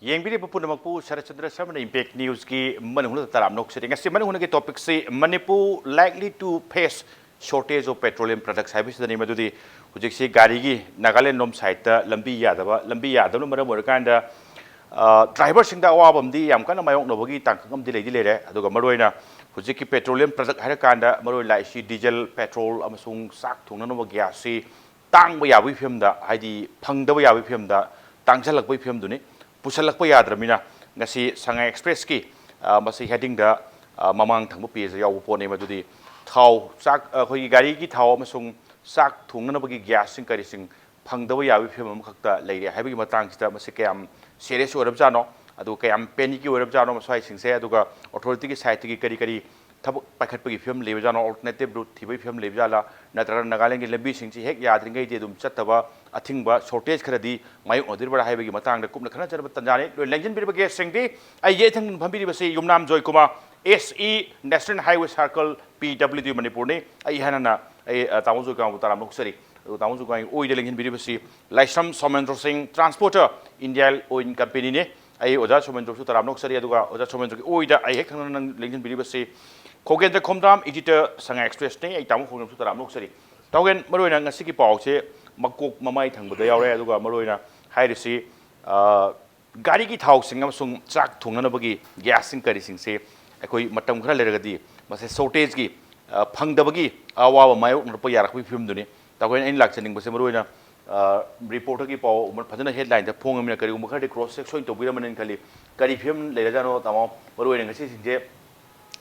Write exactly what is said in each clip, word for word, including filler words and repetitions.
ꯌꯦꯡꯕꯤꯔꯤꯕ ꯄꯨꯝꯅꯃꯛꯄꯨ ꯁꯔꯠꯆꯟꯗ꯭ꯔ ꯁꯔꯃꯅ Impact Newsꯀꯤ ꯃꯅꯨꯡꯗ ꯇꯔꯥꯝꯅ ꯑꯣꯛꯆꯔꯤ꯫ ꯉꯁꯤ ꯃꯅꯨꯡꯗꯒꯤ topicꯁꯤ Manipur likely to face shortage of petroleum products ꯍꯥꯏꯕꯁꯤꯗꯅꯤ꯫ ꯃꯗꯨꯗꯤ ꯍꯧꯖꯤꯛꯁꯤ ꯒꯥꯔꯤꯒꯤ ꯅꯥꯒꯥꯂꯦꯟ ꯂꯣꯝ sideꯇ ꯂꯝꯕꯤ ꯌꯥꯗꯕ, ꯂꯝꯕꯤ ꯌꯥꯗꯕꯅ ꯃꯔꯝ ꯑꯣꯏꯔꯀꯥꯟꯗ, ꯑ, driverꯁꯤꯡꯗ ꯑꯋꯥꯕ ꯑꯃꯗꯤ ꯌꯥꯝ ꯀꯟꯅ ꯃꯥꯌꯣꯛꯅꯕꯒꯤ ꯇꯥꯡꯀꯛ ꯑꯃꯗꯤ ꯂꯩꯗꯤ ꯂꯩꯔꯦ꯫ ꯑꯗꯨꯒ ꯃꯔꯨꯑꯣꯏꯅ ꯍꯧꯖꯤꯛꯀꯤ petroleum product ꯍꯥꯏꯔꯀꯥꯟꯗ ꯃꯔꯨꯑꯣꯏꯅ ꯂꯥꯛꯏꯁꯤ diesel, petrol ꯑꯃꯁꯨꯡ ꯆꯥꯛ ꯊꯣꯡꯅꯅꯕ gasꯁꯤ ꯇꯥꯡꯕ ꯌꯥꯕꯒꯤ ꯐꯤꯕꯝꯗ, ꯍꯥꯏꯗꯤ ꯐꯪꯗꯕ ꯌꯥꯕꯒꯤ ꯐꯤꯕꯝꯗ ꯇꯥꯡꯁꯤꯜꯂꯛꯄꯒꯤ ꯐꯤꯕꯝꯗꯨꯅꯤ꯫ ꯄꯨꯁꯜꯂꯛꯄ ꯌꯥꯗ꯭ꯔꯕꯅꯤꯅ ꯉꯁꯤ ꯁꯉꯥꯏ Expressꯀꯤ, ꯑ, ꯃꯁꯤ headingꯗ, ꯑ, ꯃꯃꯥꯡ ꯊꯪꯕ pageꯇ ꯌꯥꯎꯕ ꯄꯣꯠꯅꯤ꯫ ꯃꯗꯨꯗꯤ ꯊꯥꯎ, ꯆꯥꯛ, ꯑꯩꯈꯣꯏꯒꯤ ꯒꯥꯔꯤꯒꯤ ꯊꯥꯎ ꯑꯃꯁꯨꯡ ꯆꯥꯛ ꯊꯣꯡꯅꯅꯕꯒꯤ gasꯁꯤꯡ ꯀꯔꯤꯁꯤꯡ ꯐꯪꯗꯕ ꯌꯥꯕꯒꯤ ꯐꯤꯕꯝ ꯑꯃꯈꯛꯇ ꯂꯩꯔꯦ ꯍꯥꯏꯕꯒꯤ ꯃꯇꯥꯡꯁꯤꯗ ꯃꯁꯤ ꯀꯌꯥꯝ serious ꯑꯣꯏꯔꯕꯖꯥꯠꯅꯣ, ꯑꯗꯨꯒ ꯀꯌꯥꯝ panicky ꯑꯣꯏꯔꯕꯖꯥꯠꯅꯣ ꯃꯁ꯭ꯋꯥꯏꯁꯤꯡꯁꯦ, ꯑꯗꯨꯒ authorityꯒꯤ sideꯇꯒꯤ ꯀꯔꯤ ꯀꯔꯤ ꯊꯕꯛ ꯄꯥꯏꯈꯠꯄꯒꯤ ꯐꯤꯕꯝ ꯂꯩꯕꯖꯥꯠꯅꯣ, alternative route ꯊꯤꯕꯒꯤ ꯐꯤꯕꯝ ꯂꯩꯕꯖꯥꯠꯂꯥ, ꯅꯠꯇ꯭ꯔꯒ ꯅꯥꯒꯥꯂꯦꯟꯒꯤ ꯂꯝꯕꯤꯁꯤꯡꯁꯤ ꯍꯦꯛ ꯌꯥꯗ꯭ꯔꯤꯉꯩꯗꯤ ꯑꯗꯨꯝ ꯆꯠꯇꯕ ꯑꯊꯤꯡꯕ, shortage ꯈꯔꯗꯤ ꯃꯥꯌꯣꯛꯅꯗꯣꯔꯤꯕ꯭ꯔꯥ ꯍꯥꯏꯕꯒꯤ ꯃꯇꯥꯡꯗ ꯀꯨꯞꯅ ꯈꯟꯅꯖꯔꯕ ꯇꯥꯟꯖꯥꯅꯤ꯫ ꯂꯣꯏꯅ ꯂꯦꯡꯁꯤꯟꯕꯤꯔꯤꯕ guestꯁꯤꯡꯗꯤ ꯑꯩꯒꯤ ꯏꯊꯪ ꯐꯝꯕꯤꯔꯤꯕꯁꯤ ꯌꯨꯝꯅꯥꯝ Joykumar, S E National Highway Circle, P W D ꯃꯅꯤꯄꯨꯔꯅꯤ꯫ ꯑꯩ ꯏꯍꯥꯟ ꯍꯥꯟꯅ ꯑꯩ, ꯑ, ꯇꯥꯃꯣ ꯖꯣꯏꯀꯨꯃꯥꯔꯕꯨ ꯇꯔꯥꯝꯅ ꯑꯣꯛꯆꯔꯤ꯫ ꯑꯗꯨꯒ ꯇꯥꯃꯣ ꯖꯣꯏꯀꯨꯃꯥꯔꯒꯤ ꯑꯣꯏꯗ ꯂꯦꯡꯁꯤꯟꯕꯤꯔꯤꯕꯁꯤ ꯂꯥꯏꯁ꯭ꯔꯝ ꯁꯣꯃꯦꯟꯗ꯭ꯔꯣ ꯁꯤꯡ, transporter, Indian Oil Companyꯅꯤ꯫ ꯑꯩ ꯑꯣꯖꯥ ꯁꯣꯃꯦꯟꯗ꯭ꯔꯣꯁꯨ ꯇꯔꯥꯝꯅ ꯑꯣꯛꯆꯔꯤ꯫ ꯑꯗꯨꯒ ꯑꯣꯖꯥ ꯁꯣꯃꯦꯟꯗ꯭ꯔꯣꯒꯤ ꯑꯣꯏꯗ ꯑꯩ ꯍꯦꯛ ꯊꯪꯅꯅ ꯅꯪ ꯂꯦꯡꯁꯤꯟꯕꯤꯔꯤꯕꯁꯤ ꯈꯣꯒꯦꯟꯗ꯭ꯔ ꯈꯣꯝꯗ꯭ꯔꯥꯝ, editor, ꯁꯉꯥꯏ Expressꯅꯤ꯫ ꯑꯩ ꯇꯥꯃꯣ ꯈꯣꯒꯦꯟꯗ꯭ꯔꯣꯁꯨ ꯇꯔꯥꯝꯅ ꯑꯣꯛꯆꯔꯤ꯫ ꯇꯥꯎꯒꯦꯟ, ꯃꯔꯨꯑꯣꯏꯅ ꯉꯁꯤꯒꯤ ꯄꯥꯎꯁꯦ ꯃꯀꯣꯛ ꯃꯃꯥꯏ ꯊꯪꯕꯗ ꯌꯥꯎꯔꯦ꯫ ꯑꯗꯨꯒ ꯃꯔꯨꯑꯣꯏꯅ ꯍꯥꯏꯔꯤꯁꯤ, ꯑ, ꯒꯥꯔꯤꯒꯤ ꯊꯥꯎꯁꯤꯡ ꯑꯃꯁꯨꯡ ꯆꯥꯛ ꯊꯣꯡꯅꯅꯕꯒꯤ gasꯁꯤꯡ ꯀꯔꯤꯁꯤꯡꯁꯦ ꯑꯩꯈꯣꯏ ꯃꯇꯝ ꯈꯔ ꯂꯩꯔꯒꯗꯤ ꯃꯁꯦ shortageꯀꯤ, ꯑ, ꯐꯪꯗꯕꯒꯤ ꯑꯋꯥꯕ ꯃꯥꯌꯣꯛꯅꯔꯛꯄ ꯌꯥꯔꯛꯄꯒꯤ ꯐꯤꯕꯝꯗꯨꯅꯤ꯫ ꯇꯥꯎꯒꯦꯟ, ꯑꯩꯅ ꯂꯥꯛꯆꯅꯤꯡꯕꯁꯦ ꯃꯔꯨꯑꯣꯏꯅ, ꯑ, reporterꯒꯤ ꯄꯥꯎ ꯐꯖꯅ headlineꯗ ꯐꯣꯡꯉꯕꯅꯤꯅ ꯀꯔꯤꯒꯨꯝꯕ ꯈꯔꯗꯤ cross check ꯁꯣꯏꯅ ꯇꯧꯕꯤꯔꯝꯃꯅꯤꯅ ꯈꯜꯂꯤ꯫ ꯀꯔꯤ ꯐꯤꯕꯝ ꯂꯩꯔꯖꯥꯠꯅꯣ ꯇꯥꯃꯣ? ꯃꯔꯨꯑꯣꯏꯅ ꯉꯁꯤꯁꯤꯡꯁꯦ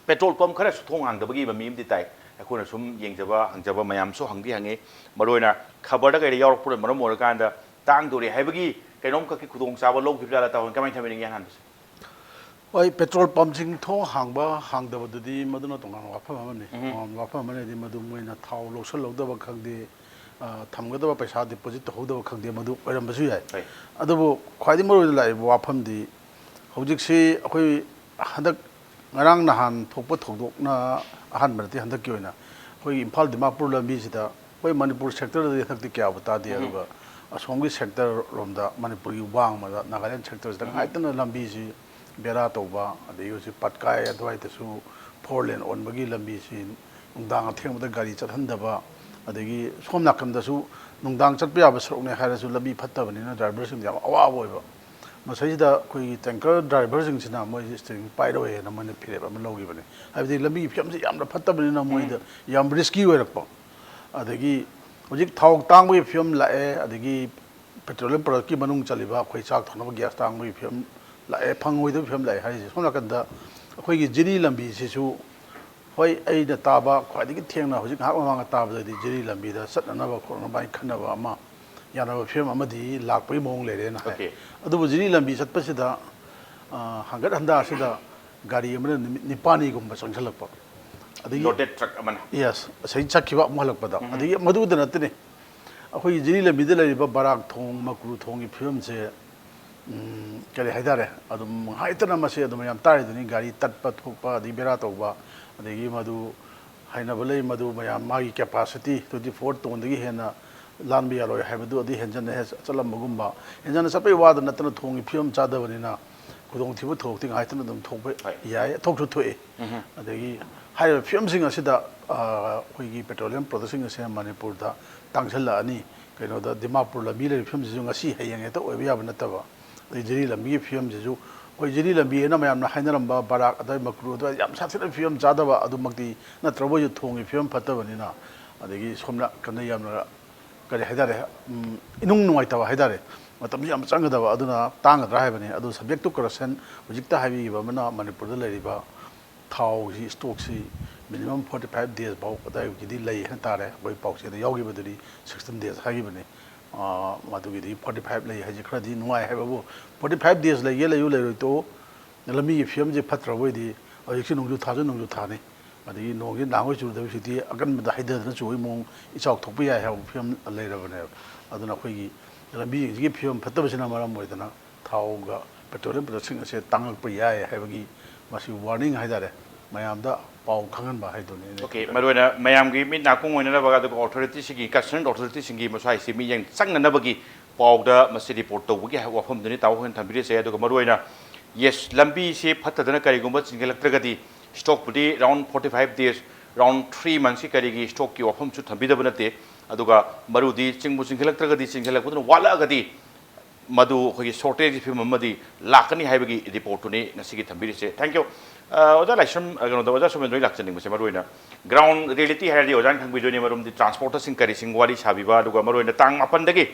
petrol pump ꯈꯔꯁꯨ ꯊꯣꯡ ꯍꯥꯡꯗꯕꯒꯤ ꯃꯃꯤ ꯑꯃꯗꯤ ꯇꯥꯏ꯫ ꯑꯩꯈꯣꯏꯅ ꯁꯨꯝ ꯌꯦꯡꯖꯕ, ꯍꯪꯖꯕ ꯃꯌꯥꯝꯁꯨ ꯍꯪꯗꯤ ꯍꯪꯉꯤ꯫ ꯃꯔꯨꯑꯣꯏꯅ ꯈꯕꯔꯗ ꯀꯩꯗ ꯌꯥꯎꯔꯛꯄꯅ ꯃꯔꯝ ꯑꯣꯏꯔꯀꯥꯟꯗ ꯇꯥꯡꯗꯣꯔꯦ ꯍꯥꯏꯕꯒꯤ ꯀꯩꯅꯣꯝꯈꯛꯀꯤ ꯈꯨꯗꯣꯡꯆꯥꯕ ꯂꯧꯈꯤꯕ ꯖꯥꯠꯂ ꯇꯥꯃꯣ? ꯀꯃꯥꯏꯅ ꯊꯝꯕꯤꯅꯤꯡꯉꯤ ꯑꯍꯥꯟꯕꯁꯦ? ꯍꯣꯏ, petrol pumpꯁꯤꯡ ꯊꯣꯡ ꯍꯥꯡꯕ ꯍꯥꯡꯗꯕꯗꯨꯗꯤ ꯃꯗꯨꯅ ꯇꯣꯉꯥꯟꯕ ꯋꯥꯐꯝ ꯑꯃꯅꯤ꯫ ꯎꯝ꯫ ꯇꯣꯉꯥꯟꯕ ꯋꯥꯐꯝ ꯑꯃꯅꯗꯤ ꯃꯗꯨ ꯃꯣꯏꯅ ꯊꯥꯎ ꯂꯧꯁꯜꯍꯧꯗꯕ ꯈꯪꯗꯦ, ꯑ, ꯊꯝꯒꯗꯕ ꯄꯩꯁꯥ deposit ꯇꯧꯍꯧꯗꯕ ꯈꯪꯗꯦ, ꯃꯗꯨ ꯑꯣꯏꯔꯝꯕꯁꯨ ꯌꯥꯏ꯫ ꯍꯣꯏ꯫ ꯑꯗꯨꯕꯨ ꯈ꯭ꯋꯥꯏꯗꯒꯤ ꯃꯔꯨꯑꯣꯏꯅ ꯂꯥꯛꯏꯕ ꯋꯥꯐꯝꯗꯤ ꯍꯧꯖꯤꯛꯁꯤ ꯑꯩꯈꯣꯏ ꯍꯟꯗꯛ ꯉꯔꯥꯡ ꯅꯍꯥꯟ ꯊꯣꯛꯄ ꯊꯧꯗꯣꯛꯅ ꯑꯍꯥꯟꯕ ꯅꯠꯇꯦ꯫ ꯍꯟꯗꯛꯀꯤ ꯑꯣꯏꯅ ꯑꯩꯈꯣꯏꯒꯤ ꯏꯝꯐꯥꯜ ꯗꯤꯃꯥꯄꯨꯔ ꯂꯝꯕꯤꯁꯤꯗ ꯑꯩꯈꯣꯏ ꯃꯅꯤꯄꯨꯔ sectorꯗꯗꯤ ꯍꯟꯗꯛꯇꯤ ꯀꯌꯥꯕꯨ ꯇꯥꯗꯦ꯫ ꯎꯝ꯫ ꯑꯗꯨꯒ ꯑꯁꯣꯝꯒꯤ ꯁꯦꯛꯇꯔ ꯔꯣꯝꯗ, ꯃꯅꯤꯄꯨꯔꯒꯤ ꯋꯥꯡꯃꯗ, ꯅꯥꯒꯥꯂꯦꯟ ꯁꯦꯛꯇꯔꯁꯤꯗ ꯎꯝ꯫ ꯉꯥꯏꯇꯅ ꯂꯝꯕꯤꯁꯤ ꯕꯦꯔꯥ ꯇꯧꯕ, ꯑꯗꯒꯤ ꯍꯧꯖꯤꯛ ꯄꯠꯀꯥꯏ ꯑꯗꯨꯋꯥꯏꯗꯁꯨ ꯐꯣꯔ ꯂꯦꯟ ꯑꯣꯟꯕꯒꯤ ꯂꯝꯕꯤꯁꯤ ꯅꯨꯡꯗꯥꯡ ꯑꯊꯦꯡꯕꯗ ꯒꯥꯔꯤ ꯆꯠꯍꯟꯗꯕ, ꯑꯗꯒꯤ ꯁꯣꯝ ꯅꯥꯀꯟꯗꯁꯨ ꯅꯨꯡꯗꯥꯡ ꯆꯠꯄ ꯌꯥꯕ ꯁꯔꯨꯛꯅꯦ ꯍꯥꯏꯔꯁꯨ ꯂꯝꯕꯤ ꯐꯠꯇꯕꯅꯤꯅ ꯗ꯭ꯔꯥꯏꯚꯔꯁꯤꯡꯗ ꯌꯥꯝ ꯑꯋꯥꯕ ꯑꯣꯏꯕ꯫ ꯃꯁꯤꯗ ꯑꯩꯈꯣꯏꯒꯤ ꯇꯦꯡꯀꯔ ꯗ꯭ꯔꯥꯏꯚꯔꯁꯤꯡꯁꯤꯅ ꯃꯣꯏꯁꯦ ꯏꯁꯇꯤꯌꯔꯤꯡ ꯄꯥꯏꯔꯣꯏ ꯍꯥꯏꯅ ꯃꯣꯏꯅ ꯐꯤꯔꯦꯞ ꯑꯃ ꯂꯧꯈꯤꯕꯅꯤ꯫ ꯍꯥꯏꯕꯗꯤ ꯂꯝꯕꯤꯒꯤ ꯐꯤꯕꯝꯁꯤ ꯌꯥꯝꯅ ꯐꯠꯇꯕꯅꯤꯅ ꯃꯣꯏꯗ ꯎꯝ꯫ ꯌꯥꯝ ꯔꯤꯁꯀꯤ ꯑꯣꯏꯔꯛꯄ꯫ ꯑꯗꯒꯤ ꯍꯧꯖꯤꯛ ꯊꯥꯎ ꯇꯥꯡꯕꯒꯤ ꯐꯤꯕꯝ ꯂꯥꯛꯑꯦ, ꯑꯗꯒꯤ ꯄꯦꯇ꯭ꯔꯣꯂꯤꯌꯝ ꯄ꯭ꯔꯗꯛꯀꯤ ꯃꯅꯨꯡ ꯆꯜꯂꯤꯕ ꯑꯩꯈꯣꯏ ꯆꯥꯛ ꯊꯣꯡꯅꯕ ꯒ꯭ꯌꯥꯁ ꯇꯥꯡꯕꯒꯤ ꯐꯤꯕꯝ ꯂꯥꯛꯑꯦ, ꯐꯪꯉꯣꯏꯗꯕꯒꯤ ꯐꯤꯕꯝ ꯂꯥꯛꯑꯦ ꯍꯥꯏꯔꯤꯁꯦ꯫ ꯁꯣꯝ ꯅꯥꯀꯟꯗ ꯑꯩꯈꯣꯏꯒꯤ ꯖꯤꯔꯤ ꯂꯝꯕꯤꯁꯤꯁꯨ, ꯍꯣꯏ, ꯑꯩꯅ ꯇꯥꯕ ꯈ꯭ꯋꯥꯏꯗꯒꯤ ꯊꯦꯡꯅ ꯍꯧꯖꯤꯛ ꯉꯥꯏꯍꯥꯛ ꯃꯃꯥꯡꯗ ꯇꯥꯕꯗꯗꯤ ꯖꯤꯔꯤ ꯂꯝꯕꯤꯗ ꯆꯠꯅꯅꯕ ꯈꯣꯠꯅꯕ ꯍꯥꯏꯅ ꯈꯟꯅꯕ ꯑꯃ, ꯌꯥꯅꯕ ꯐꯤꯕꯝ ꯑꯃꯗꯤ ꯂꯥꯛꯄꯒꯤ ꯃꯑꯣꯡ ꯂꯩꯔꯦꯅ ꯍꯥꯏ꯫ ꯑꯣꯀꯦ꯫ ꯑꯗꯨꯕꯨ ꯖꯤꯔꯤ ꯂꯝꯕꯤ ꯆꯠꯄꯁꯤꯗ, ꯑ, ꯍꯪꯒꯠ ꯍꯟꯗꯥꯁꯤꯗ ꯒꯥꯔꯤ ꯑꯃꯅ ꯅꯨꯃꯤꯠ ꯅꯤꯄꯥꯜꯅꯤꯒꯨꯝꯕ ꯆꯪꯁꯤꯜꯂꯛꯄ꯫ ꯑꯗꯒꯤ ꯂꯣꯗꯦꯠ ꯇ꯭ꯔꯛ ꯑꯃꯅ꯫ ꯌꯦꯁ, ꯑꯁꯤ ꯆꯠꯈꯤꯕ ꯑꯃꯨꯛ ꯍꯜꯂꯛꯄꯗ꯫ ꯎꯝ꯫ ꯑꯗꯒꯤ ꯃꯗꯨꯗ ꯅꯠꯇꯅꯦ, ꯑꯩꯈꯣꯏꯒꯤ ꯖꯤꯔꯤ ꯂꯝꯕꯤꯗ ꯂꯩꯔꯤꯕ ꯕꯔꯥꯛ ꯊꯣꯡ, ꯃꯀ꯭ꯔꯨ ꯊꯣꯡꯒꯤ ꯐꯤꯕꯝꯁꯦ, ꯎꯝ, ꯀꯔꯤ ꯍꯥꯏꯇꯥꯔꯦ, ꯑꯗꯨꯝ ꯍꯥꯏꯇꯅ ꯃꯁꯤ ꯑꯗꯨꯝ ꯌꯥꯝ ꯇꯥꯔꯤꯗꯨꯅꯤ, ꯒꯥꯔꯤ ꯇꯠꯄ ꯊꯣꯛꯄ, ꯑꯗꯒꯤ ꯕꯦꯔꯥ ꯇꯧꯕ, ꯑꯗꯒꯤ ꯃꯗꯨ ꯍꯥꯏꯅꯕ ꯂꯩ, ꯃꯗꯨ ꯃꯌꯥꯝ ꯃꯥꯒꯤ ꯀꯦꯄꯥꯁꯤꯇꯤ twenty four ꯇꯣꯟꯗꯒꯤ ꯍꯦꯟꯅ ꯂꯥꯟꯕ ꯌꯥꯔꯣꯏ ꯍꯥꯏꯕꯗꯨ ꯑꯗꯨ ꯍꯦꯟꯖꯟꯅ ꯍꯦ-, ꯆꯠꯂꯝꯕꯒꯨꯝꯕ, ꯍꯦꯟꯖꯟꯅ ꯆꯠꯄꯒꯤ ꯋꯥꯗ ꯅꯠꯇꯅ ꯊꯣꯡꯒꯤ ꯐꯤꯕꯝ ꯆꯥꯗꯕꯅꯤꯅ ꯈꯨꯗꯣꯡꯊꯤꯕ ꯊꯣꯛꯇꯤ ꯉꯥꯏꯇꯅ ꯑꯗꯨꯝ ꯊꯣꯛꯄ ꯍꯣꯏ꯫ ꯌꯥꯏ, ꯊꯣꯛꯁꯨ ꯊꯣꯛꯑꯦ꯫ ꯎꯝ꯫ ꯑꯗꯒꯤ ꯍꯥꯏꯔꯤꯕ ꯐꯤꯕꯝꯁꯤꯡ ꯑꯁꯤꯗ, ꯑ, ꯑꯩꯈꯣꯏꯒꯤ ꯄꯦꯇ꯭ꯔꯣꯂꯤꯌꯝ ꯄ꯭ꯔꯗꯛꯁꯤꯡ ꯑꯁꯦ ꯃꯅꯤꯄꯨꯔꯗ ꯇꯥꯡꯁꯤꯜꯂꯛꯑꯅꯤ, ꯀꯩꯅꯣꯗ, ꯗꯤꯃꯥꯄꯨꯔ ꯂꯝꯕꯤ ꯂꯩꯔꯤꯕ ꯐꯤꯕꯝꯁꯤꯁꯨ ꯉꯁꯤ ꯍꯌꯦꯡ ꯍꯦꯛꯇ ꯑꯣꯏꯕ ꯌꯥꯕ ꯅꯠꯇꯕ꯫ ꯑꯗꯩ ꯖꯤꯔꯤ ꯂꯝꯕꯤꯒꯤ ꯐꯤꯕꯝꯁꯤꯁꯨ, ꯑꯩꯈꯣꯏ ꯖꯤꯔꯤ ꯂꯝꯕꯤ ꯍꯥꯏꯅ ꯃꯌꯥꯝꯅ ꯍꯥꯏꯅꯔꯝꯕ ꯕꯔꯥꯛ ꯑꯗꯩ ꯃꯀ꯭ꯔꯨ ꯑꯗꯨꯋꯥꯏ ꯌꯥꯝ ꯁꯥꯊꯤꯅ ꯐꯤꯕꯝ ꯆꯥꯗꯕ ꯑꯗꯨꯃꯛꯇꯤ ꯅꯠꯇ꯭ꯔꯒ ꯃꯣꯏꯁꯨ ꯊꯣꯡꯒꯤ ꯐꯤꯕꯝ ꯐꯠꯇꯕꯅꯤꯅ, ꯑꯗꯒꯤ ꯁꯣꯝ ꯅꯥꯀꯟꯗ ꯌꯥꯝꯅ, ꯀꯔꯤ ꯍꯥꯏꯇꯥꯔꯦ, ꯎꯝ, ꯏꯅꯨꯡ ꯅꯨꯡꯉꯥꯏꯇꯕ ꯍꯥꯏꯇꯥꯔꯦ, ꯃꯇꯝꯁꯨ ꯌꯥꯝ ꯆꯪꯒꯗꯕ, ꯑꯗꯨꯅ ꯇꯥꯡꯒꯗ꯭ꯔꯥ ꯍꯥꯏꯕꯅꯤ꯫ ꯑꯗꯨ subject to correction ꯍꯧꯖꯤꯛꯇ ꯍꯥꯏꯕꯤꯈꯤꯕ ꯑꯃꯅ ꯃꯅꯤꯄꯨꯔꯗ ꯂꯩꯔꯤꯕ ꯊꯥꯎꯒꯤ ꯏꯁꯇꯣꯛꯁꯤ minimum forty five days ꯐꯥꯎ ꯑꯗꯨꯋꯥꯏꯒꯤꯗꯤ ꯂꯩ ꯍꯥꯏ ꯇꯥꯔꯦ꯫ ꯑꯩꯈꯣꯏ ꯄꯥꯎꯆꯦꯗ ꯌꯥꯎꯈꯤꯕꯗꯨꯗꯤ sixteen days ꯍꯥꯏꯈꯤꯕꯅꯤ꯫ ꯑꯥ, ꯃꯗꯨꯒꯤꯗꯤ forty five ꯂꯩ ꯍꯥꯏꯁꯦ ꯈꯔꯗꯤ ꯅꯨꯡꯉꯥꯏ ꯍꯥꯏꯕꯕꯨ, forty five days ꯂꯩꯒꯦ ꯂꯩꯌꯨ, ꯂꯩꯔꯣꯏ ꯇꯣꯛꯎ꯫ ꯂꯝꯕꯤꯒꯤ ꯐꯤꯕꯝꯁꯦ ꯐꯠꯇ꯭ꯔꯕ ꯑꯣꯏꯗꯤ, ꯍꯧꯖꯤꯛꯁꯤ ꯅꯣꯡꯖꯨ ꯊꯥꯁꯨ ꯅꯣꯡꯖꯨ ꯊꯥꯅꯤ, ꯑꯗꯒꯤ ꯅꯣꯡꯁꯤ ꯅꯍꯥꯟꯈꯣꯏ ꯆꯨꯗꯕ, ꯍꯧꯖꯤꯛꯇꯤ ꯑꯀꯟꯕꯗ ꯍꯩꯊꯗꯅ ꯆꯨꯕꯒꯤ ꯃꯑꯣꯡ, ꯏꯆꯥꯎ ꯊꯣꯛꯄ ꯌꯥꯏ ꯍꯥꯏꯕ ꯐꯤꯕꯝ ꯂꯩꯔꯕꯅꯦꯕ꯫ ꯑꯗꯨꯅ ꯑꯩꯈꯣꯏꯒꯤ ꯂꯝꯕꯤꯁꯤꯡꯁꯤꯒꯤ ꯐꯤꯕꯝ ꯐꯠꯇꯕꯁꯤꯅ ꯃꯔꯝ ꯑꯣꯏꯗꯅ ꯊꯥꯎꯒ ꯄꯦꯇ꯭ꯔꯣꯂꯤꯌꯝ ꯄ꯭ꯔꯗꯛꯁꯤꯡ ꯑꯁꯦ ꯇꯥꯡꯂꯛꯄ ꯌꯥꯏ ꯍꯥꯏꯕꯒꯤ ꯃꯁꯤ warning ꯍꯥꯏꯇꯥꯔꯦ, ꯃꯌꯥꯝꯗ ꯄꯥꯎ ꯈꯪꯍꯟꯕ ꯍꯥꯏꯗꯨꯅꯤ ꯑꯩꯅ ꯑꯣꯀꯦ, ꯃꯔꯨꯑꯣꯏꯅ ꯃꯌꯥꯝꯒꯤ ꯃꯤꯠ ꯅꯥꯀꯣꯡ ꯑꯣꯏꯅꯅꯕ, ꯑꯗꯨꯒ ꯑꯣꯊꯣꯔꯤꯇꯤꯁꯤꯡꯒꯤ, ꯀꯟꯁꯔꯟ ꯑꯣꯊꯣꯔꯤꯇꯤꯁꯤꯡꯒꯤ ꯃꯁ꯭ꯋꯥꯏꯁꯤ ꯃꯤꯠꯌꯦꯡ ꯆꯪꯅꯅꯕꯒꯤ ꯄꯥꯎꯗ ꯃꯁꯤꯗꯤ ꯔꯤꯄꯣꯔꯠ ꯇꯧꯕꯒꯤ ꯋꯥꯐꯝꯗꯨꯅꯤ ꯇꯥꯃꯣ ꯍꯣꯏꯅ ꯊꯝꯕꯤꯔꯤꯁꯦ꯫ ꯑꯗꯨꯒ ꯃꯔꯨꯑꯣꯏꯅ, ꯌꯦꯁ, ꯂꯝꯕꯤꯁꯤ ꯐꯠꯇꯗꯅ ꯀꯔꯤꯒꯨꯝꯕ ꯆꯤꯟꯈꯠꯂꯛꯇ꯭ꯔꯒꯗꯤ, ꯁ꯭ꯇꯣꯛꯄꯨꯗꯤ round forty five days, round three monthsꯀꯤ ꯀꯔꯤꯒꯤ ꯁ꯭ꯇꯣꯛꯀꯤ ꯋꯥꯐꯝꯁꯨ ꯊꯝꯕꯤꯗꯕ ꯅꯠꯇꯦ꯫ ꯑꯗꯨꯒ ꯃꯔꯨꯗꯤ ꯆꯤꯡꯕꯨ ꯆꯤꯡꯈꯠꯂꯛꯇ꯭ꯔꯒꯗꯤ, ꯆꯤꯡꯈꯠꯂꯛꯄꯗꯨꯅ ꯋꯥꯠꯂꯛꯑꯒꯗꯤ, ꯃꯗꯨ ꯑꯩꯈꯣꯏꯒꯤ ꯁꯣꯔꯇꯦꯖꯀꯤ ꯐꯤꯕꯝ ꯑꯃꯗꯤ ꯂꯥꯛꯀꯅꯤ ꯍꯥꯏꯕꯒꯤ ꯔꯤꯄꯣꯔꯠꯇꯨꯅꯤ ꯉꯁꯤꯒꯤ ꯊꯝꯕꯤꯔꯤꯁꯦ꯫ Thank you꯫ ꯑ, ꯑꯣꯖꯥ ꯂꯥꯏꯁ꯭ꯔꯝ, ꯑ, ꯀꯩꯅꯣꯗ, ꯑꯣꯖꯥ ꯁꯣꯃꯦꯟꯗꯣ, ꯑꯩ ꯂꯥꯛꯆꯅꯤꯡꯕꯁꯦ ꯃꯔꯨꯑꯣꯏꯅ ꯒ꯭ꯔꯥꯎꯟ ꯔꯤꯌꯦꯂꯤꯇꯤ ꯍꯥꯏꯔꯗꯤ ꯑꯣꯖꯥꯅ ꯈꯪꯕꯤꯗꯣꯏꯅꯤ, ꯃꯔꯝꯗꯤ ꯇ꯭ꯔꯥꯟꯁꯄꯣꯔꯇꯔꯁꯤꯡ ꯀꯔꯤꯁꯤꯡ ꯋꯥꯔꯤ ꯁꯥꯕꯤꯕ, ꯑꯗꯨꯒ ꯃꯔꯨꯑꯣꯏꯅ ꯇꯥꯡ ꯃꯥꯄꯟꯗꯒꯤ,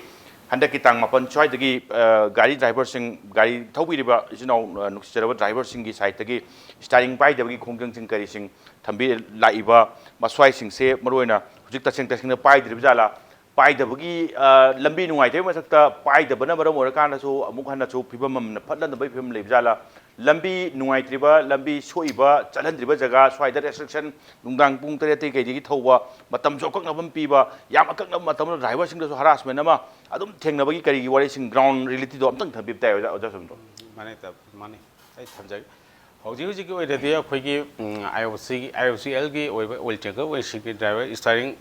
ꯍꯟꯗꯛꯀꯤ ꯇꯥꯡ ꯃꯥꯄꯟ ꯁ꯭ꯋꯥꯏꯗꯒꯤ, ꯑ, ꯒꯥꯔꯤ ꯗ꯭ꯔꯥꯏꯚꯔꯁꯤꯡ, ꯒꯥꯔꯤ ꯊꯧꯕꯤꯔꯤꯕ ꯏꯆꯤꯟ ꯏꯅꯥꯎ, ꯑ, ꯅꯨꯡꯁꯤꯖꯔꯕ ꯗ꯭ꯔꯥꯏꯚꯔꯁꯤꯡꯒꯤ ꯁꯥꯏꯠꯇꯒꯤ ꯏꯁꯇꯥꯏꯔꯤꯡ ꯄꯥꯏꯗꯕꯒꯤ ꯈꯣꯡꯖꯪꯁꯤꯡ ꯀꯔꯤꯁꯤꯡ ꯊꯝꯕꯤ ꯂꯥꯛꯏꯕ, ꯃꯁ꯭ꯋꯥꯏꯁꯤꯡꯁꯦ ꯃꯔꯨꯑꯣꯏꯅ ꯍꯧꯖꯤꯛ ꯇꯁꯦꯡ ꯇꯁꯦꯡꯅ ꯄꯥꯏꯗ꯭ꯔꯤꯕ ꯖꯥꯠꯂꯥ? ꯄꯥꯏꯗꯕꯒꯤ, ꯑ, ꯂꯝꯕꯤ ꯅꯨꯡꯉꯥꯏꯇꯕꯒꯤ ꯃꯊꯛꯇ ꯄꯥꯏꯗꯕꯅ ꯃꯔꯝ ꯑꯣꯏꯔꯀꯥꯟꯗꯁꯨ ꯑꯃꯨꯛ ꯍꯟꯅꯁꯨ ꯐꯤꯕꯝ ꯑꯃ ꯐꯠꯅꯗꯕꯒꯤ ꯐꯤꯕꯝ ꯂꯩꯕ ꯖꯥꯠꯂꯥ? ꯂꯝꯕꯤ ꯅꯨꯡꯉꯥꯏꯇ꯭ꯔꯤꯕ, ꯂꯝꯕꯤ ꯁꯣꯛꯏꯕ, ꯆꯠꯍꯟꯗ꯭ꯔꯤꯕ ꯖꯒꯥ, ꯁ꯭ꯋꯥꯏꯗ ꯔꯦꯁꯇ꯭ꯔꯤꯛꯁꯟ, ꯅꯨꯡꯗꯥꯡ ꯄꯨꯡ ꯇꯔꯦꯠꯇꯒꯤ ꯀꯩꯗꯒꯤ ꯊꯧꯕ, ꯃꯇꯝꯁꯨ ꯑꯀꯛꯅꯕ ꯑꯃ ꯄꯤꯕ, ꯌꯥꯝ ꯑꯀꯛꯅꯕ ꯃꯇꯝꯗ ꯗ꯭ꯔꯥꯏꯚꯔꯁꯤꯡꯗꯁꯨ ꯍꯔꯥꯁꯃꯦꯟ ꯑꯃ ꯑꯗꯨꯝ ꯊꯦꯡꯅꯕꯒꯤ ꯀꯔꯤꯒꯤ ꯋꯥꯔꯤꯁꯤꯡ, ꯒ꯭ꯔꯥꯎꯟ ꯔꯤꯌꯦꯂꯤꯇꯤꯗꯣ ꯑꯝꯇꯪ ꯊꯝꯕꯤꯕ ꯇꯥꯏ, ꯑꯣꯖꯥ, ꯑꯣꯖꯥ ꯁꯣꯝꯗꯣ꯫ ꯃꯥꯅꯦ, ꯇ-, ꯃꯥꯅꯦ꯫ ꯑꯩ ꯊꯝꯖꯒꯦ꯫ ꯍꯧꯖꯤꯛ ꯍꯧꯖꯤꯛꯀꯤ ꯑꯣꯏꯅꯗꯤ ꯑꯩꯈꯣꯏꯒꯤ, ꯎꯝ, IOC, IOCLꯒꯤ ꯑꯣꯏꯕ ꯑꯣꯏꯜ ꯇꯦꯡꯀꯔ ꯑꯣꯏꯜ ꯁꯤꯒꯤ ꯗ꯭ꯔꯥꯏꯚꯔ ꯏꯁꯇꯥꯔꯤꯡ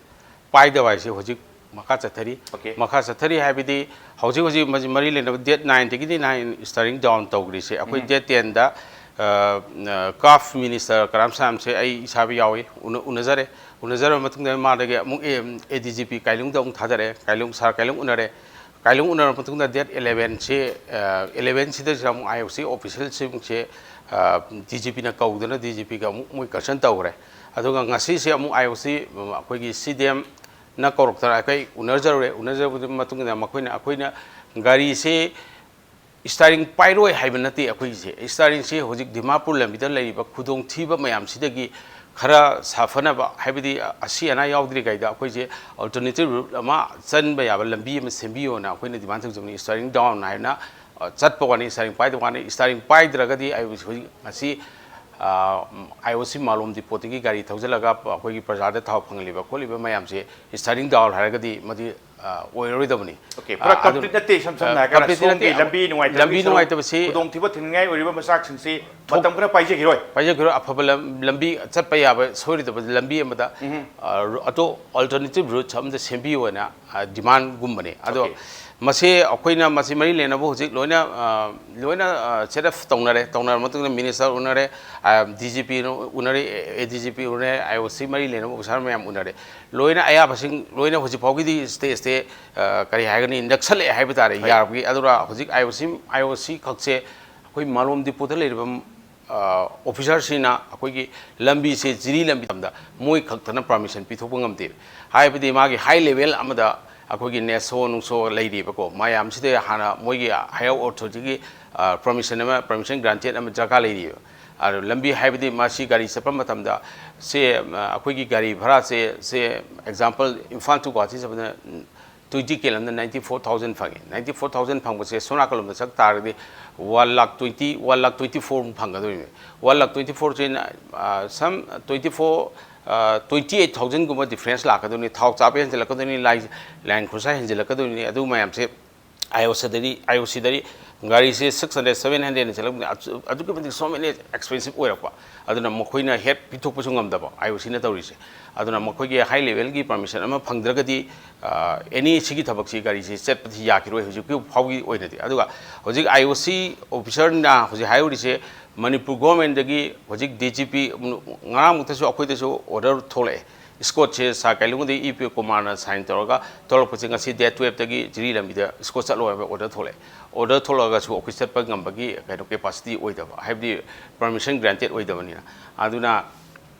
ꯄꯥꯏꯗꯕ ꯍꯥꯏꯁꯦ ꯍꯧꯖꯤꯛ ꯃꯈꯥ ꯆꯠꯊꯔꯤ꯫ Okay. ꯃꯈꯥ ꯆꯠꯊꯔꯤ ꯍꯥꯏꯕꯗꯤ ꯍꯧꯖꯤꯛ ꯍꯧꯖꯤꯛ ꯃꯁꯤ ꯃꯔꯤ ꯂꯩꯅꯕ ꯗꯦꯠ ꯅꯥꯏꯟꯗꯒꯤꯗꯤ ꯅꯍꯥꯟ ꯏꯁꯇꯥꯔꯤꯡ ꯗꯥꯎꯟ ꯇꯧꯈ꯭ꯔꯤꯁꯦ꯫ ꯑꯩꯈꯣꯏ ꯗꯦꯠ ꯇꯦꯟꯗ, ꯑ, ꯑ, ꯀꯥꯐ ꯃꯤꯅꯤꯁꯇꯔ ꯀꯔꯥꯝ ꯁꯥꯝꯁꯦ ꯑꯩ ꯏꯁꯥꯕꯨ ꯌꯥꯎꯏ, ꯎꯅ-, ꯎꯅꯖꯔꯦ꯫ ꯎꯅꯖꯔꯕ ꯃꯇꯨꯡꯗ ꯃꯥꯗꯒꯤ ꯑꯃꯨꯛ, ꯑꯦ, ADGP ꯀꯥꯏꯂꯨꯡꯗ ꯑꯃꯨꯛ ꯊꯥꯗꯔꯛꯑꯦ꯫ ꯀꯥꯏꯂꯨꯡ, ꯁꯥꯔ ꯀꯥꯏꯂꯨꯡ ꯎꯅꯔꯦ꯫ ꯀꯥꯏꯂꯨꯡ ꯎꯅꯔꯕ ꯃꯇꯨꯡꯗ ꯗꯦꯠ ꯏꯂꯦꯚꯦꯟꯁꯤ, ꯑ, ꯏꯂꯦꯚꯦꯟꯁꯤꯗꯩꯁꯤꯗ ꯑꯃꯨꯛ IOC ꯑꯣꯐꯤꯁꯤꯌꯦꯜꯁꯤꯡꯁꯦ, ꯑ, DGPꯅ ꯀꯧꯗꯅ DGPꯒ ꯑꯃꯨꯛ ꯃꯣꯏ ꯀꯟꯁꯜ ꯇꯧꯈ꯭ꯔꯦ꯫ ꯑꯗꯨꯒ ꯉꯁꯤꯁꯦ ꯑꯃꯨꯛ IOC, ꯑꯩꯈꯣꯏꯒꯤ CDMꯅ ꯀꯧꯔꯛꯇꯅ ꯑꯩꯈꯣꯏ ꯎꯅꯖꯔꯨꯔꯦ꯫ ꯎꯅꯖꯔꯕ ꯃꯇꯨꯡꯗ ꯃꯈꯣꯏꯅ, ꯑꯩꯈꯣꯏꯅ ꯒꯥꯔꯤꯁꯦ ꯏꯁꯇꯥꯔꯤꯡ ꯄꯥꯏꯔꯣꯏ ꯍꯥꯏꯕ ꯅꯠꯇꯦ꯫ ꯑꯩꯈꯣꯏꯒꯤꯁꯦ ꯏꯁꯇꯥꯔꯤꯡꯁꯦ ꯍꯧꯖꯤꯛ ꯗꯤꯃꯥꯄꯨꯔ ꯂꯝꯕꯤꯗ ꯂꯩꯔꯤꯕ ꯈꯨꯗꯣꯡꯊꯤꯕ ꯃꯌꯥꯝꯁꯤꯗꯒꯤ ꯈꯔ ꯁꯥꯐꯅꯕ, ꯍꯥꯏꯕꯗꯤ ꯑꯁꯤ ꯑꯅꯥ ꯌꯥꯎꯗ꯭ꯔꯤꯉꯩꯗ ꯑꯩꯈꯣꯏꯁꯦ ꯑꯜꯇꯔꯅꯦꯇꯤꯚ ꯔꯨꯠ ꯑꯃ ꯆꯟꯕ ꯌꯥꯕ ꯂꯝꯕꯤ ꯑꯃ ꯁꯦꯝꯕꯤꯌꯣꯅ ꯑꯩꯈꯣꯏꯅ ꯗꯤꯃꯥꯟ ꯇꯧꯖꯕꯅꯤ꯫ ꯏꯁꯇꯥꯔꯤꯡ ꯗꯥꯎꯟ ꯍꯥꯏꯅ, ꯑ, ꯆꯠꯄ ꯋꯥꯅꯤ, ꯏꯁꯇꯥꯔꯤꯡ ꯄꯥꯏꯗꯕ ꯋꯥꯅꯤ꯫ ꯏꯁꯇꯥꯔꯤꯡ ꯄꯥꯏꯗ꯭ꯔꯒꯗꯤ ꯑꯩ ꯍꯧꯖꯤꯛ ꯉꯁꯤ, ꯑ, IOC ꯃꯥꯂꯣꯝ ꯗꯤꯄꯣꯗꯒꯤ ꯒꯥꯔꯤ ꯊꯧꯖꯤꯜꯂꯒ ꯑꯩꯈꯣꯏꯒꯤ ꯄ꯭ꯔꯖꯥꯗ ꯊꯥꯎ ꯐꯪꯍꯜꯂꯤꯕ ꯈꯣꯠꯂꯤꯕ ꯃꯌꯥꯝꯁꯦ ꯏꯁꯇꯥꯔꯤꯡ ꯗꯥꯎꯟ ꯍꯥꯏꯔꯒꯗꯤ ꯃꯗꯨ ꯑ, ꯑꯣꯏꯔꯔꯣꯏꯗꯕꯅꯤ꯫ Okay, ꯄꯨꯔꯥ ꯑ, ꯑꯗꯨ- complete ꯅꯠꯇꯦ, ꯏꯁꯝ ꯁꯝꯅ ꯑ, ꯍꯥꯏꯔꯀꯥꯟꯗ complete ꯅꯠꯇꯦ, ꯁꯣꯝꯒꯤ ꯂꯝꯕꯤ ꯅꯨꯡꯉꯥꯏꯇꯕꯒꯤ ꯂꯝꯕꯤ ꯁꯔꯨꯛ, ꯅꯨꯡꯉꯥꯏꯇꯕꯁꯤ ꯈꯨꯗꯣꯡꯊꯤꯕ ꯊꯤꯡꯅꯤꯡꯉꯥꯏ ꯑꯣꯏꯔꯤꯕ ꯃꯆꯥꯛꯁꯤꯡꯁꯤ ꯃꯇꯝ ꯈꯔ ꯄꯥꯏꯖꯈꯤꯔꯣꯏ꯫ ꯄꯥꯏꯖꯈꯤꯔꯣꯏ꯫ ꯑꯐꯕ ꯂꯝ-, ꯂꯝꯕꯤ ꯆꯠꯄ ꯌꯥꯕ ꯁꯣꯏꯔꯣꯏꯗꯕ ꯂꯝꯕꯤ ꯑꯃꯗ, ꯑ, ꯔꯨ-, ꯑꯇꯣꯞ alternative routes ꯑꯃꯗ ꯁꯦꯝꯕꯤꯌꯨ ꯍꯥꯏꯅ, ꯑ, demandꯒꯨꯝꯕꯅꯤ꯫ ꯑꯗꯣ Okay. ꯃꯁꯤ ꯑꯩꯈꯣꯏꯅ ꯃꯁꯤ ꯃꯔꯤ ꯂꯩꯅꯕ ꯍꯧꯖꯤꯛ ꯂꯣꯏꯅ, ꯑ, ꯂꯣꯏꯅ, ꯑ, set up ꯇꯧꯅꯔꯦ꯫ ꯇꯧꯅꯔꯕ ꯃꯇꯨꯡꯗ minister ꯎꯅꯔꯦ, ꯑ, DGP ꯎꯅꯔꯦ, ADGP ꯎꯅꯔꯦ, IOC ꯃꯔꯤ ꯂꯩꯅꯕ officer ꯃꯌꯥꯝ ꯎꯅꯔꯦ꯫ ꯂꯣꯏꯅ ꯑꯌꯥꯕꯁꯤꯡ ꯂꯣꯏꯅ ꯍꯧꯖꯤꯛ ꯐꯥꯎꯒꯤꯗꯤ state state, ꯑ, ꯀꯔꯤ ꯍꯥꯏꯒꯅꯤ, ꯅꯛꯁꯜꯂꯛꯑꯦ ꯍꯥꯏꯕ ꯇꯥꯔꯦ, ꯌꯥꯔꯕꯒꯤ꯫ ꯑꯗꯨꯅ ꯍꯧꯖꯤꯛ IOC, IOC ꯈꯛꯁꯦ ꯑꯩꯈꯣꯏ ꯃꯥꯂꯣꯝ ꯗꯤꯄꯣꯗ ꯂꯩꯔꯤꯕ, ꯑ, officerꯁꯤꯡꯅ ꯑꯩꯈꯣꯏꯒꯤ ꯂꯝꯕꯤꯁꯦ ꯖꯤꯔꯤ ꯂꯝꯕꯤ ꯇꯝꯗ ꯃꯣꯏ ꯈꯛꯇꯅ permission ꯄꯤꯊꯣꯛꯄ ꯉꯝꯗꯦ꯫ ꯍꯥꯏꯕꯗꯤ ꯃꯥꯒꯤ high level ꯑꯃꯗ ꯑꯩꯈꯣꯏꯒꯤ NESO ꯅꯨꯡꯁꯣ ꯂꯩꯔꯤꯕꯀꯣ, ꯃꯌꯥꯝꯁꯤꯗ ꯍꯥꯟꯅ ꯃꯣꯏꯒꯤ higher authorityꯒꯤ, ꯑ, permission ꯑꯃ, permission granted ꯑꯃ ꯗꯔꯀꯥꯔ ꯂꯩꯔꯤꯕ꯫ ꯑꯗꯣ ꯂꯝꯕꯤ ꯍꯥꯏꯕꯗꯤ ꯃꯁꯤ ꯒꯥꯔꯤ ꯆꯠꯄ ꯃꯇꯝꯗ ꯁꯦ, ꯑ, ꯑꯩꯈꯣꯏꯒꯤ ꯒꯥꯔꯤ ꯚꯔꯥꯁꯦ, ꯁꯦ example ꯏꯝꯐꯥꯜ to ꯒꯨꯋꯥꯍꯥꯇꯤ ꯆꯠꯄꯗ twenty ꯀꯦ ꯂꯝꯗ ninety four thousand ꯐꯪꯉꯤ꯫ Ninety four thousand ꯐꯪꯕꯁꯦ ꯁꯣꯝ ꯅꯥꯀꯜꯂꯣꯝꯗ ꯆꯠ ꯇꯥꯔꯒꯗꯤ one lakh twenty, one lakh twenty four ꯐꯪꯒꯗꯣꯏꯅꯤ꯫ One lakh twenty fourꯁꯤꯅ, ꯑ, some twenty four, ꯑ, twenty eight thousandꯒꯨꯝꯕ difference ꯂꯥꯛꯀꯗꯣꯏꯅꯤ꯫ ꯊꯥꯎ ꯆꯥꯕ ꯍꯦꯟꯖꯜꯂꯛꯀꯗꯣꯏꯅꯤ, line, line ꯈꯨꯠꯁꯥ ꯍꯦꯟꯖꯜꯂꯛꯀꯗꯣꯏꯅꯤ꯫ ꯑꯗꯨ ꯃꯌꯥꯝꯁꯦ IOCꯗꯗꯤ, IOCꯗꯗꯤ ꯒꯥꯔꯤꯁꯦ six hundred, seven hundred ꯆꯠꯂꯛꯄꯅꯤ, ꯑꯗꯨ-, ꯑꯗꯨꯛꯀꯤ ꯃꯇꯤꯛ so many expensive ꯑꯣꯏꯔꯛꯄ꯫ ꯑꯗꯨꯅ ꯃꯈꯣꯏꯅ ꯍꯦꯛ ꯄꯤꯊꯣꯛꯄꯁꯨ ꯉꯝꯗꯕ IOCꯅ ꯇꯧꯔꯤꯁꯦ꯫ ꯑꯗꯨꯅ ꯃꯈꯣꯏꯒꯤ high levelꯒꯤ permission ꯑꯃ ꯐꯪꯗ꯭ꯔꯒꯗꯤ, ꯑ, any ꯁꯤꯒꯤ ꯊꯕꯛꯁꯤ, ꯒꯥꯔꯤꯁꯤ ꯆꯠꯄꯗꯤ ꯌꯥꯈꯤꯔꯣꯏ ꯍꯧꯖꯤꯛꯀꯤ ꯐꯥꯎꯒꯤ ꯑꯣꯏꯅꯗꯤ꯫ ꯑꯗꯨꯒ ꯍꯧꯖꯤꯛ IOC officerꯅ ꯍꯧꯖꯤꯛ ꯍꯥꯏꯍꯧꯔꯤꯁꯦ, ꯃꯅꯤꯄꯨꯔ governmentꯗꯒꯤ ꯍꯧꯖꯤꯛ DGP, ꯉꯔꯥꯡꯃꯨꯛꯇꯁꯨ ꯑꯩꯈꯣꯏꯗꯁꯨ order ꯊꯣꯛꯂꯛꯑꯦ꯫ Escortꯁꯦ ꯁꯥꯔ ꯀꯩꯂꯨꯡꯗꯩ ꯏ ꯄꯤ ꯀꯨꯃꯥꯔꯅ sign ꯇꯧꯔꯒ ꯊꯣꯛꯂꯛꯄꯁꯦ, ꯉꯁꯤ date twelveꯇꯒꯤ ꯖꯤꯔꯤ ꯂꯝꯕꯤꯗ escort ꯆꯠꯂꯣ ꯍꯥꯏꯕ order ꯊꯣꯛꯂꯛꯑꯦ꯫ Order ꯊꯣꯛꯂꯛꯑꯒꯁꯨ ꯑꯩꯈꯣꯏ ꯆꯠꯄ ꯉꯝꯕꯒꯤ ꯀꯩꯅꯣ capacity ꯑꯣꯏꯗꯕ, ꯍꯥꯏꯕꯗꯤ permission granted ꯑꯣꯏꯗꯕꯅꯤꯅ꯫ ꯑꯗꯨꯅ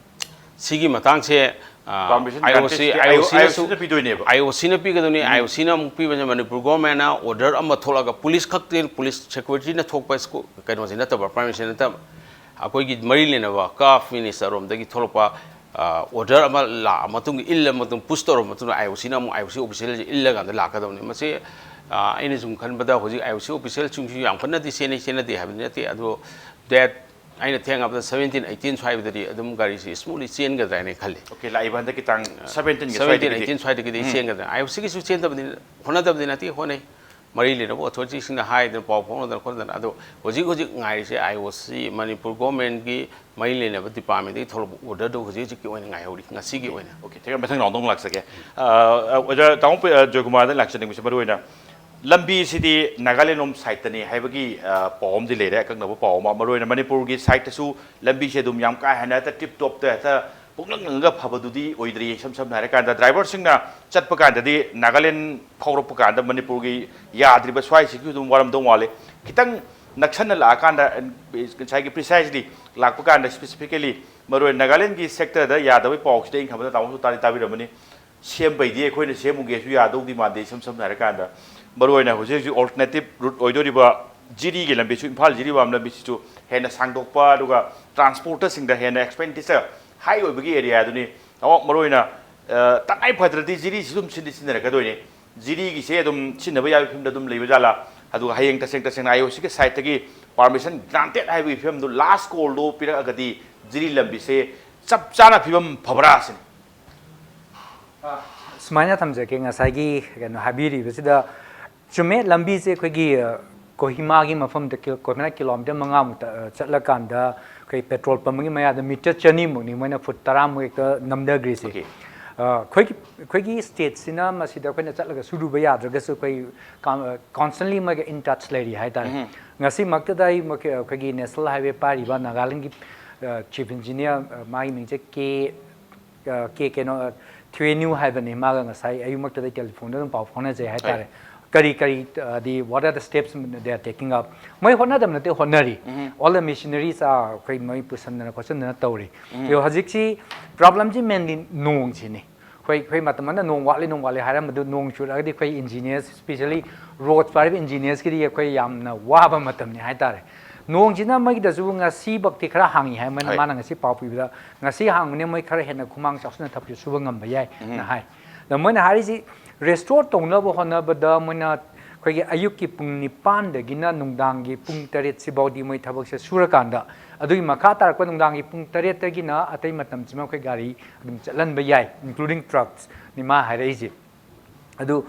ꯁꯤꯒꯤ ꯃꯇꯥꯡꯁꯦ, ꯑ, Permission IOC, granted IOCꯅꯁꯨ, IOCꯅ ꯄꯤꯗꯣꯏꯅꯦꯕ꯫ IOCꯅ ꯄꯤꯒꯗꯕꯅꯤ꯫ IOCꯅ ꯑꯃꯨꯛ ꯄꯤꯕꯁꯦ ꯃꯅꯤꯄꯨꯔ governmentꯅ order ꯑꯃ ꯊꯣꯛꯂꯒ, police ꯈꯛꯇ, police securityꯅ ꯊꯣꯛꯄ ꯁ꯭ꯀꯨ-, ꯀꯩꯅꯣꯁꯦ ꯅꯠꯇꯕ, permission ꯅꯠꯇꯕ, ꯑꯩꯈꯣꯏꯒꯤ ꯃꯔꯤ ꯂꯩꯅꯕ CAF ministerꯔꯣꯝꯗꯒꯤ ꯊꯣꯛꯂꯛꯄ, ꯑ, order ꯑꯃ ꯂꯥꯛꯑ ꯃꯇꯨꯡ, ꯏꯜꯂ ꯃꯇꯨꯡ, push ꯇꯧꯔꯕ ꯃꯇꯨꯡꯗ IOCꯅ ꯑꯃꯨꯛ IOC officialꯁꯦ ꯏꯜꯂꯀꯥꯟꯗ ꯂꯥꯛꯀꯗꯕꯅꯤ꯫ ꯃꯁꯤ, ꯑ, ꯑꯩꯅ ꯁꯨꯝ ꯈꯟꯕꯗ ꯍꯧꯖꯤꯛ IOC officialꯁꯤꯡꯁꯨ ꯌꯥꯝ ꯀꯟꯅꯗꯤ ꯆꯦꯟꯅꯩ, ꯆꯦꯟꯅꯗꯦ ꯍꯥꯏꯕꯗꯤ ꯅꯠꯇꯦ, ꯑꯗꯣ date ꯑꯩꯅ ꯊꯦꯡꯉꯕꯗ ꯁꯕꯦꯟꯇꯤꯟ ꯑꯩꯇꯤꯟ ꯁ꯭ꯋꯥꯏꯗꯗꯤ ꯑꯗꯨꯝ ꯒꯥꯔꯤꯁꯤ ꯁ꯭ꯃꯨꯠꯂꯤ ꯆꯦꯟꯒꯗ꯭ꯔꯥ ꯍꯥꯏꯅ ꯈꯜꯂꯤ꯫ ꯑꯣꯀꯦ, ꯂꯥꯛꯏꯕ ꯍꯟꯗꯛꯀꯤ ꯇꯥꯡ ꯁꯕꯦꯟꯇꯤꯟꯒꯤ ꯁꯕꯦꯟꯇꯤꯟ ꯁ꯭ꯋꯥꯏꯗꯒꯤꯗꯤ꯫ ꯑꯩꯇꯤꯟ ꯁ꯭ꯋꯥꯏꯗꯒꯤꯗꯤ ꯎꯝ꯫ ꯆꯦꯟꯒꯗ꯭ꯔꯥ꯫ ꯑꯩ ꯍꯧꯖꯤꯛꯀꯤꯁꯨ ꯆꯦꯟꯗꯕꯅꯤ, ꯍꯣꯠꯅꯗꯕꯗꯤ ꯅꯠꯇꯦ, ꯍꯣꯠꯅꯩ꯫ ꯃꯔꯤ ꯂꯩꯅꯕ ꯑꯣꯊꯣꯔꯤꯇꯤꯁꯤꯡꯗ ꯍꯥꯏꯗꯅ, ꯄꯥꯎ ꯐꯥꯎꯅꯗꯅ ꯈꯣꯠꯇꯅ꯫ ꯑꯗꯣ ꯍꯧꯖꯤꯛ ꯍꯧꯖꯤꯛ ꯉꯥꯏꯔꯤꯁꯦ ꯑꯥꯏ ꯑꯣ ꯁꯤ, ꯃꯅꯤꯄꯨꯔ ꯒꯣꯔꯃꯦꯟꯒꯤ ꯃꯔꯤ ꯂꯩꯅꯕ ꯗꯤꯄꯥꯔꯠꯃꯦꯟꯗꯒꯤ ꯊꯣꯛꯂꯛꯄ ꯑꯣꯔꯗꯔꯗꯨ ꯍꯧꯖꯤꯛ ꯍꯧꯖꯤꯛꯀꯤ ꯑꯣꯏꯅ ꯉꯥꯏꯍꯧꯔꯤ, ꯉꯁꯤꯒꯤ ꯑꯣꯏꯅ꯫ ꯑꯣꯀꯦ, ꯊꯦꯡ-, ꯃꯊꯪ ꯔꯥꯎꯟꯗ ꯑꯃꯨꯛ ꯂꯥꯛꯆꯒꯦ꯫ ꯑ, ꯑ, ꯑꯣꯖꯥ ꯇꯥꯃꯣ ꯄ-, ꯑ, ꯖꯣꯏꯀꯨꯃꯥꯔꯗ ꯂꯥꯛꯆꯅꯤꯡꯕꯁꯤ ꯃꯔꯨ ꯑꯣꯏꯅ ꯂꯝꯕꯤꯁꯤꯗꯤ ꯅꯥꯒꯥꯂꯦꯟ ꯂꯣꯝ ꯁꯥꯏꯠꯇꯅꯤ ꯍꯥꯏꯕꯒꯤ, ꯑ, ꯄꯥꯎ ꯑꯃꯗꯤ ꯂꯩꯔꯦ, ꯑꯀꯛꯅꯕ ꯄꯥꯎ ꯑꯃ꯫ ꯃꯔꯨ ꯑꯣꯏꯅ ꯃꯅꯤꯄꯨꯔꯒꯤ ꯁꯥꯏꯠꯇꯁꯨ ꯂꯝꯕꯤꯁꯦ ꯑꯗꯨꯝ ꯌꯥꯝ ꯀꯥ ꯍꯦꯟꯅ ꯍꯦꯛꯇ ꯇꯤꯞ ꯇꯣꯞꯇ ꯍꯦꯛꯇ ꯄꯨꯡꯂꯪ ꯂꯪꯉꯒ ꯐꯕꯗꯨꯗꯤ ꯑꯣꯏꯗ꯭ꯔꯤ꯫ ꯏꯁꯝ ꯁꯝꯅ ꯍꯥꯏꯔꯀꯥꯟꯗ ꯗ꯭ꯔꯥꯏꯚꯔꯁꯤꯡꯅ ꯆꯠꯄ ꯀꯥꯟꯗꯗꯤ ꯅꯥꯒꯥꯂꯦꯟ ꯐꯥꯎꯔꯛꯄ ꯀꯥꯟꯗ ꯃꯅꯤꯄꯨꯔꯒꯤ ꯌꯥꯗ꯭ꯔꯤꯕ ꯁ꯭ꯋꯥꯏꯁꯤꯒꯤ ꯑꯗꯨꯝ ꯋꯥꯔꯝꯗꯧ ꯃꯥꯜꯂꯤ꯫ ꯈꯤꯇꯪ ꯅꯛꯁꯟꯅ ꯂꯥꯛꯑꯀꯥꯟꯗ, ꯉꯁꯥꯏꯒꯤ ꯄ꯭ꯔꯤꯁꯥꯏꯁꯂꯤ ꯂꯥꯛꯄ ꯀꯥꯟꯗ, ꯁ꯭ꯄꯦꯁꯤꯐꯤꯀꯦꯂꯤ ꯃꯔꯨ ꯑꯣꯏꯅ ꯅꯥꯒꯥꯂꯦꯟꯒꯤ ꯁꯦꯛꯇꯔꯗ ꯌꯥꯗꯕꯒꯤ ꯄꯥꯎꯁꯤꯗꯤ ꯑꯩꯅ ꯈꯟꯕꯗ ꯇꯥꯃꯣꯁꯨ ꯇꯥꯗꯤ ꯇꯥꯕꯤꯔꯝꯃꯅꯤ꯫ ꯁꯦꯝꯕꯩꯗꯤ ꯑꯩꯈꯣꯏꯅ ꯁꯦꯝꯃꯨꯒꯦꯁꯨ ꯌꯥꯗꯧꯗꯤ ꯃꯥꯟꯗꯦ꯫ ꯏꯁꯝ ꯁꯝꯅ ꯍꯥꯏꯔꯀꯥꯟꯗ ꯃꯔꯨ ꯑꯣꯏꯅ ꯍꯧꯖꯤꯛ ꯍꯧꯖꯤꯛ ꯑꯣꯜꯇꯔꯅꯦꯇꯤꯞ ꯔꯨꯠ ꯑꯣꯏꯗꯣꯔꯤꯕ ꯖꯤꯔꯤꯒꯤ ꯂꯝꯕꯤꯁꯨ, ꯏꯝꯐꯥꯜ ꯖꯤꯔꯤꯕꯥꯝ ꯂꯝꯕꯤꯁꯤꯁꯨ ꯍꯦꯟꯅ ꯁꯥꯡꯗꯣꯛꯄ, ꯑꯗꯨꯒ ꯇ꯭ꯔꯥꯟꯁꯄꯣꯔꯇꯔꯁꯤꯡꯗ ꯍꯦꯟꯅ ꯑꯦꯛꯁꯄꯦꯟꯗꯤꯆꯔ ꯍꯥꯏ ꯑꯣꯏꯕꯒꯤ ꯑꯦꯔꯤꯌꯥꯗꯨꯅꯤ꯫ ꯑꯃꯨꯛ ꯃꯔꯨ ꯑꯣꯏꯅ, ꯑ, ꯇꯉꯥꯏ ꯐꯗ꯭ꯔꯗꯤ ꯖꯤꯔꯤꯁꯤ ꯑꯗꯨꯝ ꯁꯤꯟꯗꯤ ꯁꯤꯖꯤꯟꯅꯔꯛꯀꯗꯣꯏꯅꯤ꯫ ꯖꯤꯔꯤꯒꯤꯁꯦ ꯑꯗꯨꯝ ꯁꯤꯖꯤꯟꯅꯕ ꯌꯥꯕꯒꯤ ꯐꯤꯕꯝꯗ ꯑꯗꯨꯝ ꯂꯩꯕ ꯖꯥꯠꯂꯥ? ꯑꯗꯨꯒ ꯍꯌꯦꯡ ꯇꯁꯦꯡ ꯇꯁꯦꯡꯅ ꯑꯥꯏ ꯑꯣ ꯁꯤꯒꯤ ꯁꯥꯏꯠꯇꯒꯤ ꯄꯥꯔꯃꯤꯁꯟ ꯒ꯭ꯔꯥꯟꯇꯦꯠ ꯍꯥꯏꯕꯒꯤ ꯐꯤꯕꯝꯗꯨ ꯂꯥꯁ ꯀꯣꯜꯗꯣ ꯄꯤꯔꯛꯑꯒꯗꯤ ꯖꯤꯔꯤ ꯂꯝꯕꯤꯁꯦ ꯆꯞ ꯆꯥꯅ ꯐꯤꯕꯝ ꯐꯕ꯭ꯔꯥ ꯁꯤꯅꯤ꯫ ꯁꯨꯃꯥꯏꯅ ꯊꯝꯖꯒꯦ, ꯉꯁꯥꯏꯒꯤ ꯀꯩꯅꯣ ꯍꯥꯏꯕꯤꯔꯤꯕꯁꯤꯗ ꯆꯨꯝꯃꯦ, ꯂꯝꯕꯤꯁꯦ ꯑꯩꯈꯣꯏꯒꯤ, ꯑ, ꯀꯣꯍꯤꯃꯥꯒꯤ ꯃꯐꯝꯗ ꯀꯤ-, ꯀꯣꯍꯤꯃꯥ ꯀꯤꯂꯣꯃꯤꯇꯔ ꯃꯉꯥꯃꯨꯛꯇ, ꯑ, ꯆꯠꯂꯀꯥꯟꯗ ꯑꯩꯈꯣꯏ ꯄꯦꯇ꯭ꯔꯣꯜ ꯄꯝ ꯑꯃꯒꯤ ꯃꯌꯥꯗ ꯃꯤꯇꯔ ꯆꯅꯤꯃꯨꯛꯅꯤ ꯃꯣꯏꯅ ꯐꯨꯠ ꯇꯔꯥꯃꯨꯛ ꯍꯦꯛꯇ ꯅꯝꯊꯈ꯭ꯔꯤꯁꯦ꯫ Okay. ꯑ, ꯑꯩꯈꯣꯏꯒꯤ, ꯑꯩꯈꯣꯏꯒꯤ ꯁ꯭ꯇꯦꯠꯁꯤꯅ ꯃꯁꯤꯗ ꯑꯩꯈꯣꯏꯅ ꯆꯠꯂꯒ ꯁꯨꯔꯨꯕ ꯌꯥꯗ꯭ꯔꯒꯁꯨ ꯑꯩꯈꯣꯏ ꯀꯥꯎꯟ-, ꯑ, ꯀꯣꯟꯁꯇꯦꯟꯂꯤ ꯃꯣꯏꯒ ꯏꯟ ꯇꯆ ꯂꯩꯔꯤ ꯍꯥꯏꯇꯥꯔꯦ꯫ ꯎꯝ꯫ ꯉꯁꯤꯃꯛꯇꯗ ꯑꯩ ꯃꯈ-, ꯑꯩꯈꯣꯏꯒꯤ ꯅꯦꯁꯅꯦꯜ ꯍꯥꯏꯋꯦ ꯄꯥꯏꯔꯤꯕ ꯅꯥꯒꯥꯂꯦꯟꯒꯤ, ꯑ, ꯆꯤꯐ ꯏꯟꯖꯤꯅꯤꯌꯥꯔ, ꯑ, ꯃꯥꯒꯤ ꯃꯤꯡꯁꯦ ꯀꯦ ꯑ, ꯀꯦ ꯀꯩꯅꯣ, ꯑ, ꯊ꯭ꯋꯦꯅ꯭ꯌꯨ ꯍꯥꯏꯕꯅꯤ, ꯃꯥꯒ ꯉꯁꯥꯏ ꯑꯌꯨꯛꯃꯛꯇꯗ ꯇꯦꯂꯤꯐꯣꯟꯗ ꯑꯗꯨꯝ ꯄꯥꯎ ꯐꯥꯎꯅꯖꯩ ꯍꯥꯏꯇꯥꯔꯦ꯫ ꯀꯔꯤ ꯀꯔꯤ, ꯑ, ꯗꯤ, what are the steps they are taking up? ꯃꯣꯏ ꯍꯣꯠꯅꯗꯕ ꯅꯠꯇꯦ, ꯍꯣꯠꯅꯔꯤ꯫ All the machineries are ꯑꯩꯈꯣꯏ ꯃꯣꯏ ꯄꯨꯁꯟꯗꯅ ꯈꯣꯠꯆꯟꯗꯅ ꯇꯧꯔꯤ꯫ ꯑꯗꯣ ꯍꯧꯖꯤꯛꯁꯤ ꯄ꯭ꯔꯣꯕ꯭ꯂꯦꯝꯁꯤ ꯃꯦꯟꯂꯤ ꯅꯣꯡꯁꯤꯅꯤ꯫ ꯑꯩꯈꯣꯏ, ꯑꯩꯈꯣꯏ ꯃꯇꯝ ꯑꯃꯗ ꯅꯣꯡ ꯋꯥꯠꯂꯤ, ꯅꯣꯡ ꯋꯥꯠꯂꯤ ꯍꯥꯏꯔꯝꯕꯗꯨ, ꯅꯣꯡ ꯆꯨꯔꯛꯑꯒꯗꯤ ꯑꯩꯈꯣꯏ ꯏꯟꯖꯤꯅꯤꯌꯔꯁ, ꯁ꯭ꯄꯤꯁꯦꯜꯂꯤ ꯔꯣꯗ ꯄꯥꯏꯔꯤꯕ ꯏꯟꯖꯤꯅꯤꯌꯔꯁꯀꯤꯗꯤ ꯑꯩꯈꯣꯏ ꯌꯥꯝꯅ ꯋꯥꯕ ꯃꯇꯝꯅꯤ ꯍꯥꯏꯇꯥꯔꯦ꯫ ꯅꯣꯡꯁꯤꯅ ꯃꯣꯏꯒꯤꯗꯁꯨ ꯉꯁꯤꯃꯛꯇꯤ ꯈꯔ ꯍꯥꯡꯉꯤ ꯍꯥꯏ, ꯃꯣꯏꯅ, ꯍꯣꯏ꯫ ꯃꯥꯅ ꯉꯁꯤ ꯄꯥꯎ ꯄꯤꯕꯗ, ꯉꯁꯤ ꯍꯥꯡꯕꯅꯦ, ꯃꯣꯏ ꯈꯔ ꯍꯦꯟꯅ ꯈꯨꯃꯥꯡ ꯆꯥꯎꯁꯤꯟꯅ ꯊꯕꯛꯁꯨ ꯁꯨꯕ ꯉꯝꯕ ꯌꯥꯏ ꯅ ꯍꯥꯏ꯫ ꯑꯗ ꯃꯣꯏꯅ ꯍꯥꯏꯔꯤꯁꯤ, ꯔꯦꯁꯇꯣꯔ ꯇꯧꯅꯕ ꯍꯣꯠꯅꯕꯗ ꯃꯣꯏꯅ ꯑꯩꯈꯣꯏꯒꯤ ꯑꯌꯨꯛꯀꯤ ꯄꯨꯡ ꯅꯤꯄꯥꯟꯗꯒꯤꯅ ꯅꯨꯡꯗꯥꯡꯒꯤ ꯄꯨꯡ ꯇꯔꯦꯠ ꯁꯤꯐꯥꯎꯗꯤ ꯃꯣꯏ ꯊꯕꯛꯁꯦ ꯁꯨꯔꯀꯥꯟꯗ, ꯑꯗꯨꯒꯤ ꯃꯈꯥ ꯇꯥꯔꯛꯄ ꯅꯨꯡꯗꯥꯡꯒꯤ ꯄꯨꯡ ꯇꯔꯦꯠꯇꯒꯤꯅ ꯑꯇꯩ ꯃꯇꯝꯁꯤꯃ ꯑꯩꯈꯣꯏ ꯒꯥꯔꯤ ꯑꯗꯨꯝ ꯆꯠꯍꯟꯕ ꯌꯥꯏ, including trucks ꯅꯤ ꯃꯥ ꯍꯥꯏꯔꯛꯏꯁꯦ꯫ ꯑꯗꯨ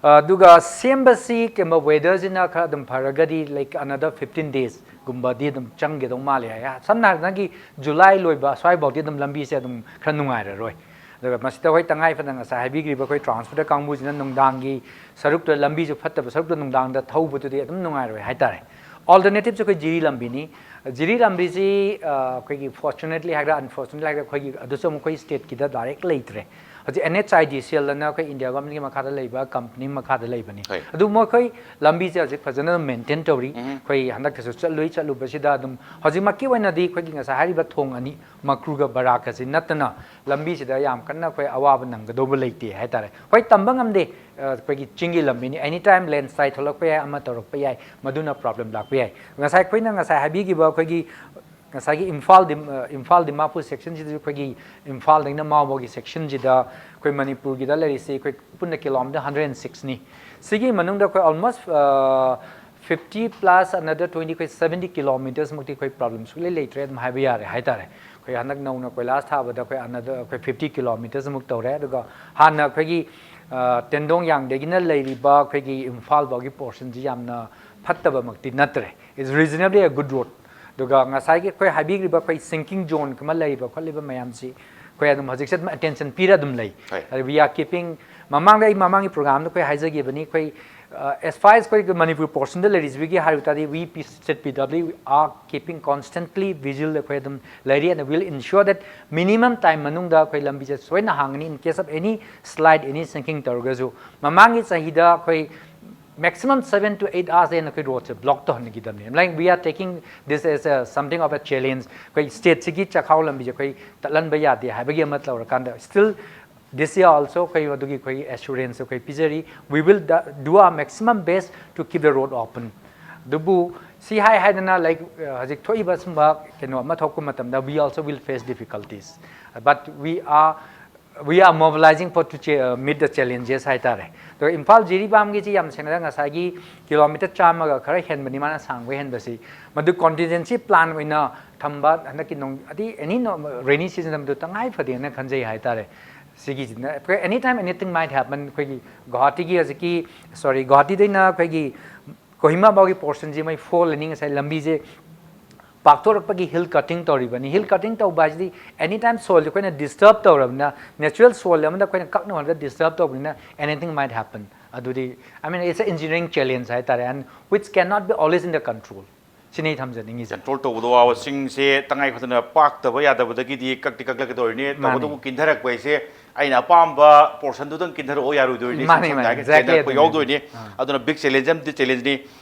ꯑꯗꯨꯒ ꯁꯦꯝꯕꯁꯤ ꯀꯩꯒꯨꯝꯕ weatherꯁꯤꯅ ꯈꯔ ꯑꯗꯨꯝ ꯐꯔꯒꯗꯤ, like, another fifteen daysꯒꯨꯝꯕꯗꯤ ꯑꯗꯨꯝ ꯆꯪꯒꯗꯧ ꯃꯥꯜꯂꯦ ꯍꯥꯏ꯫ ꯁꯝꯅ ꯍꯥꯏꯔꯕꯗ ꯅꯪꯒꯤ ꯖꯨꯂꯥꯏ ꯂꯣꯏꯕ ꯑꯁ꯭ꯋꯥꯏꯐꯥꯎꯗꯤ ꯑꯗꯨꯝ ꯂꯝꯕꯤꯁꯦ ꯑꯗꯨꯝ ꯈꯔ ꯅꯨꯡꯉꯥꯏꯔꯔꯣꯏ꯫ ꯑꯗꯨꯒ ꯃꯁꯤꯗ ꯑꯩꯈꯣꯏ ꯇꯉꯥꯏ ꯐꯗꯅ ꯉꯁꯥꯏ ꯍꯥꯏꯕꯤꯈ꯭ꯔꯤꯕ ꯑꯩꯈꯣꯏ transporter ꯀꯥꯡꯕꯨꯁꯤꯅ ꯅꯨꯡꯗꯥꯡꯒꯤ ꯁꯔꯨꯛꯇ, ꯂꯝꯕꯤꯁꯨ ꯐꯠꯇꯕ ꯁꯔꯨꯛꯇ ꯅꯨꯡꯗꯥꯡꯗ ꯊꯧꯕꯗꯨꯗꯤ ꯑꯗꯨꯝ ꯅꯨꯡꯉꯥꯏꯔꯣꯏ ꯍꯥꯏꯇꯥꯔꯦ꯫ Alternativeꯁꯦ ꯑꯩꯈꯣꯏ ꯖꯤꯔꯤ ꯂꯝꯕꯤꯅꯤ꯫ ꯖꯤꯔꯤ ꯂꯝꯕꯤꯁꯤ, ꯑ, ꯑꯩꯈꯣꯏꯒꯤ fortunately ꯍꯥꯏꯒꯗ꯭ꯔꯥ unfortunately ꯍꯥꯏꯒꯗ꯭ꯔꯥ, ꯑꯩꯈꯣꯏꯒꯤ ꯑꯗꯨꯁꯨ ꯑꯃꯨꯛ ꯑꯩꯈꯣꯏ stateꯀꯤꯗ direct ꯂꯩꯇ꯭ꯔꯦ꯫ ꯍꯧꯖꯤꯛ NHIDCL ꯑꯅ ꯑꯩꯈꯣꯏ India governmentꯀꯤ ꯃꯈꯥꯗ ꯂꯩꯕ company ꯃꯈꯥꯗ ꯂꯩꯕꯅꯤ꯫ ꯍꯣꯏ꯫ ꯑꯗꯨ ꯃꯈꯣꯏ ꯂꯝꯕꯤꯁꯦ ꯍꯧꯖꯤꯛ ꯐꯖꯅ ꯑꯗꯨꯝ maintain ꯇꯧꯔꯤ꯫ ꯎꯝ꯫ ꯑꯩꯈꯣꯏ ꯍꯟꯗꯛꯇꯁꯨ ꯆꯠꯂꯨꯏ, ꯆꯠꯂꯨꯕꯁꯤꯗ ꯑꯗꯨꯝ ꯍꯧꯖꯤꯛꯃꯛꯀꯤ ꯑꯣꯏꯅꯗꯤ ꯑꯩꯈꯣꯏꯒꯤ ꯉꯁꯥꯏ ꯍꯥꯏꯔꯤꯕ ꯊꯣꯡ ꯑꯅꯤ, ꯃꯀ꯭ꯔꯨꯒ ꯕꯔꯥꯛꯀꯁꯤ ꯅꯠꯇꯅ, ꯂꯝꯕꯤꯁꯤꯗ ꯌꯥꯝ ꯀꯟꯅ ꯑꯩꯈꯣꯏ ꯑꯋꯥꯕ ꯅꯪꯒꯗꯧꯕ ꯂꯩꯇꯦ ꯍꯥꯏꯇꯥꯔꯦ꯫ ꯍꯣꯏ, ꯇꯝꯕ ꯉꯝꯗꯦ, ꯑ, ꯑꯩꯈꯣꯏꯒꯤ ꯆꯤꯡꯒꯤ ꯂꯝꯕꯤꯅꯤ, anytime landslide ꯊꯣꯛꯂꯛꯄ ꯌꯥꯏ, ꯑꯃ ꯇꯧꯔꯛꯄ ꯌꯥꯏ, ꯃꯗꯨꯅ problem ꯂꯥꯛꯄ ꯌꯥꯏ꯫ ꯉꯁꯥꯏ ꯑꯩꯈꯣꯏꯅ ꯉꯁꯥꯏ ꯍꯥꯏꯕꯤꯈꯤꯕ ꯑꯩꯈꯣꯏꯒꯤ ꯉꯁꯥꯏꯒꯤ ꯏꯝꯐꯥꯜ ꯗꯤꯝ-, ꯑ, ꯏꯝꯐꯥꯜ ꯗꯤꯃꯥꯄꯨꯔ sectionꯁꯤꯗꯁꯨ ꯑꯩꯈꯣꯏꯒꯤ ꯏꯝꯐꯥꯜꯗꯒꯤꯅ ꯃꯥꯎ ꯐꯥꯎꯒꯤ sectionꯁꯤꯗ ꯑꯩꯈꯣꯏ ꯃꯅꯤꯄꯨꯔꯒꯤꯗ ꯂꯩꯔꯤꯁꯤ ꯑꯩꯈꯣꯏ ꯄꯨꯟꯅ kilometre hundred and sixꯅꯤ꯫ ꯁꯤꯒꯤ ꯃꯅꯨꯡꯗ ꯑꯩꯈꯣꯏ almost, ꯑ, fifty plus another twenty, ꯑꯩꯈꯣꯏ seventy kilometersꯃꯨꯛꯇꯤ ꯑꯩꯈꯣꯏ problem ꯁꯨꯡꯂꯩ ꯂꯩꯇ꯭ꯔꯦ ꯑꯗꯨꯝ ꯍꯥꯏꯕ ꯌꯥꯔꯦ ꯍꯥꯏꯇꯥꯔꯦ꯫ ꯑꯩꯈꯣꯏ ꯍꯟꯗꯛ ꯅꯧꯅ ꯀꯣꯏꯂꯥꯁ ꯊꯥꯕꯗ ꯑꯩꯈꯣꯏ another, ꯑꯩꯈꯣꯏ fifty kilometersꯃꯨꯛ ꯇꯧꯔꯦ꯫ ꯑꯗꯨꯒ ꯍꯥꯟꯅ ꯑꯩꯈꯣꯏꯒꯤ, ꯑ, ꯇꯦꯟꯗꯣꯡ ꯌꯥꯡꯗꯒꯤꯅ ꯂꯩꯔꯤꯕ ꯑꯩꯈꯣꯏꯒꯤ ꯏꯝꯐꯥꯜ ꯐꯥꯎꯒꯤ portionꯁꯤ ꯌꯥꯝꯅ ꯐꯠꯇꯕꯃꯛꯇꯤ ꯅꯠꯇ꯭ꯔꯦ꯫ It's reasonably a good road. ꯑꯗꯨꯒ ꯉꯁꯥꯏꯒꯤ ꯑꯩꯈꯣꯏ ꯍꯥꯏꯕꯤꯈ꯭ꯔꯤꯕ ꯑꯩꯈꯣꯏ sinking zone ꯑꯃ ꯂꯩꯔꯤꯕ ꯈꯣꯠꯂꯤꯕ ꯃꯌꯥꯝꯁꯤ ꯑꯩꯈꯣꯏ ꯑꯗꯨꯝ ꯍꯧꯖꯤꯛꯁꯦ ꯑꯗꯨꯝ attention ꯄꯤꯔ ꯑꯗꯨꯝ ꯂꯩ꯫ ꯍꯣꯏ꯫ ꯑꯗꯨ we are keeping, ꯃꯃꯥꯡꯗ ꯑꯩ ꯃꯃꯥꯡꯒꯤ programꯗ ꯑꯩꯈꯣꯏ ꯍꯥꯏꯖꯈꯤꯕꯅꯤ, ꯑꯩꯈꯣꯏ, ꯑ, as far as ꯑꯩꯈꯣꯏ ꯃꯅꯤꯄꯨꯔ portionꯗ ꯂꯩꯔꯤꯁꯤꯒꯤ ꯍꯥꯏꯕ ꯇꯥꯔꯗꯤ, we P-, state P W, we are keeping constantly vigil, ꯑꯩꯈꯣꯏ ꯑꯗꯨꯝ ꯂꯩꯔꯤ, and will ensure that minimum time ꯃꯅꯨꯡꯗ ꯑꯩꯈꯣꯏ ꯂꯝꯕꯤꯁꯦ ꯁꯣꯏꯅ ꯍꯥꯡꯒꯅꯤ, in case of any slide, any sinking ꯇꯧꯔꯒꯁꯨ꯫ ꯃꯃꯥꯡꯒꯤ ꯆꯍꯤꯗ ꯑꯩꯈꯣꯏ maximum seven to eight hours ꯍꯦꯟꯅ ꯑꯩꯈꯣꯏ roadꯁꯦ block ꯇꯧꯍꯟꯈꯤꯗꯕꯅꯤ꯫ Like, we are taking this as a something of a challenge. ꯑꯩꯈꯣꯏ stateꯁꯤꯒꯤ ꯆꯥꯛꯈꯥꯎ ꯂꯝꯕꯤꯁꯦ ꯑꯩꯈꯣꯏ ꯇꯠꯍꯟꯕ ꯌꯥꯗꯦ ꯍꯥꯏꯕꯒꯤ ꯑꯃ ꯇꯧꯔꯀꯥꯟꯗ, still this year also ꯑꯩꯈꯣꯏ ꯑꯗꯨꯒꯤ ꯑꯩꯈꯣꯏ assurance ꯑꯩꯈꯣꯏ ꯄꯤꯖꯔꯤ꯫ We will do our maximum best to keep the road open. ꯑꯗꯨꯕꯨ ꯁꯤ ꯍꯥꯏ ꯍꯥꯏꯗꯅ, like, ꯍꯧꯖꯤꯛ ꯊꯣꯛꯏꯕ ꯁꯨꯝꯕ ꯀꯩꯅꯣ ꯑꯃ ꯊꯣꯛꯄ ꯃꯇꯝꯗ, we also will face difficulties, but we are We are mobilizing for to cha- uh, meet the challenges ꯍꯥꯏꯇꯥꯔꯦ꯫ ꯑꯗꯨꯒ ꯏꯝꯐꯥꯜ ꯖꯤꯔꯤꯕꯥꯝꯒꯤꯁꯤ ꯌꯥꯝ ꯁꯦꯡꯅ ꯉꯁꯥꯏꯒꯤ ꯀꯤꯂꯣꯃꯤꯇꯔ ꯆꯥꯝꯃꯒ ꯈꯔ ꯍꯦꯟꯕꯅꯤ ꯃꯥꯅ ꯁꯥꯡꯕ ꯍꯦꯟꯕꯁꯤ, ꯃꯗꯨ contingency plan ꯑꯣꯏꯅ ꯊꯝꯕ ꯍꯟꯗꯛꯀꯤ ꯅꯣꯡ ꯑꯗꯤ any rainy season ꯃꯗꯨ ꯇꯉꯥꯏ ꯐꯗꯦꯅ ꯈꯟꯖꯩ ꯍꯥꯏꯇꯥꯔꯦ꯫ ꯁꯤꯒꯤꯁꯤꯅ ꯑꯩꯈꯣꯏ any time anything might happen꯫ ꯑꯩꯈꯣꯏꯒꯤ ꯒꯨꯋꯥꯍꯥꯇꯤꯒꯤ ꯍꯧꯖꯤꯛꯀꯤ, ꯁꯣꯔꯤ, ꯒꯨꯋꯥꯍꯥꯇꯤꯗꯩꯅ ꯑꯩꯈꯣꯏꯒꯤ ꯀꯣꯍꯤꯃꯥ ꯐꯥꯎꯒꯤ portionꯁꯤ ꯃꯣꯏ four lane ꯉꯁꯥꯏ ꯂꯝꯕꯤꯁꯦ ꯄꯥꯛꯊꯣꯔꯛꯄꯒꯤ hill cutting ꯇꯧꯔꯤꯕꯅꯤ꯫ Hill cutting ꯇꯧꯕ ꯍꯥꯏꯁꯤꯗꯤ any time soilꯁꯦ ꯑꯩꯈꯣꯏꯅ disturb ꯇꯧꯔꯕꯅꯤꯅ, natural soil ꯑꯃꯗ ꯑꯩꯈꯣꯏꯅ ꯀꯛꯅꯕ ꯍꯣꯠꯅꯕꯗ disturb ꯇꯧꯕꯅꯤꯅ anything might happen꯫ ꯑꯗꯨꯗꯤ, I mean, it's a engineering challenge ꯍꯥꯏꯇꯥꯔꯦ, and which cannot be always in the control꯫ ꯁꯤꯅꯤ ꯑꯩ ꯊꯝꯖꯅꯤꯡꯉꯤꯁꯦ꯫ Control ꯇꯧꯕꯗ ꯋꯥꯕꯁꯤꯡꯁꯦ ꯇꯉꯥꯏ ꯐꯗꯅ ꯄꯥꯛꯇꯕ ꯌꯥꯗꯕꯗꯒꯤꯗꯤ ꯀꯛꯇꯤ ꯀꯛꯂꯛꯀꯗꯧꯔꯤꯅꯤ꯫ ꯃꯥꯅꯤ꯫ ꯇꯧꯕꯇꯕꯨ ꯀꯤꯟꯊꯔꯛꯄ ꯍꯥꯏꯁꯦ ꯑꯩꯅ ꯑꯄꯥꯝꯕ portionꯗꯨꯗꯪ ꯀꯤꯟꯊꯔꯛꯑꯣ ꯌꯥꯔꯣꯏꯗꯣꯏꯅꯤ꯫ ꯃꯥꯅꯤ, ꯁꯝꯅ ꯃꯥꯅꯤ, ꯍꯥꯏꯔꯒ exactly ꯆꯦꯟꯊꯔꯛꯄ ꯑꯗꯨꯅꯤ꯫ ꯌꯥꯎꯗꯣꯏꯅꯤ꯫ ꯑꯥ꯫ ꯑꯗꯨꯅ big challenge ꯑꯃꯗꯤ challengeꯅꯤ꯫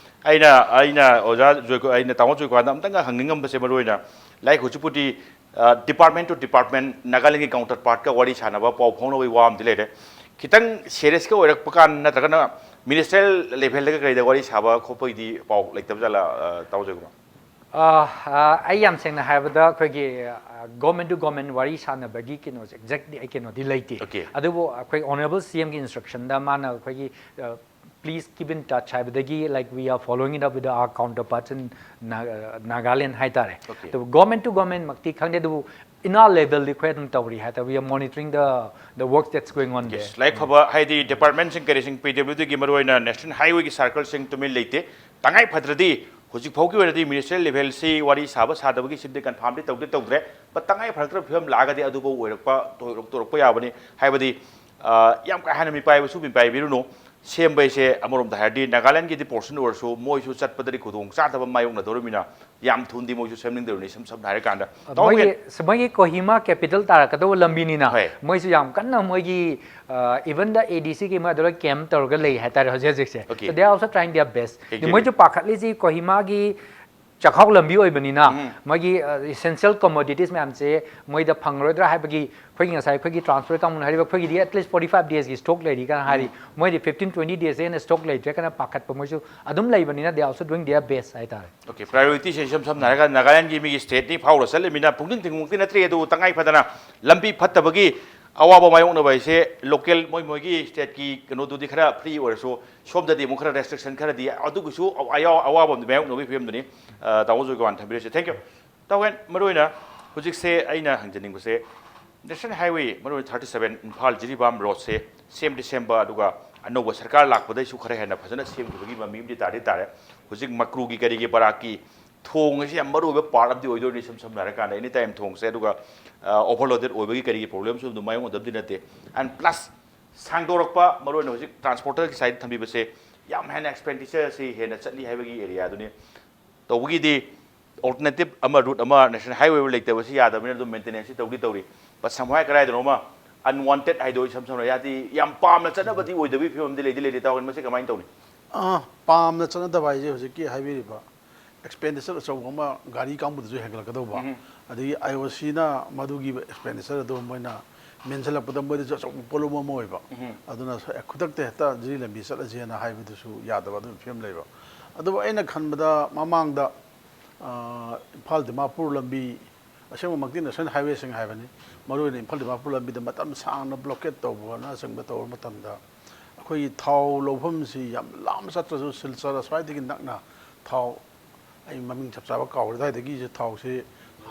ꯑꯩꯅ, ꯑꯩꯅ ꯑꯣꯖꯥ ꯖꯣꯏꯀꯨ-, ꯑꯩꯅ ꯇꯥꯃꯣ ꯖꯣꯏꯀꯨꯃꯥꯔꯗ ꯑꯝꯇꯪꯒ ꯍꯪꯅꯤꯡꯉꯝꯕꯁꯦ ꯃꯔꯨ ꯑꯣꯏꯅ ꯂꯥꯏꯔꯤꯛ ꯍꯧꯖꯤꯛꯄꯨꯗꯤ, ꯑ, department to department ꯅꯥꯒꯥꯂꯦꯟꯒꯤ counterpartꯀ ꯋꯥꯔꯤ ꯁꯥꯟꯅꯕ, ꯄꯥꯎ ꯐꯥꯎꯅꯕꯒꯤ ꯋꯥ ꯑꯃꯗꯤ ꯂꯩꯔꯦ꯫ ꯈꯤꯇꯪ seriousꯒ ꯑꯣꯏꯔꯛꯄ ꯀꯥꯟ ꯅꯠꯇ꯭ꯔꯒꯅ ministerial levelꯗꯒ ꯀꯔꯤꯗ ꯋꯥꯔꯤ ꯁꯥꯕ ꯈꯣꯠꯄꯒꯤꯗꯤ ꯄꯥꯎ ꯂꯩꯇꯕ ꯖꯥꯠꯂꯥ, ꯑ, ꯇꯥꯃꯣ ꯖꯣꯏꯀꯨꯃꯥꯔ? ꯑ, ꯑ, ꯑꯩ ꯌꯥꯝ ꯁꯦꯡꯅ ꯍꯥꯏꯔꯕꯗ ꯑꯩꯈꯣꯏꯒꯤ, ꯑ, government to government ꯋꯥꯔꯤ ꯁꯥꯟꯅꯕꯒꯤ ꯀꯩꯅꯣꯁꯦ exactly ꯑꯩ ꯀꯩꯅꯣꯗꯤ ꯂꯩꯇꯦ꯫ Okay꯫ ꯑꯗꯨꯕꯨ ꯑꯩꯈꯣꯏ honourable CMꯒꯤ instructionꯗ ꯃꯥꯅ ꯑꯩꯈꯣꯏꯒꯤ, ꯑ, please keep in touch ꯍꯥꯏꯕꯗꯒꯤ, like, we are following it up with our counterparts in Na-, Nagaland ꯍꯥꯏꯇꯥꯔꯦ꯫ Okay꯫ ꯑꯗꯨꯕꯨ government to government ꯃꯛꯇꯤ ꯈꯪꯗꯦ, ꯑꯗꯨꯕꯨ in our levelꯗꯤ ꯑꯩꯈꯣꯏ ꯑꯗꯨꯝ ꯇꯧꯔꯤ ꯍꯥꯏꯇꯥꯔꯦ, we are monitoring the, the work that's going on there꯫ Yes, ꯂꯥꯏꯕꯛ ꯐꯕ ꯍꯥꯏꯗꯤ departmentꯁꯤꯡ ꯀꯔꯤꯁꯤꯡ PWDꯒꯤ ꯃꯔꯨꯑꯣꯏꯅ national highwayꯒꯤ circleꯁꯤꯡ ꯇꯨꯃꯤꯟ ꯂꯩꯇꯦ꯫ ꯇꯉꯥꯏ ꯐꯗ꯭ꯔꯗꯤ ꯍꯧꯖꯤꯛ ꯐꯥꯎꯒꯤ ꯑꯣꯏꯅꯗꯤ ministerial levelꯁꯤ ꯋꯥꯔꯤ ꯁꯥꯕ ꯁꯥꯗꯕꯒꯤ ꯁꯤꯝꯗꯤ confirmꯗꯤ ꯇꯧꯗꯤ ꯇꯧꯗ꯭ꯔꯦ꯫ But ꯇꯉꯥꯏ ꯐꯔꯛꯇ꯭ꯔꯕ ꯐꯤꯕꯝ ꯂꯥꯛꯑꯒꯗꯤ ꯑꯗꯨꯐꯥꯎ ꯑꯣꯏꯔꯛꯄ, ꯇꯧꯔꯛ-, ꯇꯧꯔꯛꯄ ꯌꯥꯕꯅꯤ꯫ ꯍꯥꯏꯕꯗꯤ, ꯑ, ꯌꯥꯝ ꯀꯥ ꯍꯦꯟꯅ ꯃꯤꯄꯥꯏꯕꯁꯨ ꯃꯤꯄꯥꯏꯕꯤꯔꯨꯅꯨ꯫ ꯁꯦꯝꯕ ꯍꯥꯏꯁꯦ ꯑꯃꯔꯣꯝꯗ ꯍꯥꯏꯔꯗꯤ ꯅꯥꯒꯥꯂꯦꯟꯒꯤꯗꯤ portion ꯑꯣꯏꯔꯁꯨ ꯃꯣꯏꯁꯨ ꯆꯠꯄꯗꯗꯤ ꯈꯨꯗꯣꯡ ꯆꯥꯗꯕ ꯃꯥꯌꯣꯛꯅꯗꯧꯔꯤꯕꯅꯤꯅ ꯌꯥꯝ ꯊꯨꯅꯗꯤ ꯃꯣꯏꯁꯨ ꯁꯦꯝꯅꯤꯡꯗꯧꯔꯤꯕꯅꯤ, ꯏꯁꯝ ꯁꯝꯅ ꯍꯥꯏꯔꯀꯥꯟꯗ꯫ ꯇꯥꯃꯣ ꯃꯣꯏꯒꯤ, ꯍꯣꯏ꯫ ꯃꯣꯏꯒꯤ ꯀꯣꯍꯤꯃꯥ capital ꯇꯥꯔꯛꯀꯗꯧꯕ ꯂꯝꯕꯤꯅꯤꯅ, ꯍꯣꯏ꯫ ꯃꯣꯏꯁꯨ ꯌꯥꯝ ꯀꯟꯅ ꯃꯣꯏꯒꯤ, ꯑ, even the ADCꯒꯤ ꯃꯣꯏ ꯑꯗꯨꯗ camp ꯇꯧꯔꯒ ꯂꯩ ꯍꯥꯏꯇꯥꯔꯦ ꯍꯧꯖꯤꯛ ꯍꯧꯖꯤꯛꯁꯦ꯫ Okay꯫ So they are also trying their best꯫ Exactly꯫ ꯃꯣꯏꯁꯨ ꯄꯥꯈꯠꯂꯤꯁꯤ ꯀꯣꯍꯤꯃꯥꯒꯤ ꯆꯥꯛꯈꯥꯎ ꯂꯝꯕꯤ ꯑꯣꯏꯕꯅꯤꯅ, ꯎꯝ꯫ ꯃꯣꯏꯒꯤ, ꯑ, essential commodities ꯃꯌꯥꯝꯁꯦ ꯃꯣꯏꯗ ꯐꯪꯉꯔꯣꯏꯗ꯭ꯔꯥ ꯍꯥꯏꯕꯒꯤ ꯑꯩꯈꯣꯏꯒꯤ ꯉꯁꯥꯏ ꯑꯩꯈꯣꯏꯒꯤ transport ꯀꯥꯡꯕꯨꯅ ꯍꯥꯏꯔꯤꯕ ꯑꯩꯈꯣꯏꯒꯤꯗꯤ at least forty five daysꯀꯤ stock ꯂꯩꯔꯤ ꯀꯥꯏꯅ ꯍꯥꯏꯔꯤ꯫ ꯎꯝ꯫ ꯃꯣꯏꯗꯤ fifteen twenty days ꯍꯦꯟꯅ stock ꯂꯩꯇ꯭ꯔꯦ ꯀꯥꯏꯅ ꯄꯥꯈꯠꯄ ꯃꯣꯏꯁꯨ ꯑꯗꯨꯝ ꯂꯩꯕꯅꯤꯅ they are also doing their best ꯍꯥꯏꯇꯥꯔꯦ꯫ Okay, priorityꯁꯦ ꯏꯁꯝ ꯁꯝꯅ ꯍꯥꯏꯔꯒ ꯅꯥꯒꯥꯂꯦꯟꯒꯤ ꯃꯤꯒꯤ stateꯅꯤ ꯐꯥꯎꯔ ꯆꯠꯂꯤꯃꯤꯅ ꯄꯨꯛꯅꯤꯡ ꯊꯤꯡꯃꯛꯇꯤ ꯅꯠꯇ꯭ꯔꯤ, ꯑꯗꯨꯕꯨ ꯇꯉꯥꯏ ꯐꯗꯅ ꯂꯝꯕꯤ ꯐꯠꯇꯕꯒꯤ ꯑꯋꯥꯕ ꯃꯥꯌꯣꯛꯅꯕ ꯍꯥꯏꯁꯦ ꯂꯣꯀꯦꯜ ꯃꯣꯏ ꯃꯣꯏꯒꯤ ꯁ꯭ꯇꯦꯠꯀꯤ ꯀꯩꯅꯣꯗꯨꯗꯤ ꯈꯔ ꯐ꯭ꯔꯤ ꯑꯣꯏꯔꯁꯨ, ꯁꯣꯝꯗꯗꯤ ꯑꯃꯨꯛ ꯈꯔ ꯔꯦꯁꯇ꯭ꯔꯤꯛꯁꯟ ꯈꯔꯗꯤ, ꯑꯗꯨꯒꯤꯁꯨ ꯑꯌꯥꯎ- ꯑꯋꯥꯕ ꯑꯃꯗꯤ ꯃꯥꯌꯣꯛꯅꯕꯒꯤ ꯐꯤꯕꯝꯗꯨꯅꯤ꯫ ꯑ, ꯇꯥꯃꯣ ꯖꯣꯏꯀ꯭ꯋꯥꯟ ꯊꯝꯕꯤꯔꯤꯁꯦ, ꯊꯦꯡꯀ꯭ꯌꯨ꯫ ꯇꯥꯎꯍꯦꯟ, ꯃꯔꯨꯑꯣꯏꯅ ꯍꯧꯖꯤꯛꯁꯦ ꯑꯩꯅ ꯍꯪꯖꯅꯤꯡꯕꯁꯦ, ꯅꯦꯁꯅꯦꯜ ꯍꯥꯏꯋꯦ ꯃꯔꯨꯑꯣꯏꯅ ꯊꯥꯔꯇꯤ ꯁꯕꯦꯟ ꯏꯝꯐꯥꯜ ꯖꯤꯔꯤꯕꯥꯝ ꯔꯣꯗꯁꯦ ꯁꯦꯝꯗꯤ ꯁꯦꯝꯕ, ꯑꯗꯨꯒ ꯑꯅꯧꯕ ꯁꯔꯀꯥꯔ ꯂꯥꯛꯄꯗꯩꯁꯨ ꯈꯔ ꯍꯦꯟꯅ ꯐꯖꯅ ꯁꯦꯝꯈꯤꯕꯒꯤ ꯃꯃꯤ ꯑꯃꯗꯤ ꯇꯥꯗꯤ ꯇꯥꯔꯦ꯫ ꯍꯧꯖꯤꯛ ꯃꯀ꯭ꯔꯨꯒꯤ ꯀꯔꯤꯒꯤ ꯕꯔꯥꯛꯀꯤ ꯊꯣꯡ ꯑꯁꯤ ꯌꯥꯝ ꯃꯔꯨ ꯑꯣꯏꯕ ꯄꯥꯔꯠ ꯑꯃꯗꯤ ꯑꯣꯏꯗꯣꯏꯅꯤ꯫ ꯏꯁꯝ ꯁꯝꯅ ꯍꯥꯏꯔꯀꯥꯟꯗ ꯑꯦꯅꯤ ꯇꯥꯏꯝ ꯊꯣꯡꯁꯦ, ꯑꯗꯨꯒ ꯑꯣꯚꯔꯂꯣꯗꯦꯠ ꯑꯣꯏꯕꯒꯤ ꯀꯔꯤꯒꯤ ꯄ꯭ꯔꯣꯕ꯭ꯂꯦꯝꯁꯨ ꯑꯗꯨꯝ ꯃꯥꯌꯣꯛꯅꯗꯕꯗꯤ ꯅꯠꯇꯦ꯫ ꯑꯦꯟ ꯄ꯭ꯂꯁ ꯁꯥꯡꯗꯣꯔꯛꯄ, ꯃꯔꯨꯑꯣꯏꯅ ꯍꯧꯖꯤꯛ ꯇ꯭ꯔꯥꯟꯁꯄꯣꯔꯇꯔꯒꯤ ꯁꯥꯏꯗ ꯊꯝꯕꯤꯕꯁꯦ ꯌꯥꯝ ꯍꯦꯟꯅ ꯑꯦꯛꯁꯄꯦꯟꯗꯤꯆꯔꯁꯤ ꯍꯦꯟꯅ ꯆꯠꯂꯤ ꯍꯥꯏꯕꯒꯤ ꯑꯦꯔꯤꯌꯥꯗꯨꯅꯤ꯫ ꯇꯧꯕꯒꯤꯗꯤ ꯑꯣꯜꯇꯔꯅꯦꯇꯤꯞ ꯑꯃ, ꯔꯨꯠ ꯑꯃ, ꯅꯦꯁꯅꯦꯜ ꯍꯥꯏꯋꯦ ꯂꯩꯇꯕꯁꯤ ꯌꯥꯗꯕꯅꯤꯅ ꯑꯗꯨꯝ ꯃꯦꯟꯇꯦꯅꯦꯟꯁꯁꯤ ꯇꯧꯗꯤ ꯇꯧꯔꯤ꯫ ꯕꯠ ꯁꯝꯍꯥꯏ ꯀꯗꯥꯏꯗꯅꯣ ꯑꯃ ꯑꯟꯋꯥꯟꯇꯦꯠ ꯍꯥꯏꯗꯣ, ꯏꯁꯝ ꯁꯝꯅ ꯍꯥꯏꯗꯤ ꯌꯥꯝ ꯄꯥꯝꯅ ꯆꯠꯅꯕꯗꯤ ꯑꯣꯏꯗꯕꯒꯤ ꯐꯤꯕꯝꯗꯤ ꯂꯩꯗꯤ ꯂꯩꯔꯤ꯫ ꯇꯥꯎꯍꯦꯟ, ꯃꯁꯤ ꯀꯃꯥꯏꯅ ꯇꯧꯅꯤ? ꯑꯥ, ꯄꯥꯝꯅ ꯆꯠꯅꯗꯕ ꯍꯥꯏꯁꯦ ꯍꯧꯖꯤꯛꯀꯤ ꯍꯥꯏꯕꯤꯔꯤꯕ ꯑꯦꯛꯁꯄꯦꯟꯗꯤꯆꯔ ꯑꯆꯧꯕ ꯑꯃ ꯒꯥꯔꯤ ꯀꯥꯡꯕꯨꯗꯁꯨ ꯍꯦꯟꯒꯠꯂꯛꯀꯗꯧꯕ, ꯑꯗꯒꯤ ꯑꯥꯏ ꯑꯣ ꯁꯤꯅ ꯃꯗꯨꯒꯤ ꯑꯦꯛꯁꯄꯦꯟꯗꯤꯆꯔ ꯑꯗꯨ ꯃꯣꯏꯅ ꯃꯦꯟꯁꯤꯜꯂꯛꯄꯗ ꯃꯣꯏꯗꯁꯨ ꯑꯆꯧꯕ ꯄꯣꯠꯂꯨꯝ ꯑꯃ ꯑꯣꯏꯕ꯫ ꯑꯗꯨꯅ ꯈꯨꯗꯛꯇ ꯍꯦꯛꯇ ꯖꯤꯔꯤ ꯂꯝꯕꯤ ꯆꯠꯂꯁꯦꯅ ꯍꯥꯏꯕꯗꯨꯁꯨ ꯌꯥꯗꯕ ꯑꯗꯨꯒꯤ ꯐꯤꯕꯝ ꯂꯩꯕ꯫ ꯑꯗꯨꯕꯨ ꯑꯩꯅ ꯈꯟꯕꯗ ꯃꯃꯥꯡꯗ, ꯑ, ꯏꯝꯐꯥꯜ ꯗꯤꯃꯥꯄꯨꯔ ꯂꯝꯕꯤ, ꯑꯁꯦꯡꯕꯃꯛꯇꯤ ꯅꯦꯁꯅꯦꯜ ꯍꯥꯏꯋꯦꯁꯤꯡ ꯍꯥꯏꯕꯅꯤ, ꯃꯔꯨꯑꯣꯏꯅ ꯏꯝꯐꯥꯜ ꯗꯤꯃꯥꯄꯨꯔ ꯂꯝꯕꯤꯗ ꯃꯇꯝ ꯁꯥꯡꯅ ꯕ꯭ꯂꯣꯀꯦꯠ ꯇꯧꯕꯅꯆꯤꯡꯕ ꯇꯧꯕ ꯃꯇꯝꯗ ꯑꯩꯈꯣꯏꯒꯤ ꯊꯥꯎ ꯂꯧꯐꯝꯁꯤ ꯌꯥꯝ ꯂꯥꯞꯅ ꯆꯠꯇ꯭ꯔꯁꯨ ꯁꯤꯜꯆꯔ ꯑꯁ꯭ꯋꯥꯏꯗꯒꯤ ꯅꯛꯅ ꯊꯥꯎ, ꯑꯩ ꯃꯃꯤꯡ ꯆꯞ ꯆꯥꯕ ꯀꯥꯎꯔꯦ, ꯑꯗꯨꯋꯥꯏꯗꯒꯤꯁꯨ ꯊꯥꯎꯁꯤ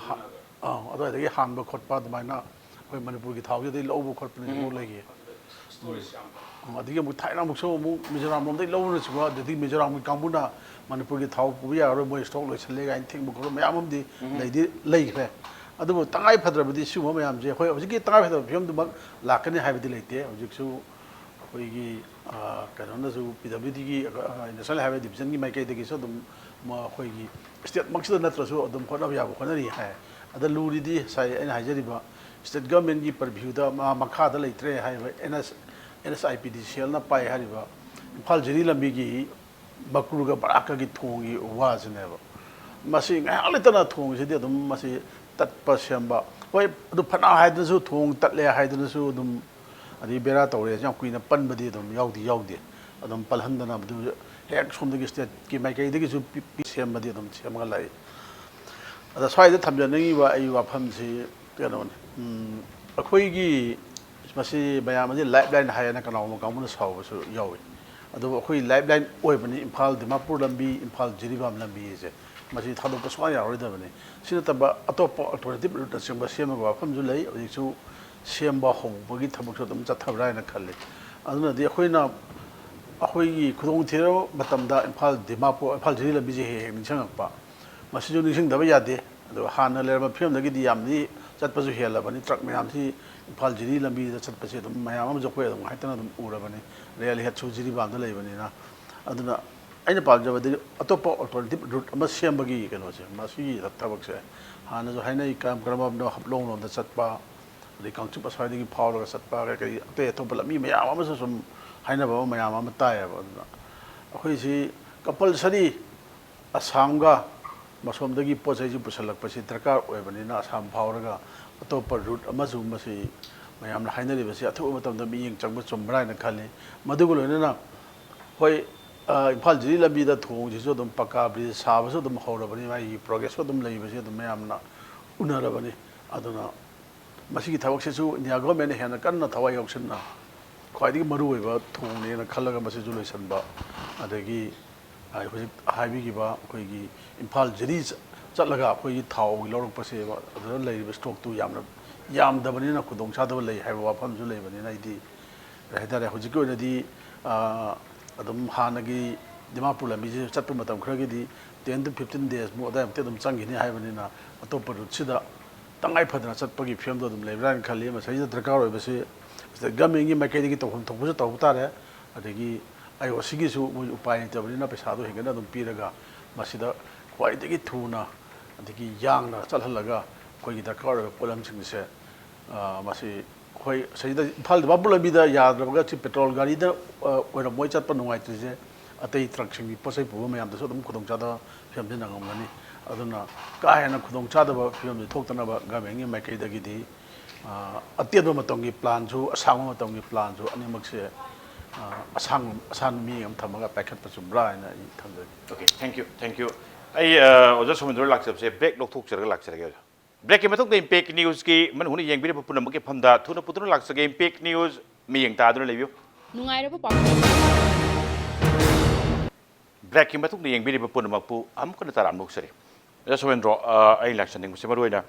ꯍꯥ-, ꯑꯥ, ꯑꯗꯨꯋꯥꯏꯗꯒꯤ ꯍꯥꯟꯕ ꯈꯣꯠꯄ ꯑꯗꯨꯃꯥꯏꯅ ꯑꯩꯈꯣꯏ ꯃꯅꯤꯄꯨꯔꯒꯤ ꯊꯥꯎꯁꯤꯗꯒꯤ ꯂꯧꯕ ꯈꯣꯠꯄꯅꯁꯨ ꯑꯃꯨꯛ ꯂꯩꯈꯤ꯫ ꯎꯝ꯫ ꯑꯗꯒꯤ ꯑꯃꯨꯛ ꯊꯥꯏꯅ ꯑꯃꯨꯛꯁꯨ ꯑꯃꯨꯛ ꯃꯤꯖꯣꯔꯥꯝ ꯂꯣꯝꯗꯒꯤ ꯂꯧꯔꯨꯔꯁꯤꯀꯣ, ꯑꯗꯨꯗꯒꯤ ꯃꯤꯖꯣꯔꯥꯝꯒꯤ ꯀꯥꯡꯕꯨꯅ ꯃꯅꯤꯄꯨꯔꯒꯤ ꯊꯥꯎ ꯄꯨꯕ ꯌꯥꯔꯔꯣꯏ, ꯃꯣꯏ ꯏꯁꯇꯣꯛ ꯂꯣꯏꯁꯜꯂꯦ ꯀꯥꯏꯅ ꯊꯤꯡꯕ ꯈꯣꯠꯄ ꯃꯌꯥꯝ ꯑꯃꯗꯤ ꯂꯩꯗꯤ ꯂꯩꯈ꯭ꯔꯦ꯫ ꯑꯗꯨꯕꯨ ꯇꯉꯥꯏ ꯐꯗ꯭ꯔꯕꯗꯤ ꯁꯤꯒꯨꯝꯕ ꯃꯌꯥꯝꯁꯦ ꯑꯩꯈꯣꯏ ꯍꯧꯖꯤꯛꯀꯤ ꯇꯉꯥꯏ ꯐꯗꯕ ꯐꯤꯕꯝꯗꯨꯃꯛ ꯂꯥꯛꯀꯅꯤ ꯍꯥꯏꯕꯗꯤ ꯂꯩꯇꯦ꯫ ꯍꯧꯖꯤꯛꯁꯨ ꯑꯩꯈꯣꯏꯒꯤ, ꯑ, ꯀꯩꯅꯣꯅꯁꯨ, ꯄꯤ ꯗꯕ꯭ꯂꯤꯎ ꯗꯤꯒꯤ, ꯑ, ꯅꯦꯁꯅꯦꯜ ꯍꯥꯏꯋꯦ ꯗꯤꯕꯤꯖꯟꯒꯤ ꯃꯥꯏꯀꯩꯗꯒꯤꯁꯨ ꯑꯗꯨꯝ ꯃ-, ꯑꯩꯈꯣꯏꯒꯤ ꯏꯁꯇꯦꯠꯃꯛꯁꯤꯗ ꯅꯠꯇ꯭ꯔꯁꯨ ꯑꯗꯨꯝ ꯍꯣꯠꯅꯕ ꯌꯥꯕ ꯍꯣꯠꯅꯔꯤ ꯍꯥꯏ꯫ ꯑꯗ ꯂꯨꯔꯤꯗꯤ ꯉꯁꯥꯏ ꯑꯩꯅ ꯍꯥꯏꯖꯔꯤꯕ ꯏꯁꯇꯦꯠ ꯒꯚꯔꯟꯃꯦꯟꯠꯀꯤ ꯄꯔꯚ꯭ꯌꯨꯗ ꯃꯥ ꯃꯈꯥꯗ ꯂꯩꯇ꯭ꯔꯦ ꯍꯥꯏꯔꯤꯕ and S, and S I P ꯗꯤ ꯁꯤ ꯑꯦꯜꯅ ꯄꯥꯏ ꯍꯥꯏꯔꯤꯕ ꯏꯝꯐꯥꯜ ꯖꯤꯔꯤ ꯂꯝꯕꯤꯒꯤ ꯃꯀ꯭ꯔꯨꯒ ꯕꯔꯥꯛꯀꯒꯤ ꯊꯣꯡꯒꯤ ꯋꯥꯁꯤꯅꯦꯕ꯫ ꯃꯁꯤ ꯉꯥꯏꯍꯥꯛ ꯂꯩꯇꯅ ꯊꯣꯡꯁꯤꯗꯤ ꯑꯗꯨꯝ ꯃꯁꯤ ꯇꯠꯄ ꯁꯦꯝꯕ꯫ ꯍꯣꯏ, ꯑꯗꯨ ꯐꯅ ꯍꯥꯏꯗꯨꯅꯁꯨ ꯊꯣꯡ ꯇꯠꯂꯦ ꯍꯥꯏꯗꯨꯅꯁꯨ ꯑꯗꯨꯝ, ꯑꯗꯩ ꯕꯦꯔꯥ ꯇꯧꯔꯦ, ꯌꯥꯝ ꯀꯨꯏꯅ ꯄꯟꯕꯗꯤ ꯑꯗꯨꯝ ꯌꯥꯎꯗꯤ ꯌꯥꯎꯗꯦ꯫ ꯑꯗꯨꯝ ꯄꯜꯍꯟꯗꯅ ꯑꯗꯨ ꯍꯦꯛ ꯁꯣꯝꯗꯒꯤ ꯏꯁꯇꯦꯠꯀꯤ ꯃꯥꯏꯀꯩꯗꯒꯤꯁꯨ ꯄꯤ-, ꯄꯤ-, ꯁꯦꯝꯕꯗꯤ ꯑꯗꯨꯝ ꯁꯦꯝꯃꯒ ꯂꯥꯛꯏ꯫ ꯑꯗ ꯁ꯭ꯋꯥꯏꯗ ꯊꯝꯖꯅꯤꯡꯉꯤꯕ ꯑꯩ ꯋꯥꯐꯝꯁꯤ ꯀꯩꯅꯣꯅꯤ, ꯎꯝ, ꯑꯩꯈꯣꯏꯒꯤ ꯃꯁꯤ ꯃꯌꯥꯝ ꯑꯁꯤ ꯂꯥꯏꯐ ꯂꯥꯏꯟ ꯍꯥꯏꯌꯦꯅ ꯀꯅꯥꯒꯨꯝꯕ ꯀꯥꯡꯕꯨꯅ ꯁꯥꯎꯕꯁꯨ ꯌꯥꯎꯏ꯫ ꯑꯗꯨꯕꯨ ꯑꯩꯈꯣꯏ ꯂꯥꯏꯐ ꯂꯥꯏꯟ ꯑꯣꯏꯕꯅꯤ, ꯏꯝꯐꯥꯜ ꯗꯤꯃꯥꯄꯨꯔ ꯂꯝꯕꯤ, ꯏꯝꯐꯥꯜ ꯖꯤꯔꯤꯕꯥꯝ ꯂꯝꯕꯤ ꯑꯁꯦ꯫ ꯃꯁꯤ ꯊꯥꯗꯣꯛꯄ ꯁꯨꯡꯌꯥ ꯌꯥꯔꯣꯏꯗꯕꯅꯤ꯫ ꯁꯤ ꯅꯠꯇꯕ ꯑꯇꯣꯞꯄ ꯑꯜꯇꯔꯅꯦꯇꯤꯞ ꯔꯨꯠꯅꯆꯤꯡꯕ ꯁꯦꯝꯕꯒꯤ ꯋꯥꯐꯝꯁꯨ ꯂꯩ꯫ ꯍꯧꯖꯤꯛꯁꯨ ꯁꯦꯝꯕ ꯍꯧꯕꯒꯤ ꯊꯕꯛꯁꯨ ꯑꯗꯨꯝ ꯆꯠꯊꯕ꯭ꯔꯥ ꯍꯥꯏꯅ ꯈꯜꯂꯤ꯫ ꯑꯗꯨꯅꯗꯤ ꯑꯩꯈꯣꯏꯅ, ꯑꯩꯈꯣꯏꯒꯤ ꯈꯨꯗꯣꯡ ꯊꯤꯔꯕ ꯃꯇꯝꯗ ꯏꯝꯐꯥꯜ ꯗꯤꯃꯥꯄꯨꯔ, ꯏꯝꯐꯥꯜ ꯖꯤꯔꯤ ꯂꯝꯕꯤꯁꯦ ꯍꯦꯛ ꯍꯦꯛ ꯅꯤꯡꯁꯤꯡꯉꯛꯄ, ꯃꯁꯤꯁꯨ ꯅꯤꯡꯁꯤꯡꯗꯕ ꯌꯥꯗꯦ꯫ ꯑꯗꯨꯒ ꯍꯥꯟꯅ ꯂꯩꯔꯝꯕ ꯐꯤꯕꯝꯗꯒꯤꯗꯤ ꯌꯥꯝꯅꯗꯤ ꯆꯠꯄꯁꯨ ꯍꯦꯜꯂꯕꯅꯤ꯫ ꯇ꯭ꯔꯛ ꯃꯌꯥꯝꯁꯤ ꯏꯝꯐꯥꯜ ꯖꯤꯔꯤ ꯂꯝꯕꯤꯗ ꯆꯠꯄꯁꯦ ꯑꯗꯨꯝ ꯃꯌꯥꯝ ꯑꯃꯁꯨ ꯑꯩꯈꯣꯏ ꯑꯗꯨꯝ ꯍꯥꯏꯗꯅ ꯑꯗꯨꯝ ꯎꯔꯕꯅꯤ꯫ ꯔꯦꯜ ꯍꯦꯗꯁꯨ ꯖꯤꯔꯤꯕꯥꯝꯗ ꯂꯩꯕꯅꯤꯅ꯫ ꯑꯗꯨꯅ ꯑꯩꯅ ꯄꯥꯝꯖꯕꯗꯤ ꯑꯇꯣꯞꯄ ꯑꯜꯇꯔꯅꯦꯇꯤꯞ ꯔꯨꯠ ꯑꯃ ꯁꯦꯝꯕꯒꯤ ꯀꯩꯅꯣꯁꯦ, ꯃꯁꯤꯒꯤ ꯊꯕꯛꯁꯦ ꯍꯥꯟꯅꯁꯨ ꯍꯥꯏꯅꯩ, ꯀꯔꯝ ꯀꯔꯝꯕꯅꯣ ꯍꯥꯞꯂꯣꯡ ꯂꯣꯝꯗ ꯆꯠꯄ, ꯑꯗꯩ ꯀꯥꯡꯆꯨꯞ ꯑꯁ꯭ꯋꯥꯏꯗꯒꯤ ꯐꯥꯎꯔꯒ ꯆꯠꯄ, ꯀꯩ ꯀꯩ ꯑꯇꯩ ꯑꯇꯣꯞꯄ ꯂꯝꯕꯤ ꯃꯌꯥꯝ ꯑꯃꯁꯨ ꯁꯨꯝ ꯍꯥꯏꯅꯕ ꯑꯃ ꯃꯌꯥꯝ ꯑꯃ ꯇꯥꯏꯌꯦꯕ꯫ ꯑꯗꯨꯅ ꯑꯩꯈꯣꯏꯁꯤ ꯀꯝꯄꯜꯁꯔꯤ ꯑꯁꯥꯝꯒ ꯃꯁꯣꯝꯗꯒꯤ ꯄꯣꯠ ꯆꯩꯁꯤ ꯄꯨꯁꯜꯂꯛꯄꯁꯤ ꯗꯔꯀꯥꯔ ꯑꯣꯏꯕꯅꯤꯅ, ꯑꯁꯥꯝ ꯐꯥꯎꯔꯒ ꯑꯇꯣꯞꯄ ꯔꯨꯠ ꯑꯃꯁꯨ ꯃꯁꯤ ꯃꯌꯥꯝꯅ ꯍꯥꯏꯅꯔꯤꯕꯁꯤ ꯑꯊꯨꯕ ꯃꯇꯝꯗ ꯃꯤꯠꯌꯦꯡ ꯆꯪꯕ ꯆꯨꯝꯕ꯭ꯔꯥ ꯍꯥꯏꯅ ꯈꯜꯂꯤ꯫ ꯃꯗꯨꯒ ꯂꯣꯏꯅꯅ ꯍꯣꯏ, ꯑ, ꯏꯝꯐꯥꯜ ꯖꯤꯔꯤ ꯂꯝꯕꯤꯗ ꯊꯣꯡꯁꯤꯁꯨ ꯑꯗꯨꯝ ꯄꯀꯥ ꯕ꯭ꯔꯤꯖ ꯁꯥꯕꯁꯨ ꯑꯗꯨꯝ ꯍꯧꯔꯕꯅꯤ, ꯃꯥꯒꯤ ꯄ꯭ꯔꯣꯒ꯭ꯔꯦꯁꯁꯨ ꯑꯗꯨꯝ ꯂꯩꯕꯁꯤ ꯑꯗꯨꯝ ꯃꯌꯥꯝꯅ ꯎꯅꯔꯕꯅꯤ꯫ ꯑꯗꯨꯅ ꯃꯁꯤꯒꯤ ꯊꯕꯛꯁꯤꯁꯨ ꯏꯟꯗꯤꯌꯥ ꯒꯣꯔꯃꯦꯟꯅ ꯍꯦꯟꯅ ꯀꯟꯅ ꯊꯋꯥꯏ ꯌꯥꯎꯁꯟꯅ, ꯈ꯭ꯋꯥꯏꯗꯒꯤ ꯃꯔꯨꯑꯣꯏꯕ ꯊꯣꯡꯅꯦꯅ ꯈꯜꯂꯒ ꯃꯁꯤꯁꯨ ꯂꯣꯏꯁꯤꯟꯕ, ꯑꯗꯒꯤ ꯑꯩ ꯍꯧꯖꯤꯛ ꯍꯥꯏꯕꯤꯈꯤꯕ ꯑꯩꯈꯣꯏꯒꯤ ꯏꯝꯐꯥꯜ ꯖꯤꯔꯤ ꯆ-, ꯆꯠꯂꯒ ꯑꯩꯈꯣꯏꯒꯤ ꯊꯥꯎꯒꯤ ꯂꯧꯔꯛꯄꯁꯦ, ꯑꯗꯨꯗ ꯂꯩꯔꯤꯕ ꯏꯁꯇꯣꯛꯇꯨ ꯌꯥꯝꯅ ꯌꯥꯝꯗꯕꯅꯤꯅ ꯈꯨꯗꯣꯡꯆꯥꯗꯕ ꯂꯩ ꯍꯥꯏꯕ ꯋꯥꯐꯝꯁꯨ ꯂꯩꯕꯅꯤꯅ, ꯑꯩꯗꯤ ꯀꯔꯤ ꯍꯥꯏꯇꯥꯔꯦ, ꯍꯧꯖꯤꯛꯀꯤ ꯑꯣꯏꯅꯗꯤ, ꯑ, ꯑꯗꯨꯝ ꯍꯥꯟꯅꯒꯤ ꯗꯤꯃꯥꯄꯨꯔ ꯂꯝꯕꯤꯁꯦ ꯆꯠꯄ ꯃꯇꯝ ꯈꯔꯒꯤꯗꯤ ten to fifteen days ꯃꯨꯛ ꯑꯗꯥꯏꯃꯨꯛꯇꯤ ꯑꯗꯨꯝ ꯆꯪꯈꯤꯅꯤ ꯍꯥꯏꯕꯅꯤꯅ, ꯑꯇꯣꯞꯄ ꯔꯨꯠꯁꯤꯗ ꯇꯉꯥꯏ ꯐꯗꯅ ꯆꯠꯄꯒꯤ ꯐꯤꯕꯝꯗꯣ ꯑꯗꯨꯝ ꯂꯩꯕ꯭ꯔꯥ ꯍꯥꯏꯅ ꯈꯜꯂꯤ꯫ ꯃꯁꯤꯗ ꯗꯔꯀꯥꯔ ꯑꯣꯏꯕꯁꯤ ꯁꯤꯗ ꯒꯃꯦꯟꯒꯤ ꯃꯥꯏꯀꯩꯗꯒꯤ ꯇꯧꯐꯝ ꯊꯣꯛꯄꯁꯨ ꯇꯧꯕ ꯇꯥꯔꯦ, ꯑꯗꯒꯤ ꯑꯥꯏ ꯑꯣ ꯁꯤꯒꯤꯁꯨ ꯃꯣꯏ ꯎꯄꯥꯏ ꯂꯩꯇꯕꯅꯤꯅ ꯄꯩꯁꯥꯗꯣ ꯍꯦꯟꯒꯠꯅ ꯑꯗꯨꯝ ꯄꯤꯔꯒ ꯃꯁꯤꯗ ꯈ꯭ꯋꯥꯏꯗꯒꯤ ꯊꯨꯅ ꯑꯗꯒꯤ ꯌꯥꯡꯅ ꯆꯠꯍꯜꯂꯒ ꯑꯩꯈꯣꯏꯒꯤ ꯗꯔꯀꯥꯔ ꯑꯣꯏꯕ ꯄꯣꯠꯂꯝꯁꯤꯡꯁꯦ, ꯑ, ꯃꯁꯤ ꯑꯩꯈꯣꯏ ꯁꯤꯗ ꯏꯝꯐꯥꯜ ꯗꯤꯃꯥꯄꯨꯔ ꯂꯝꯕꯤꯗ ꯌꯥꯗ꯭ꯔꯕꯒ ꯁꯤ ꯄꯦꯇ꯭ꯔꯣꯜ ꯒꯥꯔꯤꯗ, ꯑ, ꯑꯣꯏꯔꯝꯃꯣꯏ ꯆꯠꯄ ꯅꯨꯡꯉꯥꯏꯇ꯭ꯔꯤꯁꯦ, ꯑꯇꯩ ꯇ꯭ꯔꯛꯁꯤꯡꯒꯤ ꯄꯣꯠ ꯆꯩ ꯄꯨꯕ ꯃꯌꯥꯝꯗꯁꯨ ꯑꯗꯨꯝ ꯈꯨꯗꯣꯡꯆꯥꯗꯕ ꯐꯤꯕꯝꯁꯤ ꯅꯪꯉꯝꯒꯅꯤ꯫ ꯑꯗꯨꯅ ꯀꯥ ꯍꯦꯟꯅ ꯈꯨꯗꯣꯡꯆꯥꯗꯕ ꯐꯤꯕꯝꯁꯤ ꯊꯣꯛꯇꯅꯕ ꯒꯃꯦꯟꯒꯤ ꯃꯥꯏꯀꯩꯗꯒꯤꯗꯤ, ꯑ, ꯑꯇꯦꯟꯕ ꯃꯇꯝꯒꯤ ꯄ꯭ꯂꯥꯟꯁꯨ, ꯑꯁꯥꯡꯕ ꯃꯇꯝꯒꯤ ꯄ꯭ꯂꯥꯟꯁꯨ ꯑꯅꯤꯃꯛꯁꯦ, ꯑ, ꯑꯁꯥꯡ, ꯑꯁꯥꯡꯕ ꯃꯤ ꯑꯃ ꯊꯝꯃꯒ ꯄꯥꯏꯈꯠꯄ ꯆꯨꯝꯕ꯭ꯔꯥ ꯍꯥꯏꯅ ꯑꯩ ꯊꯝꯖꯒꯦ꯫ Okay, thank you, thank you꯫ ꯑꯩ, ꯑ, ꯑꯣꯖꯥ ꯁꯣꯃꯦꯟꯗ꯭ꯔ ꯂꯥꯛꯆꯕꯁꯦ ꯕ꯭ꯔꯦꯛ ꯂꯧꯊꯣꯛꯆꯔꯒ ꯂꯥꯛꯆꯔꯒꯦ, ꯑꯣꯖꯥ꯫ ꯕ꯭ꯔꯦꯛꯀꯤ ꯃꯇꯨꯡꯗ ꯏꯝꯄꯦꯛ ꯅ꯭ꯌꯨꯁꯀꯤ ꯃꯅꯨꯡ ꯍꯨꯠꯅ ꯌꯦꯡꯕꯤꯔꯤꯕ ꯄꯨꯝꯅꯃꯛꯀꯤ ꯐꯝꯗ ꯊꯨꯅ ꯄꯨꯗꯨꯅ ꯂꯥꯛꯆꯒꯦ꯫ ꯏꯝꯄꯦꯛ ꯅ꯭ꯌꯨꯁ ꯃꯤꯠꯌꯦꯡ ꯇꯥꯗꯨꯅ ꯂꯩꯕꯤꯌꯨ꯫ ꯅꯨꯡꯉꯥꯏꯔꯕ ꯄꯥꯎ꯫ ꯕ꯭ꯔꯦꯛꯀꯤ ꯃꯇꯨꯡꯗ ꯌꯦꯡꯕꯤꯔꯤꯕ ꯄꯨꯝꯅꯃꯛꯄꯨ ꯑꯃꯨꯛ ꯍꯟꯅ ꯇꯔꯥꯝꯅ ꯑꯣꯛꯆꯔꯤ꯫ ꯑꯣꯖꯥ ꯁꯣꯃꯦꯟꯗ꯭ꯔꯣ, ꯑ, ꯑꯩ ꯂꯥꯛꯆꯅꯤꯡꯕꯁꯦ ꯃꯔꯨꯑꯣꯏꯅ,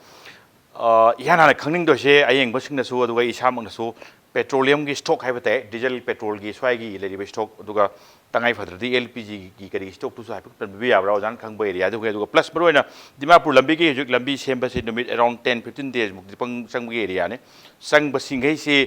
ꯑ, ꯏꯍꯥꯟ ꯍꯥꯟꯅ ꯈꯪꯅꯤꯡꯗꯣꯏꯁꯦ ꯑꯌꯦꯡꯕꯁꯤꯡꯅꯁꯨ ꯑꯗꯨꯒ ꯑꯩ ꯏꯁꯥꯃꯛꯅꯁꯨ ꯄꯦꯇ꯭ꯔꯣꯂꯤꯌꯝꯒꯤ ꯁ꯭ꯇꯣꯛ ꯍꯥꯏꯕ ꯇꯥꯏ, ꯗꯤꯖꯜ ꯄꯦꯇ꯭ꯔꯣꯜꯒꯤ ꯁ꯭ꯋꯥꯏꯒꯤ ꯂꯩꯔꯤꯕ ꯁ꯭ꯇꯣꯛ, ꯑꯗꯨꯒ ꯇꯉꯥꯏ ꯐꯗ꯭ꯔꯗꯤ ꯑꯦꯜ ꯄꯤ ꯖꯤꯒꯤ ꯀꯔꯤꯒꯤ ꯁ꯭ꯇꯣꯛꯇꯨꯁꯨ ꯍꯥꯏꯐꯦꯠ ꯄꯟꯕꯤꯕ ꯌꯥꯕ꯭ꯔꯥ ꯑꯣꯖꯥꯅ ꯈꯪꯕ ꯑꯦꯔꯤꯌꯥꯗꯨꯒꯤ? ꯑꯗꯨꯒ ꯄ꯭ꯂꯁ ꯃꯔꯨꯑꯣꯏꯅ ꯗꯤꯃꯥꯄꯨꯔ ꯂꯝꯕꯤꯒꯤ ꯍꯧꯖꯤꯛ ꯂꯝꯕꯤ ꯁꯦꯝꯕꯁꯤ ꯅꯨꯃꯤꯠ ꯑꯦꯔꯥꯎꯟ ꯇꯦꯟ ꯐꯤꯐꯇꯤꯟ ꯗꯦꯖꯃꯨꯛꯇꯤ ꯄꯪ-, ꯆꯪꯕꯒꯤ ꯑꯦꯔꯤꯌꯥꯅꯤ꯫ ꯆꯪꯕꯁꯤꯡꯈꯩꯁꯤ,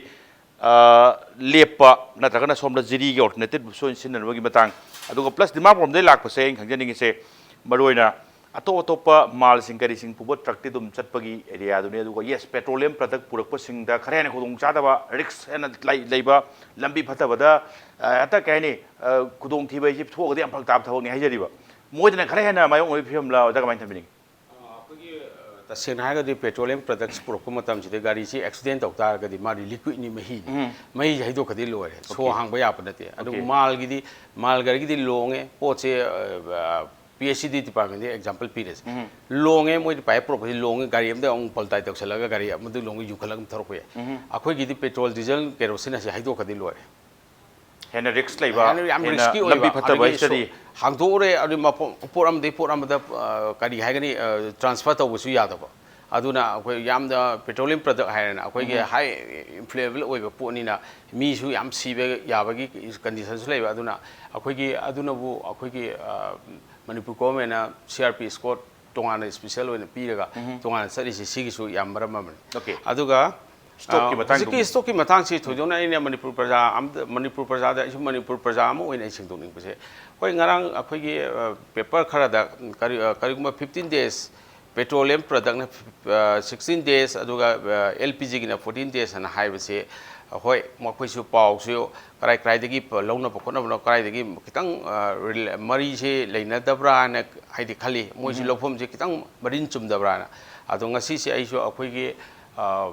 ꯑ, ꯂꯦꯞꯄ ꯅꯠꯇ꯭ꯔꯒꯅ ꯁꯣꯝꯗ ꯖꯤꯔꯤꯒꯤ ꯑꯜꯇꯔꯅꯦꯇꯤꯚ ꯁꯣꯏ ꯁꯤꯖꯤꯟꯅꯅꯕꯒꯤ ꯃꯇꯥꯡ, ꯑꯗꯨꯒ ꯄ꯭ꯂꯁ ꯗꯤꯃꯥꯄꯨꯔ ꯂꯣꯝꯗꯒꯤ ꯂꯥꯛꯄꯁꯦ ꯑꯩꯅ ꯈꯪꯖꯅꯤꯡꯉꯤꯁꯦ ꯃꯔꯨꯑꯣꯏꯅ ꯑꯇꯣꯞ ꯑꯇꯣꯞꯄ ꯃꯥꯜꯁꯤꯡ ꯀꯔꯤꯁꯤꯡ ꯄꯨꯕ ꯇ꯭ꯔꯛꯇꯤ ꯑꯗꯨꯝ ꯆꯠꯄꯒꯤ ꯑꯦꯔꯤꯌꯥꯗꯨꯅꯤ꯫ ꯑꯗꯨꯒ ꯌꯦꯁ, ꯄꯦꯇ꯭ꯔꯣꯂꯤꯌꯝ ꯄ꯭ꯔꯗꯛ ꯄꯨꯔꯛꯄꯁꯤꯡꯗ ꯈꯔ ꯍꯦꯟꯅ ꯈꯨꯗꯣꯡꯆꯥꯗꯕ, ꯔꯤꯛꯁ ꯍꯦꯟꯅ ꯂꯩ-, ꯂꯩꯕ, ꯂꯝꯕꯤ ꯐꯠꯇꯕꯗ, ꯑ, ꯍꯦꯛꯇ ꯀꯩ ꯍꯥꯏꯅꯤ, ꯑ, ꯈꯨꯗꯣꯡꯊꯤꯕ ꯍꯥꯏꯁꯤ ꯊꯣꯛꯑꯒꯗꯤ ꯌꯥꯝ ꯐꯔꯛ ꯇꯥꯕ ꯊꯕꯛꯅꯤ ꯍꯥꯏꯖꯔꯤꯕ꯫ ꯃꯣꯏꯗꯅ ꯈꯔ ꯍꯦꯟꯅ ꯃꯥꯌꯣꯛꯅꯕꯒꯤ ꯐꯤꯕꯝꯂ ꯑꯣꯖꯥ, ꯀꯃꯥꯏꯅ ꯊꯝꯕꯤꯅꯤꯡꯉꯤ? ꯑꯩꯈꯣꯏꯒꯤ, ꯑ, ꯇꯁꯦꯡꯅ ꯍꯥꯏꯔꯒꯗꯤ ꯄꯦꯇ꯭ꯔꯣꯂꯤꯌꯝ ꯄ꯭ꯔꯗꯛꯁ ꯄꯨꯔꯛꯄ ꯃꯇꯝꯁꯤꯗ ꯒꯥꯔꯤꯁꯤ ꯑꯦꯛꯁꯤꯗꯦꯟ ꯇꯧ ꯇꯥꯔꯒꯗꯤ ꯃꯥꯗꯤ ꯂꯤꯀ꯭ꯋꯤꯠꯅꯤ, ꯃꯍꯤꯅꯤ꯫ ꯎꯝ꯫ ꯃꯍꯤꯁꯦ ꯍꯩꯗꯣꯛꯈ꯭ꯔꯗꯤ ꯂꯣꯏꯔꯦ꯫ ꯁꯣ ꯑꯣꯀꯦ꯫ ꯍꯥꯡꯕ ꯌꯥꯕ ꯅꯠꯇꯦ꯫ ꯑꯗꯨꯕꯨ ꯑꯣꯀꯦ꯫ ꯃꯥꯜꯒꯤꯗꯤ, ꯃꯥꯜ ꯒꯥꯔꯤꯒꯤꯗꯤ ꯂꯣꯡꯉꯦ꯫ ꯄꯣꯠꯁꯦ, ꯑ, ꯑ, ꯄꯤ ꯑꯩꯆ ꯏ ꯗꯤ ꯗꯤꯄꯥꯔꯠꯃꯦꯟꯗꯒꯤ ꯑꯦꯛꯖꯥꯝꯄꯜ ꯄꯤꯔꯁꯦ꯫ ꯎꯝ꯫ ꯂꯣꯡꯉꯦ, ꯃꯣꯏꯗꯤ ꯄꯥꯏꯞ ꯄꯨꯔꯛꯄꯁꯤ ꯂꯣꯡꯉꯦ, ꯒꯥꯔꯤ ꯑꯝꯗ ꯑꯃꯨꯛ ꯄꯜꯇꯥꯏ ꯇꯧꯁꯜꯂꯒ ꯒꯥꯔꯤ ꯑꯃꯗ ꯂꯣꯡꯉꯦ ꯌꯨꯡꯈꯠꯂꯒ ꯑꯃꯨꯛ ꯊꯧꯔꯛꯄ ꯌꯥꯏ꯫ ꯎꯝ꯫ ꯑꯩꯈꯣꯏꯒꯤꯗꯤ ꯄꯦꯇ꯭ꯔꯣꯜ, ꯗꯤꯖꯜ, ꯀꯦꯔꯣꯁꯤꯟ ꯑꯁꯤ ꯍꯩꯗꯣꯛꯈ꯭ꯔꯗꯤ ꯂꯣꯏꯔꯦ꯫ ꯍꯦꯟꯅ ꯔꯤꯛꯁ ꯂꯩꯕ, ꯍꯦꯟꯅ ꯌꯥꯝ ꯍꯦꯟꯅ ꯔꯤꯁꯀꯤ ꯂꯝꯕꯤ ꯑꯣꯏꯕ, ꯐꯠꯇꯕ ꯑꯗꯒꯤ ꯍꯥꯏꯁꯤꯗꯤ ꯁꯣ-, ꯍꯥꯡꯗꯣꯛꯎꯔꯦ, ꯑꯗꯨ ꯃꯐꯝ, ꯄꯣꯠ ꯑꯃꯗꯒꯤ ꯄꯣꯠ ꯑꯃꯗ, ꯑ, ꯀꯔꯤ ꯍꯥꯏꯒꯅꯤ, ꯑ, ꯇ꯭ꯔꯥꯟꯁꯐꯔ ꯇꯧꯕꯁꯨ ꯌꯥꯗꯕ꯫ ꯑꯗꯨꯅ ꯑꯩꯈꯣꯏ ꯌꯥꯝꯅ ꯄꯦꯇ꯭ꯔꯣꯂꯤꯌꯝ ꯄ꯭ꯔꯗꯛ ꯍꯥꯏꯔꯦꯅ, ꯑꯩꯈꯣꯏꯒꯤ ꯎꯝ꯫ ꯍꯥꯏ ꯏꯟꯐ꯭ꯂꯦꯃꯦꯕꯜ ꯑꯣꯏꯕ ꯄꯣꯠꯅꯤꯅ ꯃꯤꯁꯨ ꯌꯥꯝ ꯁꯤꯕ ꯌꯥꯕꯒꯤ ꯀꯟꯗꯤꯁꯟꯁꯨ ꯂꯩꯕ꯫ ꯑꯗꯨꯅ ꯑꯩꯈꯣꯏꯒꯤ, ꯑꯗꯨꯅꯕꯨ ꯑꯩꯈꯣꯏꯒꯤ, ꯑ, ꯃꯅꯤꯄꯨꯔ ꯒꯣꯚꯔꯟꯃꯦꯟꯅ ꯁꯤ ꯑꯥꯔ ꯄꯤ ꯁ꯭ꯀꯣꯠ ꯇꯣꯉꯥꯟꯅ ꯁ꯭ꯄꯦꯁꯦꯜ ꯑꯣꯏꯅ ꯄꯤꯔꯒ ꯎꯝ꯫ ꯇꯣꯉꯥꯟꯅ ꯆꯠꯂꯤꯁꯤ ꯁꯤꯒꯤꯁꯨ ꯌꯥꯝ ꯃꯔꯝ ꯑꯃꯅꯤ꯫ ꯑꯣꯀꯦ꯫ ꯑꯗꯨꯒ ꯁ꯭ꯇꯣꯛꯀꯤ ꯑ, ꯃꯇꯥꯡꯗ ꯍꯧꯖꯤꯛꯀꯤ ꯑꯃꯨꯛ꯫ ꯁ꯭ꯇꯣꯛꯀꯤ ꯃꯇꯥꯡꯁꯤ ꯊꯣꯏꯗꯣꯛꯅ ꯑꯩꯅ ꯃꯅꯤꯄꯨꯔ ꯄ꯭ꯔꯖꯥ ꯑꯃꯗ, ꯃꯅꯤꯄꯨꯔ ꯄ꯭ꯔꯖꯥꯗ, ꯑꯩꯁꯨ ꯃꯅꯤꯄꯨꯔ ꯄ꯭ꯔꯖꯥ ꯑꯃ ꯑꯣꯏꯅ ꯑꯩ ꯁꯦꯡꯗꯣꯛꯅꯤꯡꯕꯁꯦ, ꯑꯩꯈꯣꯏ ꯉꯔꯥꯡ ꯑꯩꯈꯣꯏꯒꯤ, ꯑ, ꯄꯦꯄꯔ ꯈꯔꯗ ꯀꯔꯤ, ꯑ, ꯀꯔꯤꯒꯨꯝꯕ ꯐꯤꯐꯇꯤꯟ ꯗꯦꯖ ꯄꯦꯇ꯭ꯔꯣꯂꯤꯌꯝ ꯄ꯭ꯔꯗꯛꯅ, ꯑ, ꯁꯤꯛꯁꯇꯤꯟ ꯗꯦꯖ, ꯑꯗꯨꯒ, ꯑ, ꯑꯦꯜ ꯄꯤ ꯖꯤꯒꯤꯅ ꯐꯣꯔꯇꯤꯟ ꯗꯦꯖ ꯍꯥꯏꯅ ꯍꯥꯏꯕꯁꯦ, ꯍꯣꯏ, ꯃꯈꯣꯏꯁꯨ ꯄꯥꯎꯁꯨ ꯀꯔꯥꯏ ꯀꯔꯥꯏꯗꯒꯤ ꯂꯧꯅꯕ ꯈꯣꯠꯅꯕꯅꯣ, ꯀꯗꯥꯏꯗꯒꯤ ꯈꯤꯇꯪ, ꯑ, ꯔꯤꯂꯦ-, ꯃꯔꯤꯁꯦ ꯂꯩꯅꯗꯕ꯭ꯔꯥ ꯍꯥꯏꯅ ꯍꯥꯏꯗꯤ ꯈꯜꯂꯤ, ꯃꯣꯏꯁꯨ ꯎꯝ꯫ ꯂꯧꯐꯝꯁꯦ ꯈꯤꯇꯪ ꯃꯔꯤꯟ ꯆꯨꯝꯗꯕ꯭ꯔꯥꯅ꯫ ꯑꯗꯣ ꯉꯁꯤꯁꯦ ꯑꯩꯁꯨ ꯑꯩꯈꯣꯏꯒꯤ, ꯑ,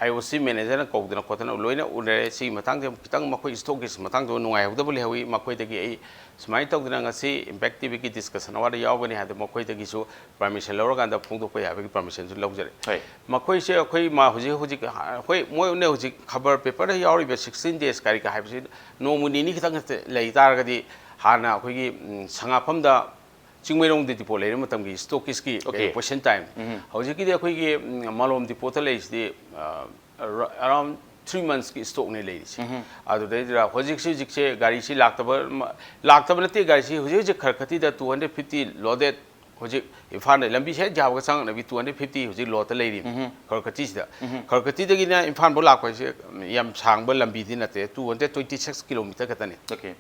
ꯑꯥꯏ ꯑꯣ ꯁꯤ ꯃꯦꯅꯦꯖꯔꯅ ꯀꯧꯗꯅ ꯈꯣꯠꯇꯅ ꯂꯣꯏꯅ ꯎꯅꯔꯦ꯫ ꯁꯤꯒꯤ ꯃꯇꯥꯡꯗ ꯈꯤꯇꯪ ꯃꯈꯣꯏ ꯏꯁꯇꯣꯛꯀꯤꯁ ꯃꯇꯥꯡꯗ ꯅꯨꯡꯉꯥꯏꯍꯧꯗꯕ ꯂꯩꯍꯧꯋꯤ꯫ ꯃꯈꯣꯏꯗꯒꯤ ꯑꯩ ꯁꯨꯃꯥꯏꯅ ꯇꯧꯗꯅ ꯉꯁꯤ ꯏꯝꯄꯦꯛ ꯇꯤꯚꯤꯒꯤ ꯗꯤꯁꯀꯁꯟ ꯑꯋꯥꯔꯗ ꯌꯥꯎꯒꯅꯤ ꯍꯥꯏꯗꯅ ꯃꯈꯣꯏꯗꯒꯤꯁꯨ ꯄꯔꯃꯤꯁꯟ ꯂꯧꯔꯀꯥꯟꯗ ꯐꯣꯡꯗꯣꯛꯄ ꯌꯥꯕꯒꯤ ꯄꯔꯃꯤꯁꯟꯁꯨ ꯂꯧꯖꯔꯦ꯫ ꯍꯣꯏ꯫ ꯃꯈꯣꯏꯁꯦ ꯑꯩꯈꯣꯏ ꯃꯥ ꯍꯧꯖꯤꯛ ꯍꯧꯖꯤꯛ ꯑꯩꯈꯣꯏ ꯃꯣꯏꯅ ꯍꯧꯖꯤꯛ ꯈꯕꯔ ꯄꯦꯄꯔꯗ ꯌꯥꯎꯔꯤꯕ ꯁꯤꯛꯁꯇꯤꯟ ꯗꯦꯖ ꯀꯔꯤ ꯀꯥ ꯍꯥꯏꯕꯁꯤ ꯅꯣꯡꯃ ꯅꯤꯅꯤ ꯈꯤꯇꯪ ꯂꯩ ꯇꯥꯔꯒꯗꯤ ꯍꯥꯟꯅ ꯑꯩꯈꯣꯏꯒꯤ ꯎꯝ, ꯁꯉꯥꯐꯝꯗ ꯆꯤꯡꯃꯩꯔꯣꯡ ꯗꯤꯄꯣ ꯂꯩꯔꯤꯕ ꯃꯇꯝꯒꯤ ꯏꯁꯇꯣꯛꯀꯤꯁꯀꯤ Okay. Position time. ꯎꯝ꯫ ꯍꯧꯖꯤꯛꯀꯤꯗꯤ ꯑꯩꯈꯣꯏꯒꯤ ꯎꯝ, ꯃꯥꯂꯣꯝ ꯗꯤꯄꯣꯗ ꯂꯩꯔꯤꯁꯤꯗꯤ ꯑꯔꯥꯎꯟ ꯊ꯭ꯔꯤ ꯃꯟꯁꯀꯤ ꯏꯁꯇꯣꯛꯅꯦ ꯂꯩꯔꯤꯁꯦ꯫ ꯎꯝ꯫ ꯑꯗꯨꯗꯩꯗꯨꯗ ꯍꯧꯖꯤꯛꯁꯤ ꯍꯧꯖꯤꯛꯁꯦ ꯒꯥꯔꯤꯁꯤ ꯂꯥꯛꯇꯕ ꯂꯥꯛꯇꯕ ꯅꯠꯇꯦ꯫ ꯒꯥꯔꯤꯁꯤ ꯍꯧꯖꯤꯛ ꯍꯧꯖꯤꯛ ꯈꯔ ꯈꯔꯇꯤꯗ ꯇꯨ ꯍꯟꯗ꯭ꯔꯦꯠ ꯐꯤꯐꯇꯤ ꯂꯣꯗꯦꯠ ꯍꯧꯖꯤꯛ ꯏꯝꯐꯥꯜꯗ ꯂꯝꯕꯤꯁꯦ ꯍꯦꯛ ꯌꯥꯕꯒ ꯆꯪꯉꯛꯅꯕꯤ ꯇꯨ ꯍꯟꯗ꯭ꯔꯦꯠ ꯐꯤꯐꯇꯤ ꯍꯧꯖꯤꯛ ꯂꯣꯗꯇ ꯂꯩꯔꯤ꯫ ꯎꯝ꯫ ꯈꯔ ꯈꯔꯇꯤꯁꯤꯗ ꯎꯝ꯫ ꯈꯔ ꯈꯔꯇꯤꯗꯒꯤꯅ ꯏꯝꯐꯥꯜ ꯐꯥꯎ ꯂꯥꯛꯄ ꯍꯥꯏꯁꯦ ꯌꯥꯝ ꯁꯥꯡꯕ ꯂꯝꯕꯤꯗꯤ ꯅꯠꯇꯦ꯫ Two hundred twenty six kilometre ꯈꯛꯇꯅꯤ꯫ Okay.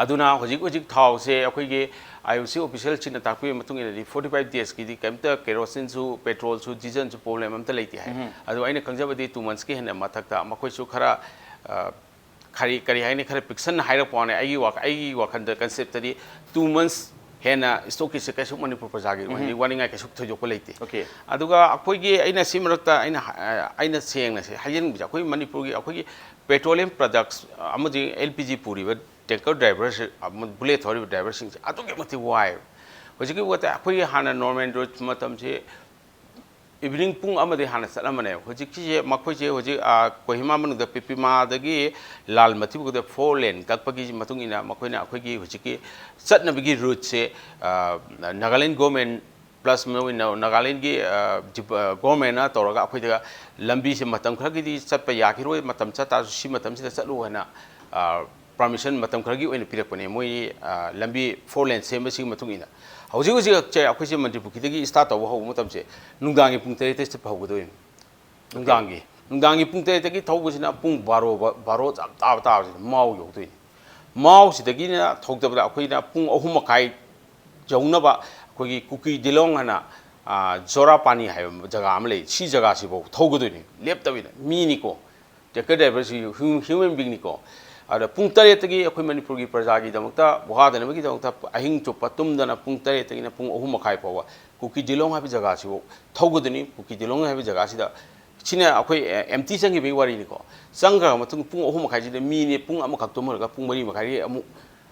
ꯑꯗꯨꯅ ꯍꯧꯖꯤꯛ ꯍꯧꯖꯤꯛ ꯊꯥꯎꯁꯦ ꯑꯩꯈꯣꯏꯒꯤ ꯑꯥꯏ ꯑꯣ ꯁꯤ ꯑꯣꯐꯤꯁꯤꯌꯦꯜꯁꯤꯡꯅ ꯇꯥꯛꯄꯤꯕ ꯃꯇꯨꯡ ꯏꯟꯅꯗꯤ ꯐꯣꯔꯇꯤ ꯐꯥꯏꯚ ꯗꯦꯖꯀꯤꯗꯤ ꯀꯩꯝꯇ ꯀꯦꯔꯣꯁꯤꯟꯁꯨ ꯄꯦꯇ꯭ꯔꯣꯜꯁꯨ ꯗꯤꯖꯜꯁꯨ ꯄ꯭ꯔꯣꯕ꯭ꯂꯦꯝ ꯑꯝꯇ ꯂꯩꯇꯦ ꯍꯥꯏ꯫ ꯎꯝ꯫ ꯑꯗꯣ ꯑꯩꯅ ꯈꯪꯖꯕꯗꯤ ꯇꯨ ꯃꯟꯁꯀꯤ ꯍꯦꯟꯅ ꯃꯊꯛꯇ ꯃꯈꯣꯏꯁꯨ ꯈꯔ ꯑ, ꯀꯔꯤ ꯀꯔꯤ ꯍꯥꯏꯅꯤ, ꯈꯔ ꯄꯤꯛꯁꯟꯅ ꯍꯥꯏꯔꯛꯄ ꯋꯥꯅꯤ꯫ ꯑꯩꯒꯤ ꯋꯥꯈ ꯑꯩꯒꯤ ꯋꯥꯈꯜꯗ ꯀꯟꯁꯦꯞꯇꯗꯤ ꯇꯨ ꯃꯟꯁ ꯍꯦꯟꯅ ꯏꯁꯇꯣꯛꯀꯤꯁꯦ ꯀꯩꯁꯨ ꯃꯅꯤꯄꯨꯔ ꯄ꯭ꯔꯖꯥꯒꯤ ꯑꯣꯏꯅꯗꯤ ꯋꯥꯅꯤꯡꯉꯥꯏ ꯀꯩꯁꯨ ꯊꯣꯏꯗꯣꯛꯄ ꯂꯩꯇꯦ꯫ Okay. ꯑꯗꯨꯒ ꯑꯩꯈꯣꯏꯒꯤ ꯑꯩꯅ ꯁꯤ ꯃꯔꯛꯇ ꯑꯩꯅ ꯍꯥ- ꯑꯩꯅ ꯁꯦꯡꯅ ꯁꯤ ꯍꯥꯏꯖꯅꯤꯡꯕꯁꯦ ꯑꯩꯈꯣꯏ ꯃꯅꯤꯄꯨꯔꯒꯤ ꯑꯩꯈꯣꯏꯒꯤ ꯄꯦꯇ꯭ꯔꯣꯂꯤꯌꯝ ꯄ꯭ꯔꯗꯛꯁ ꯑꯃꯗꯤ ꯑꯦꯜ ꯄꯤ ꯖꯤ ꯄꯨꯔꯤꯕ ꯇꯦꯡꯀꯔ ꯗ꯭ꯔꯥꯏꯚꯔꯁꯤ ꯕꯨꯂꯦꯠ ꯊꯧꯔꯤꯕ ꯗ꯭ꯔꯥꯏꯚꯔꯁꯤꯡꯁꯦ ꯑꯗꯨꯛꯀꯤ ꯃꯇꯤꯛ ꯋꯥꯏꯑꯦꯕ꯫ ꯍꯧꯖꯤꯛꯀꯤ ꯋꯥꯗ ꯑꯩꯈꯣꯏꯒꯤ ꯍꯥꯟꯅ ꯅꯣꯔꯃꯦꯜ ꯔꯨꯠ ꯃꯇꯝꯁꯤ ꯏꯚꯤꯅꯤꯡ ꯄꯨꯡ ꯑꯃꯗꯒꯤ ꯍꯥꯟꯅ ꯆꯠꯂꯝꯕꯅꯦꯕ꯫ ꯍꯧꯖꯤꯛꯀꯤꯁꯦ ꯃꯈꯣꯏꯁꯦ ꯍꯧꯖꯤꯛ ꯑ, ꯀꯣꯍꯤꯃꯥ ꯃꯅꯨꯡꯗ ꯄꯤꯄꯤꯃꯥꯗꯒꯤ ꯂꯥꯜ ꯃꯊꯤꯐꯥꯎꯗ ꯐꯣꯔ ꯂꯦꯟ ꯀꯛꯄꯒꯤ ꯃꯇꯨꯡ ꯏꯟꯅ ꯃꯈꯣꯏꯅ ꯑꯩꯈꯣꯏꯒꯤ ꯍꯧꯖꯤꯛꯀꯤ ꯆꯠꯅꯕꯒꯤ ꯔꯨꯠꯁꯦ ꯑ, ꯅꯥꯒꯥꯂꯦꯟ ꯒꯣꯔꯃꯦꯟ ꯄ꯭ꯂꯁ ꯃꯔꯨ ꯑꯣꯏꯅ ꯅꯥꯒꯥꯂꯦꯟꯒꯤ ꯑ, ꯗꯤꯞ- ꯑ, ꯒꯣꯔꯃꯦꯟꯅ ꯇꯧꯔꯒ ꯑꯩꯈꯣꯏꯗ ꯂꯝꯕꯤꯁꯦ ꯃꯇꯝ ꯈꯔꯒꯤꯗꯤ ꯆꯠꯄ ꯌꯥꯈꯤꯔꯣꯏ, ꯃꯇꯝ ꯆꯠ ꯇꯥꯔꯁꯨ ꯁꯤ ꯃꯇꯝꯁꯤꯗ ꯆꯠꯂꯨ ꯍꯥꯏꯅ ꯑ, ꯄꯥꯔꯃꯤꯁꯟ ꯃꯇꯝ ꯈꯔꯒꯤ ꯑꯣꯏꯅ ꯄꯤꯔꯛꯄꯅꯦ ꯃꯣꯏ ꯑ, ꯂꯝꯕꯤ ꯐꯣꯔ ꯂꯦꯟ ꯁꯦꯝꯕꯁꯤꯒꯤ ꯃꯇꯨꯡ ꯏꯟꯅ꯫ ꯍꯧꯖꯤꯛ ꯍꯧꯖꯤꯛꯁꯦ ꯑꯩꯈꯣꯏꯁꯦ ꯃꯟꯇ꯭ꯔꯤ ꯄꯨꯈ꯭ꯔꯤꯗꯒꯤ ꯏꯁꯇꯥꯔꯠ ꯇꯧꯕ ꯍꯧꯕ ꯃꯇꯝꯁꯦ ꯅꯨꯡꯗꯥꯡꯒꯤ ꯄꯨꯡ ꯇꯔꯦꯠꯇ ꯆꯠꯄ ꯍꯧꯒꯗꯣꯏꯅꯤ꯫ ꯅꯨꯡꯗꯥꯡꯒꯤ ꯅꯨꯡꯗꯥꯡꯒꯤ ꯄꯨꯡ ꯇꯔꯦꯠꯇꯒꯤ ꯊꯧꯕꯁꯤꯅ ꯄꯨꯡ ꯕꯥꯔꯣ ꯕꯥꯔꯣ ꯆꯞ ꯇꯥꯕ ꯇꯥꯕꯁꯤꯗ ꯃꯥꯎ ꯌꯧꯗꯣꯏꯅꯤ꯫ ꯃꯥꯎꯁꯤꯗꯒꯤꯅ ꯊꯧꯗꯕꯗ ꯑꯩꯈꯣꯏꯅ ꯄꯨꯡ ꯑꯍꯨꯝ ꯃꯈꯥꯏ ꯌꯧꯅꯕ ꯑꯩꯈꯣꯏꯒꯤ ꯀꯨꯀꯤ ꯗꯤꯂꯣꯡ ꯍꯥꯏꯅ ꯑ, ꯖꯣꯔꯥꯄꯥꯅꯤ ꯍꯥꯏꯕ ꯖꯒꯥ ꯑꯃ ꯂꯩ꯫ ꯁꯤ ꯖꯒꯥꯁꯤꯐꯥꯎ ꯊꯧꯒꯗꯣꯏꯅꯤ ꯂꯦꯞꯇꯕꯤꯗ꯫ ꯃꯤꯅꯤꯀꯣ, ꯇꯦꯡꯀꯔ ꯗ꯭ꯔꯥꯏꯚꯔꯁꯤ ꯍ꯭ꯌꯨ- ꯍ꯭ꯌꯨꯃꯦꯟ ꯕꯤꯡꯅꯤꯀꯣ꯫ ꯑꯗ ꯄꯨꯡ ꯇꯔꯦꯠꯇꯒꯤ ꯑꯩꯈꯣꯏ ꯃꯅꯤꯄꯨꯔꯒꯤ ꯄ꯭ꯔꯖꯥꯒꯤꯗꯃꯛꯇ ꯋꯥꯗꯅꯕꯒꯤꯗꯃꯛꯇ ꯑꯍꯤꯡ ꯆꯨꯞꯄ ꯇꯨꯝꯗꯅ ꯄꯨꯡ ꯇꯔꯦꯠꯇꯒꯤꯅ ꯄꯨꯡ ꯑꯍꯨꯝ ꯃꯈꯥꯏ ꯐꯥꯎꯕ ꯀꯨꯀꯤ ꯗꯤꯂꯣꯡ ꯍꯥꯏꯕ ꯖꯒꯥꯁꯤꯐꯥꯎ ꯊꯧꯒꯗꯣꯏꯅꯤ꯫ ꯀꯨꯀꯤ ꯗꯤꯂꯣꯡ ꯍꯥꯏꯕ ꯖꯒꯥꯁꯤꯗ ꯁꯤꯅ ꯑꯩꯈꯣꯏ ꯑꯦꯝꯇꯤ ꯆꯪꯈꯤꯕꯒꯤ ꯋꯥꯔꯤꯅꯤꯀꯣ꯫ ꯆꯪꯈ꯭ꯔ ꯃꯇꯨꯡ ꯄꯨꯡ ꯑꯍꯨꯝ ꯃꯈꯥꯏꯁꯤꯗ ꯃꯤꯅꯦ ꯄꯨꯡ ꯑꯃꯈꯛ ꯇꯨꯝꯍꯜꯂꯒ ꯄꯨꯡ ꯃꯔꯤ ꯃꯈꯥꯏꯗꯒꯤ ꯑꯃꯨꯛ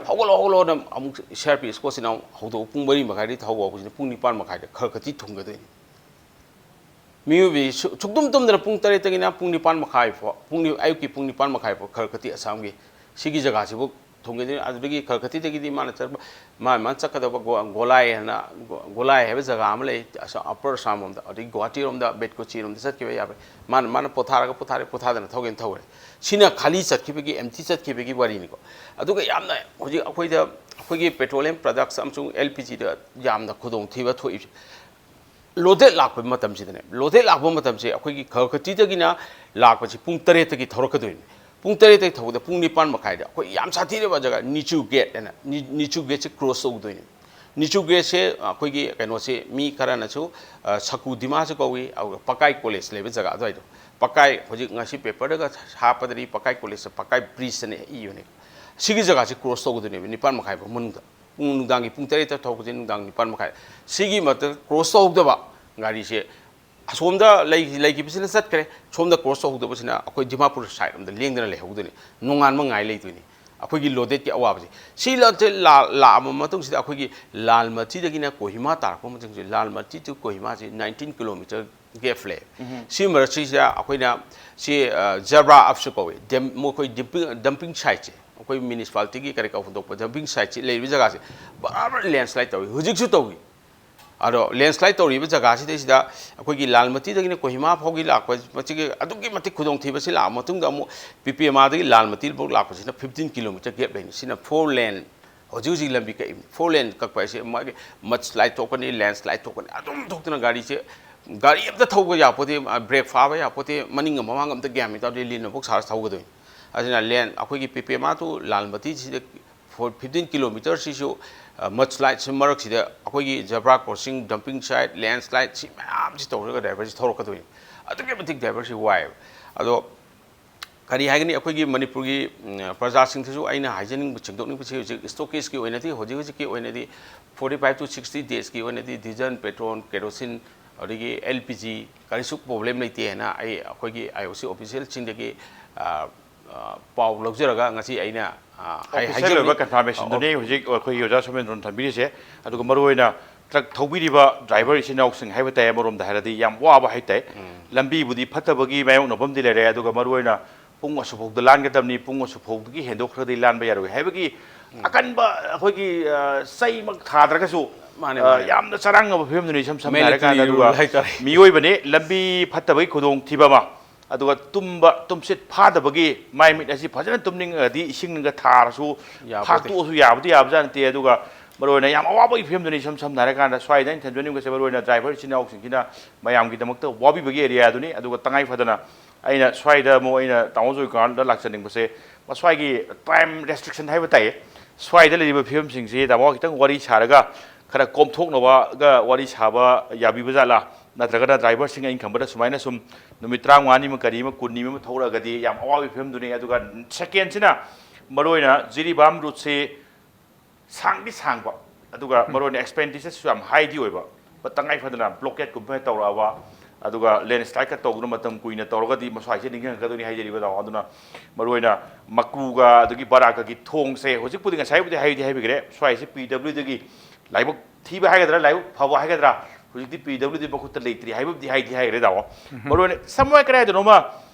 "ꯍꯧꯒꯠꯂꯣ, ꯍꯧꯒꯠꯂꯣꯅ" ꯑꯃꯨꯛ ꯁꯤ ꯑꯥꯔ ꯄꯤ ꯁ꯭ꯀꯣꯠꯁꯤꯅ ꯑꯃꯨꯛ ꯍꯧꯗꯣꯛꯑ ꯄꯨꯡ ꯃꯔꯤ ꯃꯈꯥꯏꯗꯒꯤ ꯊꯧꯕ ꯍꯧꯕꯁꯤꯅ ꯄꯨꯡ ꯅꯤꯄꯥꯟ ꯃꯈꯥꯏꯗ ꯈꯔ ꯈꯔꯇꯤ ꯊꯨꯡꯒꯗꯣꯏꯅꯤ꯫ ꯃꯤꯑꯣꯏꯕꯁꯤ ꯁꯨ-, ꯁꯨꯛꯇꯨꯝ ꯇꯨꯝꯗꯅ ꯄꯨꯡ ꯇꯔꯦꯠꯇꯒꯤꯅ ꯄꯨꯡ ꯅꯤꯄꯥꯟ ꯃꯈꯥꯏ ꯐꯥꯎ, ꯄꯨꯡ ꯅꯤ-, ꯑꯌꯨꯛꯀꯤ ꯄꯨꯡ ꯅꯤꯄꯥꯟ ꯃꯈꯥꯏ ꯐꯥꯎ ꯈꯔ ꯈꯔꯇꯤ ꯑꯁꯥꯝꯒꯤ ꯁꯤꯒꯤ ꯖꯒꯥꯁꯤꯕꯨ ꯊꯨꯡꯒꯗꯣꯏꯅꯤ꯫ ꯑꯗꯨꯗꯒꯤ ꯈꯔ ꯈꯔꯇꯤꯗꯒꯤꯗꯤ ꯃꯥꯅ ꯆꯠꯄ, ꯃꯥ, ꯃꯥꯅ ꯆꯠꯀꯗꯕ ꯒꯣ-, ꯒꯣꯂꯥꯏ ꯍꯥꯏꯅ, ꯒꯣ-, ꯒꯣꯂꯥꯏ ꯍꯥꯏꯕ ꯖꯒꯥ ꯑꯃ ꯂꯩ, ꯑꯁ, ꯑꯄꯔ ꯑꯁꯥꯝ ꯂꯣꯝꯗ, ꯑꯗꯒꯤ ꯒꯨꯋꯥꯍꯥꯇꯤ ꯔꯣꯝꯗ, ꯕꯦꯠꯀꯨꯆꯤ ꯔꯣꯝꯗ ꯆꯠꯈꯤꯕ ꯌꯥꯕ꯫ ꯃꯥꯅ, ꯃꯥꯅ ꯄꯣꯊꯥꯔꯒ ꯄꯣꯊꯥꯔꯦ, ꯄꯣꯊꯥꯗꯅ ꯊꯧꯒꯦꯅ ꯊꯧꯔꯦ꯫ ꯁꯤꯅ ꯈꯥꯂꯤ ꯆꯠꯈꯤꯕꯒꯤ, ꯑꯦꯝꯇꯤ ꯆꯠꯈꯤꯕꯒꯤ ꯋꯥꯔꯤꯅꯤꯀꯣ꯫ ꯑꯗꯨꯒ ꯌꯥꯝꯅ ꯍꯧꯖꯤꯛ ꯑꯩꯈꯣꯏꯗ, ꯑꯩꯈꯣꯏꯒꯤ petroleum products ꯑꯃꯁꯨꯡ ꯑꯦꯜ ꯄꯤ ꯖꯤꯗ ꯌꯥꯝꯅ ꯈꯨꯗꯣꯡꯊꯤꯕ ꯊꯣꯛꯏꯕꯁꯦ꯫ ꯂꯣꯗꯦꯗ ꯂꯥꯛꯄ ꯃꯇꯝꯁꯤꯗꯅꯦ, ꯂꯣꯗꯦꯗ ꯂꯥꯛꯄ ꯃꯇꯝꯁꯦ ꯑꯩꯈꯣꯏꯒꯤ ꯒꯨꯋꯥꯍꯥꯇꯤꯗꯒꯤꯅ ꯂꯥꯛꯄꯁꯤ ꯄꯨꯡ ꯇꯔꯦꯠꯇꯒꯤ ꯊꯧꯔꯛꯀꯗꯣꯏꯅꯤ꯫ ꯄꯨꯡ ꯇꯔꯦꯠꯇꯒꯤ ꯊꯧꯕꯗ ꯄꯨꯡ ꯅꯤꯄꯥꯟ ꯃꯈꯥꯏꯗ ꯑꯩꯈꯣꯏ ꯌꯥꯝ ꯁꯥꯊꯤꯔꯕ ꯖꯒꯥ ꯅꯤꯆꯨ ꯒꯦꯠ ꯍꯥꯏꯅ, ꯅꯤ-, ꯅꯤꯆꯨ ꯒꯦꯠꯁꯦ ꯀ꯭ꯔꯣꯁ ꯇꯧꯗꯣꯏꯅꯤ꯫ ꯅꯤꯆꯨ ꯒꯦꯠꯁꯦ ꯑꯩꯈꯣꯏꯒꯤ ꯀꯩꯅꯣꯁꯦ ꯃꯤ ꯈꯔꯅꯁꯨ, ꯑ, ꯁꯀꯨ ꯗꯤꯃꯥꯁꯨ ꯀꯧꯏ, ꯑꯗꯨꯒ ꯄꯀꯥꯏ ꯀꯣꯂꯦꯖ ꯂꯩꯕ ꯖꯒꯥ ꯑꯗꯨꯋꯥꯏꯗꯣ꯫ ꯄꯀꯥꯏ ꯍꯧꯖꯤꯛ ꯉꯁꯤ ꯄꯦꯄꯔꯗꯒ ꯍꯥꯞꯄꯗꯗꯤ ꯄꯀꯥꯏ ꯀꯣꯂꯦꯖꯇ ꯄꯀꯥꯏ ꯕ꯭ꯔꯤꯖ ꯍꯥꯏꯅ ꯏꯕꯅꯦ꯫ ꯁꯤꯒꯤ ꯖꯒꯥꯁꯦ ꯀ꯭ꯔꯣꯁ ꯇꯧꯒꯗꯣꯏꯅꯦꯕ ꯅꯤꯄꯥꯟ ꯃꯈꯥꯏ ꯐꯥꯎ ꯃꯅꯨꯡꯗ꯫ ꯄꯨꯡ ꯅꯨꯡꯗꯥꯡꯒꯤ ꯄꯨꯡ ꯇꯔꯦꯠꯇ ꯊꯧꯔꯛꯄꯁꯦ ꯅꯨꯡꯗꯥꯡ ꯅꯤꯄꯥꯟ ꯃꯈꯥꯏ꯫ ꯁꯤꯒꯤ ꯃꯊꯛꯇ ꯀ꯭ꯔꯣꯁ ꯇꯧꯍꯧꯗꯕ ꯒꯥꯔꯤꯁꯦ ꯑꯁꯣꯝꯗ ꯂꯩ-, ꯂꯩꯈꯤꯕꯁꯤꯅ ꯆꯠꯈ꯭ꯔꯦ, ꯁꯣꯝꯗ ꯀ꯭ꯔꯣꯁ ꯇꯧꯍꯧꯗꯕꯁꯤꯅ ꯑꯩꯈꯣꯏ ꯗꯤꯃꯥꯄꯨꯔ ꯁꯥꯏꯠ ꯑꯃꯗ ꯂꯦꯡꯗꯅ ꯂꯩꯍꯧꯗꯣꯏꯅꯤ, ꯅꯣꯡꯉꯥꯟꯕ ꯉꯥꯏ ꯂꯩꯗꯣꯏꯅꯤ꯫ ꯑꯩꯈꯣꯏꯒꯤ ꯂꯣꯗꯦꯗꯀꯤ ꯑꯋꯥꯕꯁꯦ ꯁꯤ ꯂꯥ-, ꯂꯥ-, ꯂꯥꯛꯑꯕ ꯃꯇꯨꯡꯁꯤꯗ ꯑꯩꯈꯣꯏꯒꯤ ꯂꯥꯜꯃꯇꯤꯗꯒꯤꯅ ꯀꯣꯍꯤꯃꯥ ꯇꯥꯔꯛꯄ ꯃꯇꯨꯡꯁꯦ, ꯂꯥꯜꯃꯇꯤ to ꯀꯣꯍꯤꯃꯥꯁꯦ nineteen kilometer gap ꯂꯩ꯫ ꯁꯤ ꯃꯔꯛꯁꯤꯗ ꯑꯩꯈꯣꯏꯅ ꯁꯤ, ꯑ, ꯖꯦꯕ꯭ꯔꯥ ꯑꯞꯁꯨ ꯀꯧꯏ, ꯗꯦꯝ-, ꯃꯈꯣꯏ ꯗꯝꯄꯤꯡ, ꯗꯝꯄꯤꯡ ꯁꯥꯏꯠꯁꯦ, ꯑꯩꯈꯣꯏ ꯃ꯭ꯌꯨꯅꯤꯁꯤꯄꯥꯂꯤꯇꯤꯒꯤ ꯀꯔꯤ ꯀꯧ ꯍꯨꯟꯗꯣꯛꯄ ꯗꯝꯄꯤꯡ ꯁꯥꯏꯠꯁꯤ ꯂꯩꯔꯤꯕ ꯖꯒꯥꯁꯦ ꯕꯔꯥꯕꯔ ꯂꯦꯟꯁꯂꯥꯏꯠ ꯇꯧꯏ, ꯍꯧꯖꯤꯛꯁꯨ ꯇꯧꯏ꯫ ꯑꯗꯣ ꯂꯦꯟꯁꯂꯥꯏꯠ ꯇꯧꯔꯤꯕ ꯖꯒꯥꯁꯤꯗꯩꯁꯤꯗ ꯑꯩꯈꯣꯏꯒꯤ ꯂꯥꯜꯃꯇꯤꯗꯒꯤꯅ ꯀꯣꯍꯤꯃꯥ ꯐꯥꯎꯒꯤ ꯂꯥꯛꯄ, ꯃꯁꯤꯒꯤ ꯑꯗꯨꯛꯀꯤ ꯃꯇꯤꯛ ꯈꯨꯗꯣꯡꯊꯤꯕꯁꯤ ꯂꯥꯛꯑ ꯃꯇꯨꯡꯗ ꯑꯃꯨꯛ ꯄꯤꯄꯦꯃꯥꯗꯒꯤ ꯂꯥꯜꯃꯇꯤꯐꯥꯎ ꯂꯥꯛꯄꯁꯤꯅ fifteen kilometer gap ꯂꯩꯅꯤ꯫ ꯁꯤꯅ four lane, ꯍꯧꯖꯤꯛ ꯍꯧꯖꯤꯛ ꯂꯝꯕꯤ ꯀꯛꯏꯕꯅꯤ꯫ Four lane ꯀꯛꯄ ꯍꯥꯏꯁꯦ ꯃꯥꯒꯤ mudslide ꯊꯣꯛꯀꯅꯤ, ꯂꯦꯟꯁꯂꯥꯏꯠ ꯊꯣꯛꯀꯅꯤ, ꯑꯗꯨꯝ ꯊꯣꯛꯇꯅ ꯒꯥꯔꯤꯁꯦ, ꯒꯥꯔꯤ ꯑꯝꯇ ꯊꯧꯕ ꯌꯥꯄꯣꯠꯇꯦ, ꯕ꯭ꯔꯦꯛ ꯐꯥꯕ ꯌꯥꯄꯣꯠꯇꯦ, ꯃꯅꯤꯡꯒ ꯃꯃꯥꯡꯒ ꯑꯝꯇ ꯒ꯭ꯌꯥꯟ ꯃꯦꯟ ꯇꯥꯗꯦ, ꯂꯤꯟꯅ ꯐꯥꯎ ꯁꯥꯔ ꯊꯧꯒꯗꯣꯏꯅꯤ꯫ ꯑꯗꯨꯅ ꯂꯦꯟ, ꯑꯩꯈꯣꯏꯒꯤ ꯄꯤꯄꯦꯃꯥ to ꯂꯥꯜꯃꯇꯤꯁꯤꯗ four, fifteen kilometerꯁꯤꯁꯨ, ꯑ, mudslide ꯁꯤ ꯃꯔꯛꯁꯤꯗ ꯑꯩꯈꯣꯏꯒꯤ zebra crossing, dumping site, landslide ꯁꯤ ꯃꯌꯥꯝꯁꯤ ꯇꯧꯔꯒ ꯗ꯭ꯔꯥꯏꯚꯔꯁꯤ ꯊꯧꯔꯛꯀꯗꯣꯏꯅꯤ꯫ ꯑꯗꯨꯛꯀꯤ ꯃꯇꯤꯛ ꯗ꯭ꯔꯥꯏꯚꯔꯁꯤ ꯋꯥꯏꯑꯦꯕ꯫ ꯑꯗꯣ ꯀꯔꯤ ꯍꯥꯏꯒꯅꯤ, ꯑꯩꯈꯣꯏꯒꯤ ꯃꯅꯤꯄꯨꯔꯒꯤ, ꯎꯝ, ꯄ꯭ꯔꯖꯥꯁꯤꯡꯗꯁꯨ ꯑꯩꯅ ꯍꯥꯏꯖꯅꯤꯡꯕ, ꯁꯦꯡꯗꯣꯛꯅꯤꯡꯕꯁꯤ ꯍꯧꯖꯤꯛ ꯁ꯭ꯇꯣꯀꯦꯖꯀꯤ ꯑꯣꯏꯅꯗꯤ, ꯍꯧꯖꯤꯛ ꯍꯧꯖꯤꯛꯀꯤ ꯑꯣꯏꯅꯗꯤ forty five to sixty daysꯀꯤ ꯑꯣꯏꯅꯗꯤ ꯗꯤꯖꯜ, ꯄꯦꯇ꯭ꯔꯣꯜ, ꯀꯦꯔꯣꯁꯤꯟ, ꯑꯗꯒꯤ ꯑꯦꯜ ꯄꯤ ꯖꯤ ꯀꯔꯤꯁꯨ ꯄ꯭ꯔꯣꯕ꯭ꯂꯦꯝ ꯂꯩꯇꯦ ꯍꯥꯏꯅ ꯑꯩ ꯑꯩꯈꯣꯏꯒꯤ ꯑꯥꯏ ꯑꯣ ꯁꯤ ꯑꯣꯐꯤꯁꯤꯌꯦꯜꯁꯤꯡꯗꯒꯤ, ꯑ, ꯑ, ꯄꯥꯎ ꯂꯧꯖꯔꯒ ꯉꯁꯤ ꯑꯩꯅ, ꯑ, ꯍꯥꯏ-, ꯑꯣꯐꯤꯁꯤꯌꯦꯜ ꯍꯥꯏꯖꯕꯅꯤ꯫ ꯑꯣꯏꯕ ꯀꯟꯐꯥꯔꯃꯦꯁꯟꯗꯨꯅꯤ ꯍꯧꯖꯤꯛ ꯑꯩꯈꯣꯏꯒꯤ ꯑꯣꯖꯥ ꯁꯣꯃꯦꯟꯗ꯭ꯔꯣꯅ ꯊꯝꯕꯤꯔꯤꯁꯦ꯫ ꯑꯗꯨꯒ ꯃꯔꯨꯑꯣꯏꯅ ꯇ꯭ꯔꯛ ꯊꯧꯕꯤꯔꯤꯕ ꯗ꯭ꯔꯥꯏꯚꯔ ꯏꯆꯤꯟ ꯏꯅꯥꯎꯁꯤꯡ ꯍꯥꯏꯕ ꯇꯥꯏ, ꯑꯃꯔꯣꯝꯗ ꯍꯥꯏꯔꯗꯤ ꯌꯥꯝ ꯋꯥꯕ ꯍꯥꯏ ꯇꯥꯏ꯫ ꯂꯝꯕꯤꯕꯨꯗꯤ ꯐꯠꯇꯕꯒꯤ ꯃꯥꯌꯣꯛꯅꯐꯝꯗꯤ ꯂꯩꯔꯦ, ꯑꯗꯨꯒ ꯃꯔꯨꯑꯣꯏꯅ ꯄꯨꯡ ꯑꯁꯨꯛꯐꯥꯎꯗ ꯂꯥꯟꯒꯗꯕꯅꯤ, ꯄꯨꯡ ꯑꯁꯨꯛꯐꯥꯎꯗꯒꯤ ꯍꯦꯟꯗꯣꯛꯈ꯭ꯔꯗꯤ ꯂꯥꯟꯕ ꯌꯥꯔꯣꯏ ꯍꯥꯏꯕꯒꯤ ꯑꯀꯟꯕ ꯑꯩꯈꯣꯏꯒꯤ, ꯑ, ꯆꯩꯃꯛ ꯊꯥꯗ꯭ꯔꯒꯁꯨ, ꯃꯥꯅꯦ, ꯑ, ꯃꯥꯅꯦ꯫ ꯌꯥꯝꯅ ꯆꯔꯥꯡꯅꯕ ꯐꯤꯕꯝꯗꯨꯅꯤ ꯏꯁꯝ ꯁꯝꯅ Mandatory ꯍꯥꯏꯔꯀꯥꯟꯗ꯫ ꯑꯗꯨꯒ rule ꯍꯥꯏꯇꯥꯔꯦ꯫ ꯃꯤꯑꯣꯏꯕꯅꯤ, ꯂꯝꯕꯤ ꯐꯠꯇꯕꯒꯤ ꯈꯨꯗꯣꯡꯊꯤꯕ ꯑꯃ, ꯑꯗꯨꯒ ꯇꯨꯝꯕ ꯇꯨꯝꯁꯤꯠ ꯐꯥꯗꯕꯒꯤ ꯃꯥꯏ ꯃꯤꯠ ꯑꯁꯤ ꯐꯖꯅ ꯇꯨꯝꯅꯤꯡꯉꯒꯗꯤ ꯏꯁꯤꯡꯒ ꯊꯥꯔꯁꯨ ꯌꯥꯄꯣꯠꯇꯦ꯫ ꯐꯥꯛꯇꯣꯛꯑꯁꯨ ꯌꯥꯕꯨꯗꯤ ꯌꯥꯕꯖꯥꯠ ꯅꯠꯇꯦ꯫ ꯑꯗꯨꯒ ꯃꯔꯨꯑꯣꯏꯅ ꯌꯥꯝ ꯑꯋꯥꯕꯒꯤ ꯐꯤꯕꯝꯗꯨꯅꯤ ꯏꯁꯝ ꯁꯝꯅ ꯍꯥꯏꯔꯀꯥꯟꯗ ꯁ꯭ꯋꯥꯏꯗ ꯑꯩꯅ ꯊꯝꯖꯅꯤꯡꯕꯁꯦ ꯃꯔꯨꯑꯣꯏꯅ ꯗ꯭ꯔꯥꯏꯚꯔ ꯏꯆꯤꯟ ꯏꯅꯥꯎꯁꯤꯡꯁꯤꯅ ꯃꯌꯥꯝꯒꯤꯗꯃꯛꯇ ꯋꯥꯕꯤꯕꯒꯤ ꯑꯦꯔꯤꯌꯥꯗꯨꯅꯤ꯫ ꯑꯗꯨꯒ ꯇꯉꯥꯏ ꯐꯗꯅ ꯑꯩꯅ ꯁ꯭ꯋꯥꯏꯗ ꯑꯃꯨꯛ ꯑꯩꯅ ꯇꯥꯃꯣ ꯖꯣꯏꯀꯥꯟꯗ ꯂꯥꯛꯆꯅꯤꯡꯕꯁꯦ, ꯃꯁ꯭ꯋꯥꯏꯒꯤ ꯇꯥꯏꯝ ꯔꯦꯁꯇ꯭ꯔꯤꯛꯁꯟ ꯍꯥꯏꯕ ꯇꯥꯏꯌꯦ, ꯁ꯭ꯋꯥꯏꯗ ꯂꯩꯔꯤꯕ ꯐꯤꯕꯝꯁꯤꯡꯁꯤ ꯇꯥꯃꯣ ꯈꯤꯇꯪ ꯋꯥꯔꯤ ꯁꯥꯔꯒ ꯈꯔ ꯀꯣꯝꯊꯣꯛꯅꯕꯒ ꯋꯥꯔꯤ ꯁꯥꯕ ꯌꯥꯕꯤꯕ ꯖꯥꯠꯂꯥ? ꯅꯠꯇ꯭ꯔꯒꯅ ꯗ꯭ꯔꯥꯏꯚꯔꯁꯤꯡ ꯑꯩꯅ ꯈꯟꯕꯗ ꯁꯨꯃꯥꯏꯅ ꯁꯨꯝ ꯅꯨꯃꯤꯠ ꯇꯔꯥꯃꯉꯥꯅꯤ ꯑꯃ ꯀꯔꯤ ꯑꯃ ꯀꯨꯟꯅꯤ ꯑꯃ ꯊꯧꯔꯛꯑꯒꯗꯤ ꯌꯥꯝ ꯑꯋꯥꯕꯒꯤ ꯐꯤꯕꯝꯗꯨꯅꯤ꯫ ꯑꯗꯨꯒ ꯁꯦꯀꯦꯟꯁꯤꯅ ꯃꯔꯨꯑꯣꯏꯅ ꯖꯤꯔꯤꯕꯥꯝ ꯔꯨꯠꯁꯤ ꯁꯥꯡꯗꯤ ꯁꯥꯡꯕ, ꯑꯗꯨꯒ ꯃꯔꯨꯑꯣꯏꯅ ꯑꯦꯛꯁꯄꯦꯟꯗꯤꯆꯔꯁꯨ ꯌꯥꯝ ꯍꯥꯏꯗꯤ ꯑꯣꯏꯕ, ꯇꯉꯥꯏ ꯐꯗꯅ ꯕ꯭ꯂꯣꯀꯦꯠꯀꯨꯝꯕ ꯍꯦꯛ ꯇꯧꯔꯛꯑꯕ, ꯑꯗꯨꯒ ꯂꯦꯟꯁ꯭ꯂꯥꯏꯗꯀ ꯇꯧꯗꯨꯅ ꯃꯇꯝ ꯀꯨꯏꯅ ꯇꯧꯔꯒꯗꯤ ꯃꯁ꯭ꯋꯥꯏꯁꯦ ꯅꯤꯡꯁꯤꯡꯉꯛꯀꯗꯣꯏꯅꯤ ꯍꯥꯏꯖꯔꯤꯕ ꯇꯥꯃꯣ꯫ ꯑꯗꯨꯅ ꯃꯔꯨꯑꯣꯏꯅ ꯃꯀꯨꯒ ꯑꯗꯒꯤ ꯕꯔꯥꯛꯀꯒꯤ ꯊꯣꯡꯁꯦ ꯍꯧꯖꯤꯛꯄꯨꯗꯤ ꯉꯁꯥꯏꯕꯨꯗꯤ ꯍꯥꯏꯗꯤ ꯍꯥꯏꯕꯤꯈ꯭ꯔꯦ, ꯁ꯭ꯋꯥꯏꯁꯦ ꯄꯤ ꯗꯕ꯭ꯂꯤꯎꯗꯒꯤ ꯂꯥꯏꯕꯛ ꯊꯤꯕ ꯍꯥꯏꯒꯗ꯭ꯔꯥ, ꯂꯥꯏꯕꯛ ꯐꯕ ꯍꯥꯏꯒꯗ꯭ꯔꯥ, ꯍꯧꯖꯤꯛꯇꯤ ꯄꯤ ꯗꯕ꯭ꯂꯤꯎꯗꯤ ꯃꯈꯨꯠꯇ ꯂꯩꯇ꯭ꯔꯤ ꯍꯥꯏꯕꯕꯨꯗꯤ ꯍꯥꯏꯗꯤ ꯍꯥꯏꯈ꯭ꯔꯦ ꯇꯥꯃꯣ꯫ ꯃꯔꯨꯑꯣꯏꯅ ꯁꯝꯋꯦ ꯀꯗꯥꯏꯗꯅꯣꯃ,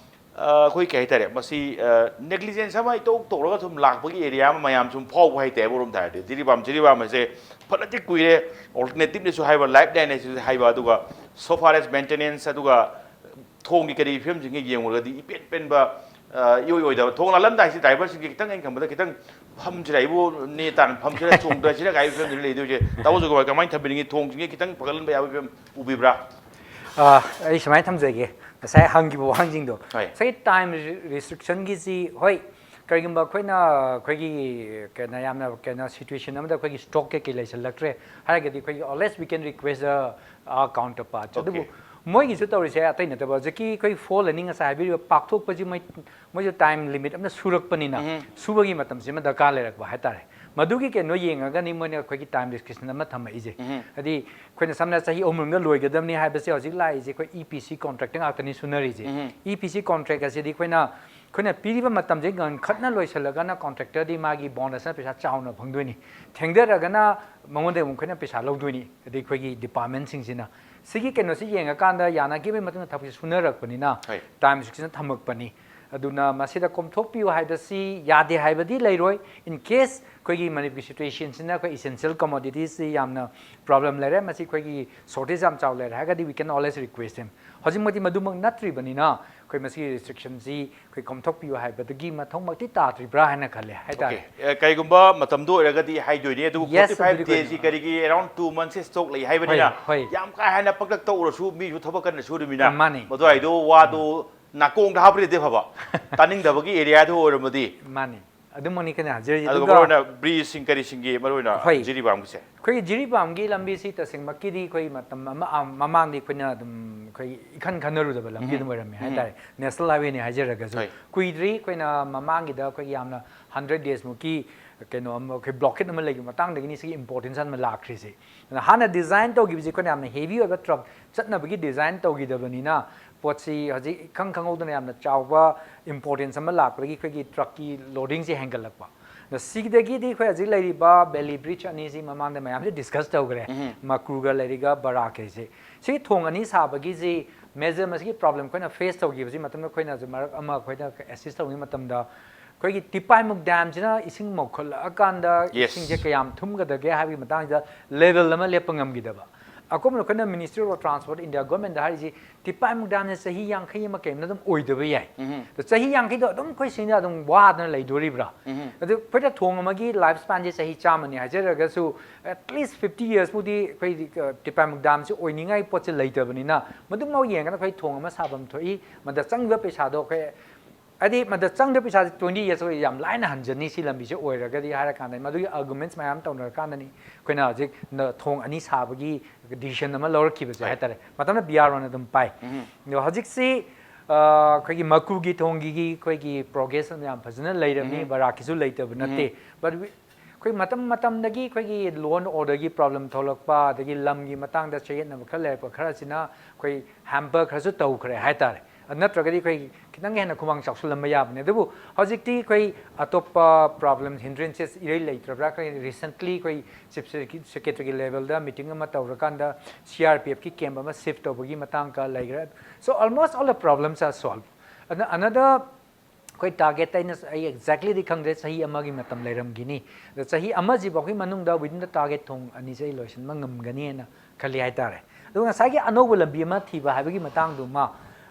ꯑ, ꯑꯩꯈꯣꯏ ꯀꯩ ꯍꯥꯏꯇꯥꯔꯦ, ꯃꯁꯤ, ꯑ, ꯅꯦꯒ꯭ꯂꯤꯖꯦꯟꯁ ꯑꯃ ꯏꯇꯧ ꯇꯧꯔꯒ ꯁꯨꯝ ꯂꯥꯛꯄꯒꯤ ꯑꯦꯔꯤꯌꯥ ꯑꯃ ꯃꯌꯥꯝ ꯁꯨꯝ ꯐꯥꯎꯕ ꯍꯥꯏꯇꯥꯔꯦ, ꯑꯃꯔꯣꯝꯗ ꯍꯥꯏꯔꯗꯤ꯫ ꯖꯤꯔꯤꯕꯥꯝ, ꯖꯤꯔꯤꯕꯥꯝ ꯍꯥꯏꯁꯦ ꯐꯅꯗꯤ ꯀꯨꯏꯔꯦ, ꯑꯜꯇꯔꯅꯦꯇꯤꯞꯅꯦꯁꯨ ꯍꯥꯏꯕ, ꯂꯥꯏꯐ ꯂꯥꯏꯟꯅꯦꯁꯨ ꯍꯥꯏꯕ, ꯑꯗꯨꯒ so far as maintenance ꯑꯗꯨꯒ ꯊꯣꯡꯒꯤ ꯀꯔꯤ ꯐꯤꯕꯝꯁꯤꯡꯒ ꯌꯦꯡꯉꯨꯔꯒꯗꯤ ꯏꯄꯦꯟ ꯄꯦꯟꯕ, ꯑ, ꯏꯑꯣꯏ ꯑꯣꯏꯗꯕ꯫ ꯊꯣꯡ ꯂꯥꯜꯂꯝꯗꯥꯏꯁꯤ ꯗ꯭ꯔꯥꯏꯚꯔꯁꯤꯡꯒꯤ ꯈꯤꯇꯪ ꯑꯩꯅ ꯈꯟꯕꯗ ꯈꯤꯇꯪ ꯐꯝꯁꯤꯔ ꯑꯩꯕꯨ ꯅꯦ ꯇꯥꯅ ꯐꯝꯁꯤꯔ ꯆꯣꯡꯊꯁꯤꯔ ꯀꯥꯏꯕ ꯐꯤꯕꯝꯗꯨꯅꯤ ꯂꯩꯗꯣꯏꯁꯦ꯫ ꯇꯥꯃꯣ ꯖꯣꯏꯀꯨꯃꯥꯔ, ꯀꯃꯥꯏꯅ ꯊꯝꯕꯤꯅꯤꯡꯉꯤ? ꯊꯣꯡꯁꯤꯡꯁꯦ ꯈꯤꯇꯪ ꯐꯒꯠꯍꯟꯕ ꯌꯥꯕꯒꯤ ꯐꯤꯕꯝ ꯎꯕꯤꯕ꯭ꯔꯥ? ꯑ, ꯑꯩ ꯁꯨꯃꯥꯏꯅ ꯊꯝꯖꯒꯦ, ꯉꯁꯥꯏ ꯍꯪꯈꯤꯕ ꯋꯥꯍꯪꯁꯤꯡꯗꯣ꯫ ꯍꯣꯏ꯫ ꯉꯁꯥꯏꯒꯤ ꯇꯥꯏꯝ ꯔꯤꯁꯇ꯭ꯔꯤꯛꯁꯟꯒꯤꯁꯤ, ꯍꯣꯏ, ꯀꯔꯤꯒꯨꯝꯕ ꯑꯩꯈꯣꯏꯅ ꯑꯩꯈꯣꯏꯒꯤ ꯀꯩꯅꯣ ꯌꯥꯝꯅ ꯀꯩꯅꯣ ꯁꯤꯆꯨꯋꯦꯁꯟ ꯑꯃꯗ ꯑꯩꯈꯣꯏꯒꯤ ꯁ꯭ꯇ꯭ꯔꯣꯛ ꯀꯩꯀꯩ ꯂꯩꯁꯜꯂꯛꯇ꯭ꯔꯦ ꯍꯥꯏꯔꯒꯗꯤ, ꯑꯩꯈꯣꯏꯒꯤ always we can request the counterparts꯫ ꯑꯗꯨꯕꯨ Okay. ꯃꯣꯏꯒꯤꯁꯨ ꯇꯧꯔꯤꯁꯦ ꯑꯇꯩ ꯅꯠꯇꯕ, ꯍꯧꯖꯤꯛꯀꯤ ꯑꯩꯈꯣꯏ ꯐꯣꯔ ꯂꯦꯟꯅꯤꯡ ꯉꯁꯥꯏ ꯍꯥꯏꯕꯤꯔꯤꯕ ꯄꯥꯛꯊꯣꯛꯄꯁꯤ ꯃꯣꯏ, ꯃꯣꯏꯁꯨ ꯇꯥꯏꯝ ꯂꯤꯃꯤꯠ ꯑꯃꯅ ꯁꯨꯔꯛꯄꯅꯤꯅ, ꯁꯨꯕꯒꯤ ꯃꯇꯝꯁꯤꯃ ꯗꯔꯀꯥꯔ ꯂꯩꯔꯛꯄ ꯍꯥꯏꯇꯥꯔꯦ꯫ ꯃꯗꯨꯒꯤ ꯀꯩꯅꯣ ꯌꯦꯡꯉꯒꯅꯤ ꯃꯣꯏꯅ ꯑꯩꯈꯣꯏꯒꯤ time restriction ꯑꯃ ꯊꯝꯃꯛꯏꯁꯦ꯫ ꯍꯥꯏꯗꯤ ꯑꯩꯈꯣꯏꯅ ꯁꯝꯅ ꯆꯍꯤ ꯑꯍꯨꯝ ꯃꯅꯨꯡꯗ ꯂꯣꯏꯒꯗꯕꯅꯤ ꯍꯥꯏꯕꯁꯦ ꯍꯧꯖꯤꯛ ꯂꯥꯛꯏꯁꯦ ꯑꯩꯈꯣꯏ E P C contract ꯉꯥꯛꯇꯅꯤ ꯁꯨꯅꯔꯤꯁꯦ꯫ E P C contract ꯑꯁꯤꯗꯤ ꯑꯩꯈꯣꯏꯅ ꯑꯩꯈꯣꯏꯅ ꯄꯤꯔꯤꯕ ꯃꯇꯝꯁꯦ ꯉꯟꯈꯠꯅ ꯂꯣꯏꯁꯤꯜꯂꯒꯅ contractorꯗꯤ ꯃꯥꯒꯤ bonusꯅ ꯄꯩꯁꯥ ꯆꯥꯎꯅ ꯐꯪꯗꯣꯏꯅꯤ, ꯊꯦꯡꯊꯔꯒꯅ ꯃꯉꯣꯟꯗ ꯑꯃꯨꯛ ꯑꯩꯈꯣꯏꯅ ꯄꯩꯁꯥ ꯂꯧꯗꯣꯏꯅꯤ꯫ ꯑꯗꯩ ꯑꯩꯈꯣꯏꯒꯤ departmentꯁꯤꯡꯁꯤꯅ ꯁꯤꯒꯤ ꯀꯩꯅꯣꯁꯤ ꯌꯦꯡꯉꯀꯥꯟꯗ ꯌꯥꯅꯈꯤꯕꯒꯤ ꯃꯇꯨꯡꯗ ꯊꯕꯛꯁꯤ ꯁꯨꯅꯔꯛꯄꯅꯤꯅ time restrictionꯅ ꯊꯝꯃꯛꯄꯅꯤ꯫ ꯑꯗꯨꯅ ꯃꯁꯤꯗ ꯀꯣꯝꯊꯣꯛꯄꯤꯌꯨ ꯍꯥꯏꯕꯁꯤ ꯌꯥꯗꯦ ꯍꯥꯏꯕꯗꯤ ꯂꯩꯔꯣꯏ꯫ In case ꯑꯩꯈꯣꯏꯒꯤ ꯃꯅꯤꯄꯨꯔꯒꯤ situationꯁꯤꯅ ꯑꯩꯈꯣꯏ essential commoditiesꯁꯤ ꯌꯥꯝꯅ problem ꯂꯩꯔꯦ, ꯃꯁꯤ ꯑꯩꯈꯣꯏꯒꯤ shortage ꯌꯥꯝ ꯆꯥꯎ ꯂꯩꯔꯦ ꯍꯥꯏꯔꯒꯗꯤ we can always request him꯫ ꯍꯧꯖꯤꯛꯃꯛꯇꯤ ꯃꯗꯨꯃꯛ ꯅꯠꯇ꯭ꯔꯤꯕꯅꯤꯅ ꯑꯩꯈꯣꯏ ꯃꯁꯤꯒꯤ restrictionꯁꯤ ꯑꯩꯈꯣꯏ ꯀꯣꯝꯊꯣꯛꯄꯤꯌꯨ ꯍꯥꯏꯕꯗꯒꯤ ꯃꯊꯧꯃꯛꯇꯤ ꯇꯥꯗ꯭ꯔꯤꯕ꯭ꯔꯥ ꯍꯥꯏꯅ ꯈꯜꯂꯦ ꯍꯥꯏꯇꯥꯔꯦ꯫ ꯑꯦ, ꯀꯩꯒꯨꯝꯕ ꯃꯇꯝꯗꯨ ꯑꯣꯏꯔꯒꯗꯤ ꯍꯥꯏꯗꯣꯏꯅꯤ, ꯑꯗꯨꯕꯨ Yes, forty five ꯑꯗꯨꯗꯤ daysꯁꯤ ꯀꯔꯤꯒꯤ around two monthsꯁꯤ stock ꯂꯩ ꯍꯥꯏꯕꯅꯤꯅ ꯍꯣꯏ, ꯍꯣꯏ꯫ ꯌꯥꯝ ꯀꯥ ꯍꯦꯟꯅ ꯄꯛꯇꯛ ꯇꯧꯔꯁꯨ ꯃꯤꯁꯨ ꯊꯕꯛ ꯀꯟꯅ ꯁꯨꯔꯤꯃꯤꯅ ꯃꯥꯅꯤ꯫ ꯃꯗꯨꯋꯥꯏꯗꯣ ꯋꯥꯗꯣ ꯅꯥꯀꯣꯡꯗ ꯍꯥꯞꯄꯗꯤ ꯐꯕ, ꯇꯥꯅꯤꯡꯗꯕꯒꯤ areaꯗꯨ ꯑꯣꯏꯔꯝꯃꯗꯤ꯫ ꯃꯥꯅꯤ, ꯑꯗꯨꯃꯛꯅꯤ ꯑꯩꯈꯣꯏꯅ ꯍꯥꯏꯖꯔꯤꯁꯦ꯫ ꯑꯗꯨꯒ ꯑꯗꯨꯒ ꯃꯔꯨꯑꯣꯏꯅ bridgeꯁꯤꯡ ꯀꯔꯤꯁꯤꯡꯒꯤ ꯃꯔꯨꯑꯣꯏꯅ ꯍꯣꯏ꯫ ꯖꯤꯔꯤꯕꯥꯝꯒꯤꯁꯦ꯫ ꯑꯩꯈꯣꯏꯒꯤ ꯖꯤꯔꯤꯕꯥꯝꯒꯤ ꯂꯝꯕꯤꯁꯤ ꯇꯁꯦꯡꯃꯛꯀꯤꯗꯤ ꯑꯩꯈꯣꯏ ꯃꯇꯝ ꯑꯃ ꯑꯥ, ꯃꯃꯥꯡꯗꯤ ꯑꯩꯈꯣꯏꯅ ꯑꯗꯨꯝ ꯑꯩꯈꯣꯏ ꯏꯈꯟ ꯈꯟꯅꯔꯨꯗꯕ ꯂꯝꯕꯤ ꯑꯗꯨꯝ ꯑꯣꯏꯔꯝꯃꯦ ꯍꯥꯏꯇꯥꯔꯦ꯫ National highwayꯅꯤ ꯍꯥꯏꯖꯔꯒꯁꯨ ꯍꯣꯏ꯫ ꯀꯨꯏꯗ꯭ꯔꯤ ꯑꯩꯈꯣꯏꯅ ꯃꯃꯥꯡꯒꯤꯗ ꯑꯩꯈꯣꯏꯒꯤ ꯌꯥꯝꯅ hundred daysꯃꯨꯛꯀꯤ ꯀꯩꯅꯣ ꯑꯃ ꯑꯩꯈꯣꯏ blockade ꯑꯃ ꯂꯩꯈꯤꯕ ꯃꯇꯥꯡꯗꯒꯤꯅꯤ ꯁꯤꯒꯤ importance ꯑꯃ ꯂꯥꯛꯈ꯭ꯔꯤꯁꯦ꯫ ꯑꯗꯨꯅ ꯍꯥꯟꯅ design ꯇꯧꯈꯤꯕꯁꯦ ꯑꯩꯈꯣꯏꯅ ꯌꯥꯝꯅ heavy ꯑꯣꯏꯕ truck ꯆꯠꯅꯕꯒꯤ design ꯇꯧꯈꯤꯗꯕꯅꯤꯅ ꯄꯣꯠꯁꯤ ꯍꯧꯖꯤꯛ ꯏꯈꯪ ꯈꯪꯍꯧꯗꯅ ꯌꯥꯝꯅ ꯆꯥꯎꯕ importance ꯑꯃ ꯂꯥꯛꯄꯗꯒꯤ ꯑꯩꯈꯣꯏꯒꯤ truckꯀꯤ loadingꯁꯦ ꯍꯦꯟꯒꯠꯂꯛꯄ꯫ ꯑꯗꯣ ꯁꯤꯗꯒꯤꯗꯤ ꯑꯩꯈꯣꯏ ꯍꯧꯖꯤꯛ ꯂꯩꯔꯤꯕ Bailey bridge ꯑꯅꯤꯁꯤ ꯃꯃꯥꯡꯗ ꯃꯌꯥꯝꯁꯦ discuss ꯇꯧꯈ꯭ꯔꯦ, ꯃꯀ꯭ꯔꯨꯒ ꯂꯩꯔꯤꯒ ꯕꯔꯥꯛꯀꯩꯁꯦ꯫ ꯁꯤ ꯊꯣꯡ ꯑꯅꯤ ꯁꯥꯕꯒꯤꯁꯤ major ꯃꯁꯤꯒꯤ problem ꯑꯩꯈꯣꯏꯅ face ꯇꯧꯈꯤꯕꯁꯤ ꯃꯇꯝꯗ ꯑꯩꯈꯣꯏꯅꯁꯨ ꯃꯔꯛ ꯑꯃ ꯑꯩꯈꯣꯏꯅ assist ꯇꯧꯈꯤꯕ ꯃꯇꯝꯗ ꯑꯩꯈꯣꯏꯒꯤ ꯇꯤꯄꯥꯏꯃꯨꯛ damꯁꯤꯅ ꯏꯁꯤꯡ ꯃꯧꯈꯠꯂꯛꯑꯀꯥꯟꯗ Yes. ꯏꯁꯤꯡꯁꯦ ꯀꯌꯥꯝ ꯊꯨꯝꯒꯗꯒꯦ ꯍꯥꯏꯕꯒꯤ ꯃꯇꯥꯡꯁꯤꯗ level ꯑꯃ ꯂꯦꯞꯄ ꯉꯝꯈꯤꯗꯕ꯫ ꯑꯀꯨꯝꯕꯗ ꯑꯩꯈꯣꯏꯅ Ministry of Transport, India governmentꯗ ꯍꯥꯏꯔꯤꯁꯤ ꯇꯤꯄꯥꯏꯃꯨꯛ damꯁꯦ ꯆꯍꯤ ꯌꯥꯡꯈꯩ ꯑꯃ ꯀꯩꯝꯅ ꯑꯗꯨꯝ ꯑꯣꯏꯗꯕ ꯌꯥꯏ꯫ ꯑꯗꯣ ꯆꯍꯤ ꯌꯥꯡꯈꯩꯗꯣ ꯑꯗꯨꯝ ꯑꯩꯈꯣꯏ ꯁꯤꯡꯗ ꯑꯗꯨꯝ ꯋꯥꯗꯅ ꯂꯩꯗꯣꯔꯤꯕ꯭ꯔꯥ? ꯑꯗꯨ ꯑꯩꯈꯣꯏꯗ ꯊꯣꯡ ꯑꯃꯒꯤ lifespanꯁꯦ ꯆꯍꯤ ꯆꯥꯝꯃꯅꯤ ꯍꯥꯏꯖꯔꯒꯁꯨ at least fifty yearsꯃꯨꯛꯇꯤ ꯑꯩꯈꯣꯏ ꯇꯤꯄꯥꯏꯃꯨꯛ damꯁꯦ ꯑꯣꯏꯅꯤꯡꯉꯥꯏ ꯄꯣꯠꯁꯦ ꯂꯩꯇꯕꯅꯤꯅ ꯃꯗꯨꯃꯛ ꯌꯦꯡꯉꯒ ꯑꯩꯈꯣꯏ ꯊꯣꯡ ꯑꯃ ꯁꯥꯐꯝ ꯊꯣꯛꯏ꯫ ꯃꯗ ꯆꯪꯈꯤꯕ ꯄꯩꯁꯥꯗꯣ ꯑꯩꯈꯣꯏ ꯍꯥꯏꯗꯤ ꯃꯗ ꯆꯪꯗꯕ ꯄꯩꯁꯥꯁꯦ twenty years ꯑꯣꯏ ꯌꯥꯝ ꯂꯥꯏꯅ ꯍꯟꯖꯅꯤ ꯁꯤ ꯂꯝꯕꯤꯁꯦ ꯑꯣꯏꯔꯒꯗꯤ ꯍꯥꯏꯔ ꯀꯥꯟꯗ ꯃꯗꯨꯒꯤ arguments ꯃꯌꯥꯝ ꯇꯧꯅꯔ ꯀꯥꯟꯗꯅꯤ ꯑꯩꯈꯣꯏꯅ ꯍꯧꯖꯤꯛ ꯅ-, ꯊꯣꯡ ꯑꯅꯤ ꯁꯥꯕꯒꯤ decision ꯑꯃ ꯂꯧꯔꯛꯈꯤꯕꯁꯦ ꯍꯥꯏꯇꯥꯔꯦ꯫ ꯃꯇꯝꯅ B R Oꯅ ꯑꯗꯨꯝ ꯄꯥꯏ꯫ ꯑꯗꯣ ꯍꯧꯖꯤꯛꯁꯤ ꯑ, ꯑꯩꯈꯣꯏꯒꯤ ꯃꯀ꯭ꯔꯨꯒꯤ ꯊꯣꯡꯒꯤꯒꯤ ꯑꯩꯈꯣꯏꯒꯤ progress ꯌꯥꯝ ꯐꯖꯅ ꯂꯩꯔꯝꯃꯤ꯫ ꯕꯔꯥꯛꯀꯤꯁꯨ ꯂꯩꯇꯕ ꯅꯠꯇꯦ꯫ But we, ꯑꯩꯈꯣꯏ ꯃꯇꯝ ꯃꯇꯝꯗꯒꯤ ꯑꯩꯈꯣꯏꯒꯤ law and orderꯒꯤ problem ꯊꯣꯛꯂꯛꯄ, ꯑꯗꯒꯤ ꯂꯝꯒꯤ ꯃꯇꯥꯡꯗ ꯆꯌꯦꯠꯅꯕ ꯈꯔ ꯂꯩꯔꯛꯄ ꯈꯔꯁꯤꯅ ꯑꯩꯈꯣꯏ hamper ꯈꯔꯁꯨ ꯇꯧꯈ꯭ꯔꯦ ꯍꯥꯏꯇꯥꯔꯦ꯫ ꯑꯗꯨ ꯅꯠꯇ꯭ꯔꯒꯗꯤ ꯑꯩꯈꯣꯏ ꯈꯤꯇꯪ ꯍꯦꯟꯅ ꯈꯨꯃꯥꯡ ꯆꯥꯎꯁꯤꯜꯂꯝꯕ ꯌꯥꯕꯅꯦ꯫ ꯑꯗꯨꯕꯨ ꯍꯧꯖꯤꯛꯇꯤ ꯑꯩꯈꯣꯏ ꯑꯇꯣꯞꯄ problem, hindrances ꯏꯔꯩ ꯂꯩꯇ꯭ꯔꯕ꯭ꯔꯥ? ꯑꯩꯈꯣꯏ recently ꯑꯩꯈꯣꯏ Chief Secretaryꯒꯤ levelꯗ meeting ꯑꯃ ꯇꯧꯔꯀꯥꯟꯗ CRPFꯀꯤ camp ꯑꯃ shift ꯇꯧꯕꯒꯤ ꯃꯇꯥꯡꯒ ꯂꯩꯈ꯭ꯔꯦ꯫ So almost all the problems are solved. ꯑꯗꯨꯅ another ꯑꯩꯈꯣꯏ target ꯑꯩꯅ, ꯑꯩ exactlyꯗꯤ ꯈꯪꯗ꯭ꯔꯦ, ꯆꯍꯤ ꯑꯃꯒꯤ ꯃꯇꯝ ꯂꯩꯔꯝꯈꯤꯅꯤ꯫ ꯑꯗꯣ ꯆꯍꯤ ꯑꯃꯁꯤꯐꯥꯎꯒꯤ ꯃꯅꯨꯡꯗ within the target ꯊꯣꯡ ꯑꯅꯤꯁꯦ ꯑꯩ ꯂꯣꯏꯁꯤꯟꯕ ꯉꯝꯒꯅꯤꯅ ꯈꯜꯂꯤ ꯍꯥꯏꯇꯥꯔꯦ꯫ ꯑꯗꯨꯒ ꯉꯁꯥꯏꯒꯤ ꯑꯅꯧꯕ ꯂꯝꯕꯤ ꯑꯃ ꯊꯤꯕ ꯍꯥꯏꯕꯒꯤ ꯃꯇꯥꯡꯗꯨꯃ,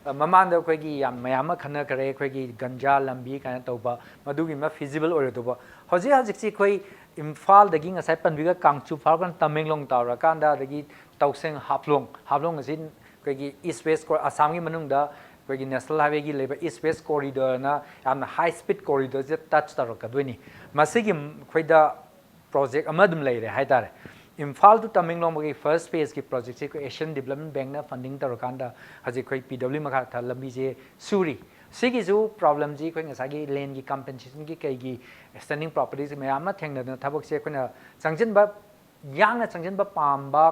ꯑ, ꯃꯃꯥꯡꯗ ꯑꯩꯈꯣꯏꯒꯤ ꯌꯥꯝ ꯃꯌꯥꯝ ꯑꯃ ꯈꯟꯅꯈ꯭ꯔꯦ, ꯑꯩꯈꯣꯏꯒꯤ ꯒꯟꯖꯥ ꯂꯝꯕꯤ ꯀꯥꯏꯅ ꯇꯧꯕ, ꯃꯗꯨꯒꯤ ꯑꯃ feasible ꯑꯣꯏꯔꯣꯏꯗꯧꯕ꯫ ꯍꯧꯖꯤꯛ ꯍꯧꯖꯤꯛꯁꯤ ꯑꯩꯈꯣꯏ ꯏꯝꯐꯥꯜꯗꯒꯤ ꯉꯁꯥꯏ ꯄꯟꯕꯤꯒ ꯀꯥꯡꯆꯨ ꯐꯥꯎꯔꯀꯥꯟꯗ ꯇꯃꯦꯡꯂꯣꯡ ꯇꯧꯔꯀꯥꯟꯗ, ꯑꯗꯒꯤ ꯇꯧꯁꯦꯡ ꯍꯥꯐꯂꯣꯡ, ꯍꯥꯐꯂꯣꯡ ꯑꯁꯤ ꯑꯩꯈꯣꯏꯒꯤ East West ꯀꯣ-, ꯑꯁꯥꯝꯒꯤ ꯃꯅꯨꯡꯗ ꯑꯩꯈꯣꯏꯒꯤ National Highwayꯒꯤ ꯂꯩꯕ East West Corridorꯅ ꯌꯥꯝꯅ high speed corridorꯁꯦ touch ꯇꯧꯔꯛꯀꯗꯣꯏꯅꯤ꯫ ꯃꯁꯤꯒꯤ ꯑꯩꯈꯣꯏꯗ project ꯑꯃ ꯑꯗꯨꯝ ꯂꯩꯔꯦ ꯍꯥꯏꯇꯥꯔꯦ꯫ ꯏꯝꯐꯥꯜ to ꯇꯃꯦꯡꯂꯣꯡꯒꯤ first phaseꯀꯤ projectꯁꯦ ꯑꯩꯈꯣꯏ Asian Development Bankꯅ funding ꯇꯧꯔꯀꯥꯟꯗ ꯍꯧꯖꯤꯛ ꯑꯩꯈꯣꯏ P W ꯃꯈꯥ ꯊꯥ ꯂꯝꯕꯤꯁꯦ ꯁꯨꯔꯤ꯫ ꯁꯤꯒꯤꯁꯨ problemꯁꯤ ꯑꯩꯈꯣꯏ ꯉꯁꯥꯏꯒꯤ landꯒꯤ compensationꯒꯤ ꯀꯩꯒꯤ standing propertyꯁꯦ ꯃꯌꯥꯝ ꯑꯃ ꯊꯦꯡꯅꯗꯅ ꯊꯕꯛꯁꯦ ꯑꯩꯈꯣꯏꯅ ꯆꯪꯁꯤꯟꯕ, ꯌꯥꯡꯅ ꯆꯪꯁꯤꯟꯕ ꯄꯥꯝꯕ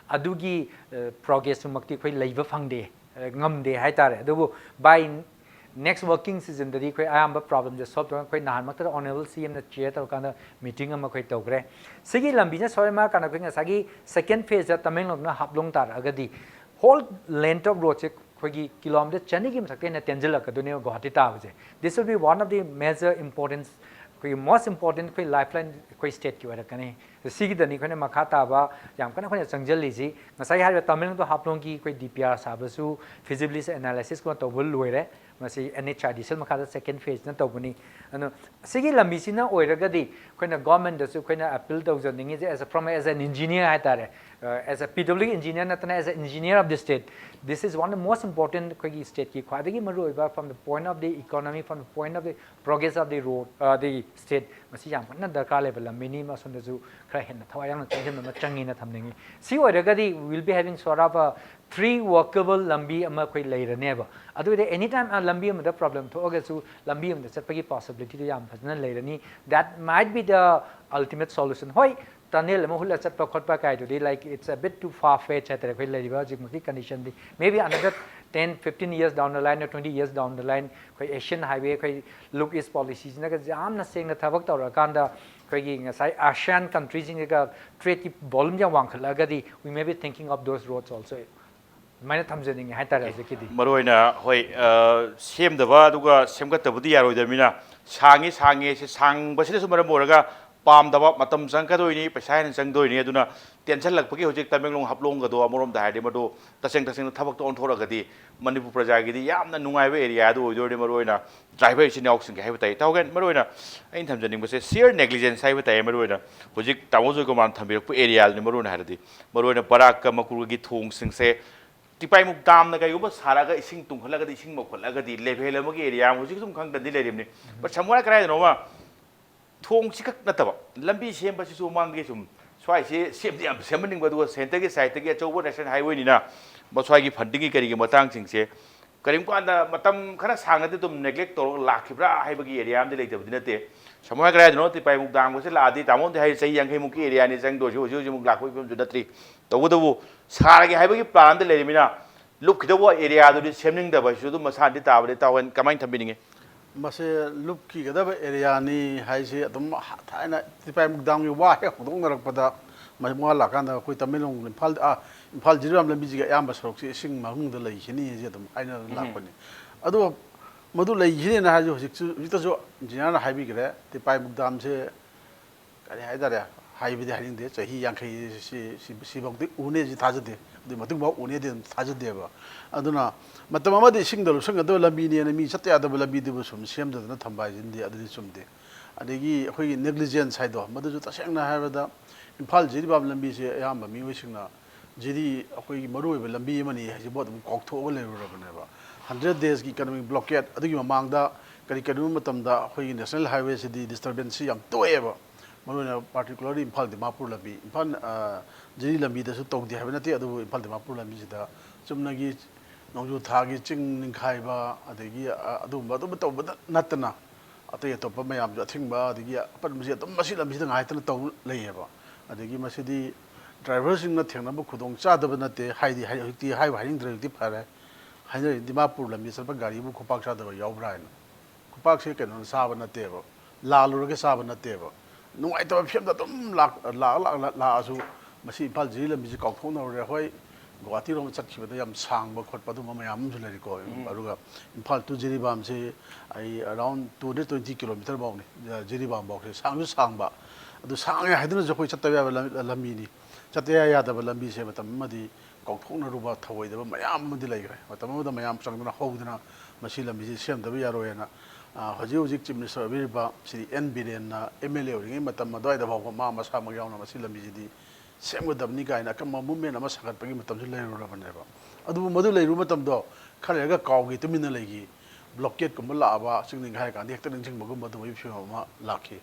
ꯑꯗꯨꯒꯤ, ꯑ, progressꯁꯨꯃꯛꯇꯤ ꯑꯩꯈꯣꯏ ꯂꯩꯕ ꯐꯪꯗꯦ, ꯑ, ꯉꯝꯗꯦ ꯍꯥꯏꯇꯥꯔꯦ꯫ ꯑꯗꯨꯕꯨ by next working seasonꯗꯗꯤ ꯑꯩꯈꯣꯏ ꯑꯌꯥꯝꯕ problemꯁꯦ solve ꯇꯧꯔꯒ ꯑꯩꯈꯣꯏ ꯅꯍꯥꯟꯃꯛꯇꯗ Honourable CMꯅ chair ꯇꯧꯔꯀꯥꯟꯗ meeting ꯑꯃ ꯑꯩꯈꯣꯏ ꯇꯧꯈ꯭ꯔꯦ꯫ ꯁꯤꯒꯤ ꯂꯝꯕꯤꯅ ꯁꯣꯏ ꯃꯥ ꯀꯥꯟꯗ ꯑꯩꯈꯣꯏ ꯉꯁꯥꯏꯒꯤ second phaseꯇ ꯇꯃꯦꯡꯂꯣꯡꯅ ꯍꯥꯐꯂꯣꯡ ꯇꯥꯔꯛꯑꯒꯗꯤ whole length of roadꯁꯦ ꯑꯩꯈꯣꯏꯒꯤ kilometre ꯆꯅꯤꯒꯤ ꯃꯊꯛꯇ ꯍꯦꯟꯅ ꯇꯦꯟꯁꯤꯜꯂꯛꯀꯗꯣꯏꯅꯦꯕ ꯒꯨꯋꯥꯍꯥꯇꯤ ꯇꯥꯕꯁꯦ꯫ This will be one of the major importance, ꯑꯩꯈꯣꯏꯒꯤ most important ꯑꯩꯈꯣꯏ lifeline ꯑꯩꯈꯣꯏ stateꯀꯤ ꯑꯣꯏꯔꯛꯀꯅꯤ꯫ ꯁꯤꯒꯤꯗꯅꯤ ꯑꯩꯈꯣꯏꯅ ꯃꯈꯥ ꯇꯥꯕ ꯌꯥꯝ ꯀꯟꯅ ꯑꯩꯈꯣꯏꯅ ꯆꯪꯁꯤꯜꯂꯤꯁꯤ꯫ ꯉꯁꯥꯏ ꯍꯥꯏꯔꯤꯕ ꯇꯃꯦꯡꯂꯣꯡ ꯍꯥꯐꯂꯣꯡꯒꯤ ꯑꯩꯈꯣꯏ D P R ꯁꯥꯕꯁꯨ feasibility analysisꯀꯨꯝꯕ ꯇꯧꯕ ꯂꯣꯏꯔꯦ꯫ ꯃꯁꯤ NHIDCL ꯃꯈꯥꯗ second phaseꯅ ꯇꯧꯕꯅꯤ꯫ ꯑꯗꯨꯅ ꯁꯤꯒꯤ ꯂꯝꯕꯤꯁꯤꯅ ꯑꯣꯏꯔꯒꯗꯤ ꯑꯩꯈꯣꯏꯅ governmentꯇꯁꯨ ꯑꯩꯈꯣꯏꯅ appeal ꯇꯧꯖꯅꯤꯡꯉꯤꯁꯦ as a, from, as an engineer ꯍꯥꯏꯇꯥꯔꯦ, ꯑ, as a P W engineer ꯅꯠꯇꯅ as a engineer of the state, this is one of the most important ꯑꯩꯈꯣꯏꯒꯤ stateꯀꯤ ꯈ꯭ꯋꯥꯏꯗꯒꯤ ꯃꯔꯨꯑꯣꯏꯕ from the point of the economy, from the point of the progress of the road, uh, the state, ꯃꯁꯤ ꯌꯥꯝ ꯀꯟꯅ ꯗꯔꯀꯥꯔ ꯂꯩꯕ ꯂꯝꯕꯤꯅꯤ꯫ ꯑꯁꯣꯝꯗꯁꯨ ꯈꯔ ꯍꯦꯟꯅ ꯊꯋꯥꯏ ꯌꯥꯎꯅ ꯆꯪꯁꯤꯟꯕ ꯑꯃ ꯆꯪꯉꯦꯅ ꯊꯝꯅꯤꯡꯉꯤ꯫ ꯁꯤ ꯑꯣꯏꯔꯒꯗꯤ we will be having sort of a three workable ꯂꯝꯕꯤ ꯑꯃ ꯑꯩꯈꯣꯏ ꯂꯩꯔꯅꯦꯕ꯫ ꯑꯗꯨ ꯑꯣꯏꯔꯗꯤ any time ꯂꯝꯕꯤ ꯑꯃꯗ problem ꯊꯣꯛꯑꯒꯁꯨ ꯂꯝꯕꯤ ꯑꯃꯗ ꯆꯠꯄꯒꯤ possibilityꯗꯨ ꯌꯥꯝ ꯐꯖꯅ ꯂꯩꯔꯅꯤ꯫ That might be the ultimate solution. ꯍꯣꯏ, tunnel ꯑꯃ ꯍꯨꯠꯂ ꯆꯠꯄ ꯈꯣꯠꯄ ꯀꯥꯏꯗꯨꯗꯤ, like, it's a bit too far fetch ꯍꯥꯏꯇꯥꯔꯦ, ꯑꯩꯈꯣꯏ ꯂꯩꯔꯤꯕ ꯍꯧꯖꯤꯛꯃꯛꯀꯤ conditionꯗꯤ꯫ Maybe another ten fifteen years down the line or twenty years down the line ꯑꯩꯈꯣꯏ Asian Highway, ꯑꯩꯈꯣꯏ Look East policyꯁꯤꯅꯒ ꯌꯥꯝꯅ ꯁꯦꯡꯅ ꯊꯕꯛ ꯇꯧꯔꯀꯥꯟꯗ ꯑꯩꯈꯣꯏꯒꯤ ꯉꯁꯥꯏ ASEAN countryꯁꯤꯡꯁꯤꯒ tradeꯀꯤ volume ꯌꯥꯝ ꯋꯥꯡꯈꯠꯂꯛꯑꯒꯗꯤ we may be thinking of those roads also. ꯑꯗꯨꯃꯥꯏꯅ ꯊꯝꯖꯅꯤꯡꯉꯦ ꯍꯥꯏꯇꯥꯔꯦ ꯍꯧꯖꯤꯛꯀꯤꯗꯤ꯫ ꯃꯔꯨ ꯑꯣꯏꯅ ꯍꯣꯏ, ꯁꯦꯝꯗꯕ ꯑꯗꯨꯒ ꯁꯦꯝꯒꯠꯇꯕꯗꯤ ꯌꯥꯔꯣꯏꯗꯕꯅꯤꯅ, ꯁꯥꯡꯉꯤ ꯁꯥꯡꯉꯤ ꯁꯤ ꯁꯥꯡꯕꯁꯤꯅꯁꯨ ꯃꯔꯝ ꯑꯣꯏꯔꯒ ꯄꯥꯝꯗꯕ, ꯃꯇꯝ ꯆꯪꯒꯗꯣꯏꯅꯤ, ꯄꯩꯁꯥ ꯍꯦꯟꯅ ꯆꯪꯗꯣꯏꯅꯤ꯫ ꯑꯗꯨꯅ ꯇꯦꯟꯁꯤꯜꯂꯛꯄꯒꯤ ꯍꯧꯖꯤꯛ ꯇꯃꯦꯡꯂꯣꯡ ꯍꯥꯐꯂꯣꯡꯒꯗꯣ ꯑꯃꯔꯣꯝꯗ ꯍꯥꯏꯔꯗꯤ ꯃꯗꯨ ꯇꯁꯦꯡ ꯇꯁꯦꯡꯅ ꯊꯕꯛꯇ ꯑꯣꯟꯊꯣꯔꯛꯑꯒꯗꯤ ꯃꯅꯤꯄꯨꯔ ꯄ꯭ꯔꯖꯥꯒꯤꯗꯤ ꯌꯥꯝꯅ ꯅꯨꯡꯉꯥꯏꯕ ꯑꯦꯔꯤꯌꯥꯗꯨ ꯑꯣꯏꯗꯣꯏꯅꯤ꯫ ꯃꯔꯨ ꯑꯣꯏꯅ ꯗ꯭ꯔꯥꯏꯚꯔ ꯏꯆꯤꯟ ꯏꯅꯥꯎꯁꯤꯡꯒꯤ ꯍꯥꯏꯕ ꯇꯥꯏ꯫ ꯇꯥꯎꯒꯦꯟ, ꯃꯔꯨ ꯑꯣꯏꯅ ꯑꯩꯅ ꯊꯝꯖꯅꯤꯡꯕꯁꯦ sheer negligence ꯍꯥꯏꯕ ꯇꯥꯏ꯫ ꯃꯔꯨ ꯑꯣꯏꯅ ꯍꯧꯖꯤꯛ ꯇꯥꯃꯣ ꯖꯣꯏꯀꯨꯃꯥꯔꯅ ꯊꯝꯕꯤꯔꯛꯄ ꯑꯦꯔꯤꯌꯥꯗꯨꯅꯤ꯫ ꯃꯔꯨ ꯑꯣꯏꯅ ꯍꯥꯏꯔꯗꯤ ꯃꯔꯨ ꯑꯣꯏꯅ ꯕꯔꯥꯛꯀ ꯃꯀꯨꯔꯒꯤ ꯊꯣꯡꯁꯤꯡꯁꯦ ꯇꯤꯄꯥꯏꯃꯨꯛ ꯗꯥꯝꯅ ꯀꯩꯒꯨꯝꯕ ꯁꯥꯔꯛꯑꯒ ꯏꯁꯤꯡ ꯇꯨꯡꯈꯠꯂꯒꯗꯤ, ꯏꯁꯤꯡ ꯃꯧꯈꯠꯂꯒꯗꯤ level ꯑꯃꯒꯤ ꯑꯦꯔꯤꯌꯥ ꯑꯃ ꯍꯧꯖꯤꯛ ꯁꯨꯝ ꯈꯪꯗꯅꯗꯤ ꯂꯩꯔꯤꯕꯅꯤ꯫ But somewhere ꯀꯗꯥꯏꯗꯅꯣꯃ ꯊꯣꯡꯁꯤꯈꯛ ꯅꯠꯇꯕ ꯂꯝꯕꯤ ꯁꯦꯝꯕꯁꯤꯁꯨ ꯃꯥꯡꯒꯤ ꯁꯨꯝ ꯁ꯭ꯋꯥꯏꯁꯤ ꯁꯦꯝꯗꯤ ꯌꯥꯝ ꯁꯦꯝꯍꯟꯅꯤꯡꯕ, ꯑꯗꯨꯒ centreꯒꯤ sideꯇꯒꯤ ꯑꯆꯧꯕ national highwayꯅꯤꯅ ꯃꯁ꯭ꯋꯥꯏꯒꯤ fundingꯒꯤ ꯀꯔꯤꯒꯤ ꯃꯇꯥꯡꯁꯤꯡꯁꯦ ꯀꯔꯤꯒꯨꯝꯕ ꯀꯥꯟꯗ ꯃꯇꯝ ꯈꯔ ꯁꯥꯡꯅꯗꯤ ꯑꯗꯨꯝ neglect ꯇꯧꯔꯒ ꯂꯥꯛꯈꯤꯕ꯭ꯔꯥ ꯍꯥꯏꯕꯒꯤ ꯑꯦꯔꯤꯌꯥ ꯑꯃꯗꯤ ꯂꯩꯇꯕꯗꯤ ꯅꯠꯇꯦ꯫ ꯁꯝꯅ ꯍꯥꯏꯔꯒ ꯀꯗꯥꯏꯗꯅꯣ ꯇꯤꯄꯥꯏꯃꯨꯛ ꯗꯥꯝꯒꯁꯦ ꯂꯥꯛꯑꯗꯤ, ꯇꯥꯃꯣꯅꯗꯤ ꯍꯥꯏ ꯆꯍꯤ ꯌꯥꯡꯈꯩꯃꯨꯛꯀꯤ ꯑꯦꯔꯤꯌꯥꯅꯤ ꯆꯪꯗꯣꯏꯁꯤ, ꯍꯧꯖꯤꯛ ꯍꯧꯖꯤꯛꯃꯨꯛ ꯂꯥꯛꯄꯒꯤ ꯐꯤꯕꯝꯁꯨ ꯅꯠꯇ꯭ꯔꯤ꯫ ꯇꯧꯕꯇꯕꯨ ꯁꯥꯔꯒꯦ ꯍꯥꯏꯕꯒꯤ plan ꯑꯃꯗꯤ ꯂꯩꯔꯤꯃꯤꯅ ꯂꯨꯞꯈꯤꯗꯧꯕ ꯑꯦꯔꯤꯌꯥꯗꯨꯗꯤ ꯁꯦꯝꯅꯤꯡꯗꯕ ꯍꯥꯏꯁꯤꯁꯨ ꯑꯗꯨꯝ ꯃꯁꯥꯅꯗꯤ ꯇꯥꯕꯅꯤ꯫ ꯇꯥꯎꯋꯦꯟ ꯀꯃꯥꯏꯅ ꯊꯝꯕꯤꯅꯤꯡꯉꯤ? ꯃꯁꯦ ꯂꯨꯞꯈꯤꯒꯗꯕ ꯑꯦꯔꯤꯌꯥꯅꯤ ꯍꯥꯏꯁꯤ ꯑꯗꯨꯝ ꯊꯥꯏꯅ ꯇꯤꯄꯥꯏꯃꯨꯛ ꯗꯥꯝꯒꯤ ꯋꯥ ꯍꯦꯛ ꯍꯧꯗꯣꯛꯅꯔꯛꯄꯗ, ꯃ- ꯃꯋꯥ ꯂꯥꯛꯀꯥꯟꯗ ꯑꯩꯈꯣꯏ ꯇꯃꯦꯡꯂꯣꯡ, ꯏꯝꯐꯥꯜ, ꯑꯥ, ꯏꯝꯐꯥꯜ ꯖꯤꯔꯤꯕꯥꯝ ꯂꯝꯕꯤꯁꯤꯒꯤ ꯑꯌꯥꯝꯕ ꯁꯔꯨꯛꯁꯤ ꯏꯁꯤꯡ ꯃꯅꯨꯡꯗ ꯂꯩꯈꯤꯅꯤ ꯍꯥꯏꯁꯤ ꯑꯗꯨꯝ ꯍꯥꯏꯅꯔ ꯂꯥꯛꯄꯅꯤ꯫ ꯑꯗꯣ ꯃꯗꯨ ꯂꯩꯈꯤꯅꯤꯅ ꯍꯥꯏꯁꯤ ꯍꯧꯖꯤꯛꯁꯨ, ꯍꯧꯖꯤꯛꯇꯁꯨ ꯏꯟꯖꯤꯅꯤꯌꯥꯔꯅ ꯍꯥꯏꯕꯤꯈ꯭ꯔꯦ, ꯇꯤꯄꯥꯏꯃꯨꯛ ꯗꯥꯝꯁꯦ ꯀꯔꯤ ꯍꯥꯏꯇꯥꯔꯦ, ꯍꯥꯏꯕꯗꯤ ꯍꯥꯏꯅꯤꯡꯗꯦ, ꯆꯍꯤ ꯌꯥꯡꯈꯩ ꯁꯤ, ꯁꯤ, ꯁꯤꯐꯥꯎꯗꯤ ꯎꯅꯦꯁꯤ ꯊꯥꯖꯗꯦ, ꯑꯗꯨꯒꯤ ꯃꯇꯨꯡꯐꯥꯎ ꯎꯅꯦꯗꯤ ꯑꯗꯨꯝ ꯊꯥꯖꯗꯦꯕ꯫ ꯑꯗꯨꯅ ꯃꯇꯝ ꯑꯃꯗ ꯏꯁꯤꯡꯗ ꯂꯨꯞꯁꯟꯒꯗꯕ ꯂꯝꯕꯤꯅꯦꯅ ꯃꯤ ꯆꯠꯇ ꯌꯥꯗꯕ ꯂꯝꯕꯤꯗꯨꯕꯨ ꯁꯨꯝ ꯁꯦꯝꯗꯗꯅ ꯊꯝꯕ ꯍꯥꯏꯁꯤꯅꯗꯤ ꯑꯗꯨꯗꯤ ꯆꯨꯝꯗꯦ꯫ ꯑꯗꯒꯤ ꯑꯩꯈꯣꯏꯒꯤ negligence ꯍꯥꯏꯗꯣ, ꯃꯗꯨꯁꯨ ꯇꯁꯦꯡꯅ ꯍꯥꯏꯔꯕꯗ ꯏꯝꯐꯥꯜ ꯖꯤꯔꯤꯕꯥꯝ ꯂꯝꯕꯤꯁꯦ ꯑꯌꯥꯝꯕ ꯃꯤꯑꯣꯏꯁꯤꯡꯅ ꯖꯤꯔꯤ ꯑꯩꯈꯣꯏꯒꯤ ꯃꯔꯨꯑꯣꯏꯕ ꯂꯝꯕꯤ ꯑꯃꯅꯤ ꯍꯥꯏꯁꯤꯕꯨ ꯑꯗꯨꯝ ꯀꯥꯎꯊꯣꯛꯑꯒ ꯂꯩꯔꯨꯔꯕꯅꯦꯕ꯫ Hundred daysꯀꯤ economic blockade ꯑꯗꯨꯒꯤ ꯃꯃꯥꯡꯗ ꯀꯔꯤ ꯀꯔꯤꯒꯨꯝꯕ ꯃꯇꯝꯗ ꯑꯩꯈꯣꯏꯒꯤ national highwayꯁꯤꯗꯤ disturbanceꯁꯤ ꯌꯥꯝ ꯇꯣꯛꯑꯦꯕ꯫ ꯃꯔꯨꯑꯣꯏꯅ particularly ꯏꯝꯐꯥꯜ ꯗꯤꯃꯥꯄꯨꯔ ꯂꯝꯕꯤ, ꯏꯝꯐꯥꯜ, ꯑ, ꯖꯤꯔꯤ ꯂꯝꯕꯤꯗꯁꯨ ꯇꯧꯗꯦ ꯍꯥꯏꯕ ꯅꯠꯇꯦ, ꯑꯗꯨꯕꯨ ꯏꯝꯐꯥꯜ ꯗꯤꯃꯥꯄꯨꯔ ꯂꯝꯕꯤꯁꯤꯗ ꯆꯨꯝꯅꯒꯤ ꯅꯣꯡꯖꯨ ꯊꯥꯒꯤ ꯆꯤꯡ ꯅꯤꯡꯈꯥꯏꯕ, ꯑꯗꯒꯤ, ꯑ, ꯑꯗꯨꯒꯨꯝꯕ, ꯑꯗꯨꯝꯕ ꯇꯧꯕꯗ ꯅꯠꯇꯅ ꯑꯇꯩ ꯑꯇꯣꯞꯄ ꯃꯌꯥꯝꯁꯨ ꯑꯊꯤꯡꯕ, ꯑꯗꯒꯤ ꯑꯄꯟꯕꯁꯤ ꯑꯗꯨꯝ ꯃꯁꯤ ꯂꯝꯕꯤꯁꯤꯗ ꯉꯥꯏꯇꯅ ꯇꯧ ꯂꯩꯌꯦꯕ꯫ ꯑꯗꯒꯤ ꯃꯁꯤꯗꯤ driverꯁꯤꯡꯅ ꯊꯦꯡꯅꯕ ꯈꯨꯗꯣꯡ ꯆꯥꯗꯕ ꯅꯠꯇꯦ, ꯍꯥꯏꯗꯤ ꯍꯥꯏ-, ꯍꯧꯖꯤꯛꯇꯤ ꯍꯥꯏꯕꯨ ꯍꯥꯏꯅꯤꯡꯗ꯭ꯔꯦ, ꯍꯧꯖꯤꯛꯇꯤ ꯐꯔꯦ꯫ ꯍꯥꯏꯅꯔꯤ, ꯗꯤꯃꯥꯄꯨꯔ ꯂꯝꯕꯤ ꯆꯠꯄ ꯒꯥꯔꯤꯕꯨ ꯈꯨꯄꯥꯛ ꯆꯥꯗꯕ ꯌꯥꯎꯕ꯭ꯔꯥ ꯍꯥꯏꯅ꯫ ꯈꯨꯄꯥꯛꯁꯦ ꯀꯩꯅꯣꯅ ꯆꯥꯕ ꯅꯠꯇꯦꯕ, ꯂꯥꯜꯂꯨꯔꯒ ꯆꯥꯕ ꯅꯠꯇꯦꯕ, ꯅꯨꯡꯉꯥꯏꯇꯕ ꯐꯤꯕꯝꯗ ꯑꯗꯨꯝ ꯂꯥꯛ-, ꯂꯥꯛ-, ꯂꯥꯛ-, ꯂꯥꯛ-, ꯂꯥꯛꯑꯁꯨ ꯃꯁꯤ ꯏꯝꯐꯥꯜ ꯖꯤꯔꯤ ꯂꯝꯕꯤꯁꯦ ꯀꯥꯎꯊꯣꯛꯅꯔꯨꯔꯦ꯫ ꯍꯣꯏ, ꯒꯨꯍꯥꯇꯤꯔꯣꯝ ꯆꯠꯈꯤꯕꯗ ꯌꯥꯝ ꯁꯥꯡꯕ ꯈꯣꯠꯄ ꯑꯗꯨꯝꯕ ꯃꯌꯥꯝ ꯑꯃꯁꯨ ꯂꯩꯔꯤꯀꯣ꯫ ꯎꯝ꯫ ꯑꯗꯨꯒ ꯏꯝꯐꯥꯜ to ꯖꯤꯔꯤꯕꯥꯝꯁꯦ ꯑꯩ around two hundred twenty kilometre ꯐꯥꯎꯅꯤ, ꯑ, ꯖꯤꯔꯤꯕꯥꯝ ꯐꯥꯎꯁꯦ ꯁꯥꯡꯁꯨ ꯁꯥꯡꯕ꯫ ꯑꯗꯨ ꯁꯥꯡꯉꯦ ꯍꯥꯏꯗꯨꯅꯁꯨ ꯑꯩꯈꯣꯏ ꯆꯠꯇꯕ ꯌꯥꯕ ꯂꯝ-, ꯂꯝꯕꯤꯅꯤ꯫ ꯆꯠꯇ ꯌꯥꯗꯕ ꯂꯝꯕꯤꯁꯦ ꯃꯇꯝ ꯑꯃꯗꯤ ꯀꯥꯎꯊꯣꯛꯅꯔꯨꯕ ꯊꯧꯑꯣꯏꯗꯕ ꯃꯌꯥꯝ ꯑꯃꯗꯤ ꯂꯩꯈ꯭ꯔꯦ꯫ ꯃꯇꯝ ꯑꯃꯗ ꯃꯌꯥꯝ ꯆꯪꯗꯅ ꯍꯧꯗꯅ ꯃꯁꯤ ꯂꯝꯕꯤꯁꯤ ꯁꯦꯝꯗꯕ ꯌꯥꯔꯣꯏꯅ, ꯑ, ꯍꯧꯖꯤꯛ ꯍꯧꯖꯤꯛ Chief Minister ꯑꯣꯏꯕꯤꯔꯤꯕ ꯁ꯭ꯔꯤ ꯑꯦꯟ ꯕꯤꯔꯦꯟꯅ MLA ꯑꯣꯏꯔꯤꯉꯩ ꯃꯇꯝ ꯑꯗꯨꯋꯥꯏꯗ ꯐꯥꯎꯕ ꯃꯥ ꯃꯁꯥꯃꯛ ꯌꯥꯎꯅ ꯃꯁꯤ ꯂꯝꯕꯤꯁꯤꯗꯤ ꯁꯦꯝꯒꯗꯕꯅꯤ ꯀꯥꯏꯅ ꯑꯀꯟꯕ movement ꯑꯃ ꯁꯥꯒꯠꯄꯒꯤ ꯃꯇꯝꯁꯨ ꯂꯩꯔꯨꯔꯕꯅꯦꯕ꯫ ꯑꯗꯨꯕꯨ ꯃꯗꯨ ꯂꯩꯔꯨꯕ ꯃꯇꯝꯗꯣ ꯈꯔ ꯂꯩꯔꯒ ꯀꯥꯎꯒꯤ, ꯇꯨꯃꯤꯟꯅ ꯂꯩꯒꯤ, blockade ꯀꯨꯝꯕ ꯂꯥꯛꯑꯕ, ꯆꯤꯡ ꯅꯤꯡꯈꯥꯏꯔ ꯀꯥꯟꯗ ꯍꯦꯛꯇ ꯅꯤꯡꯁꯤꯡꯕꯒꯨꯝꯕ ꯑꯗꯨꯝꯕꯒꯤ ꯐꯤꯕꯝ ꯑꯃ ꯂꯥꯛꯈꯤ꯫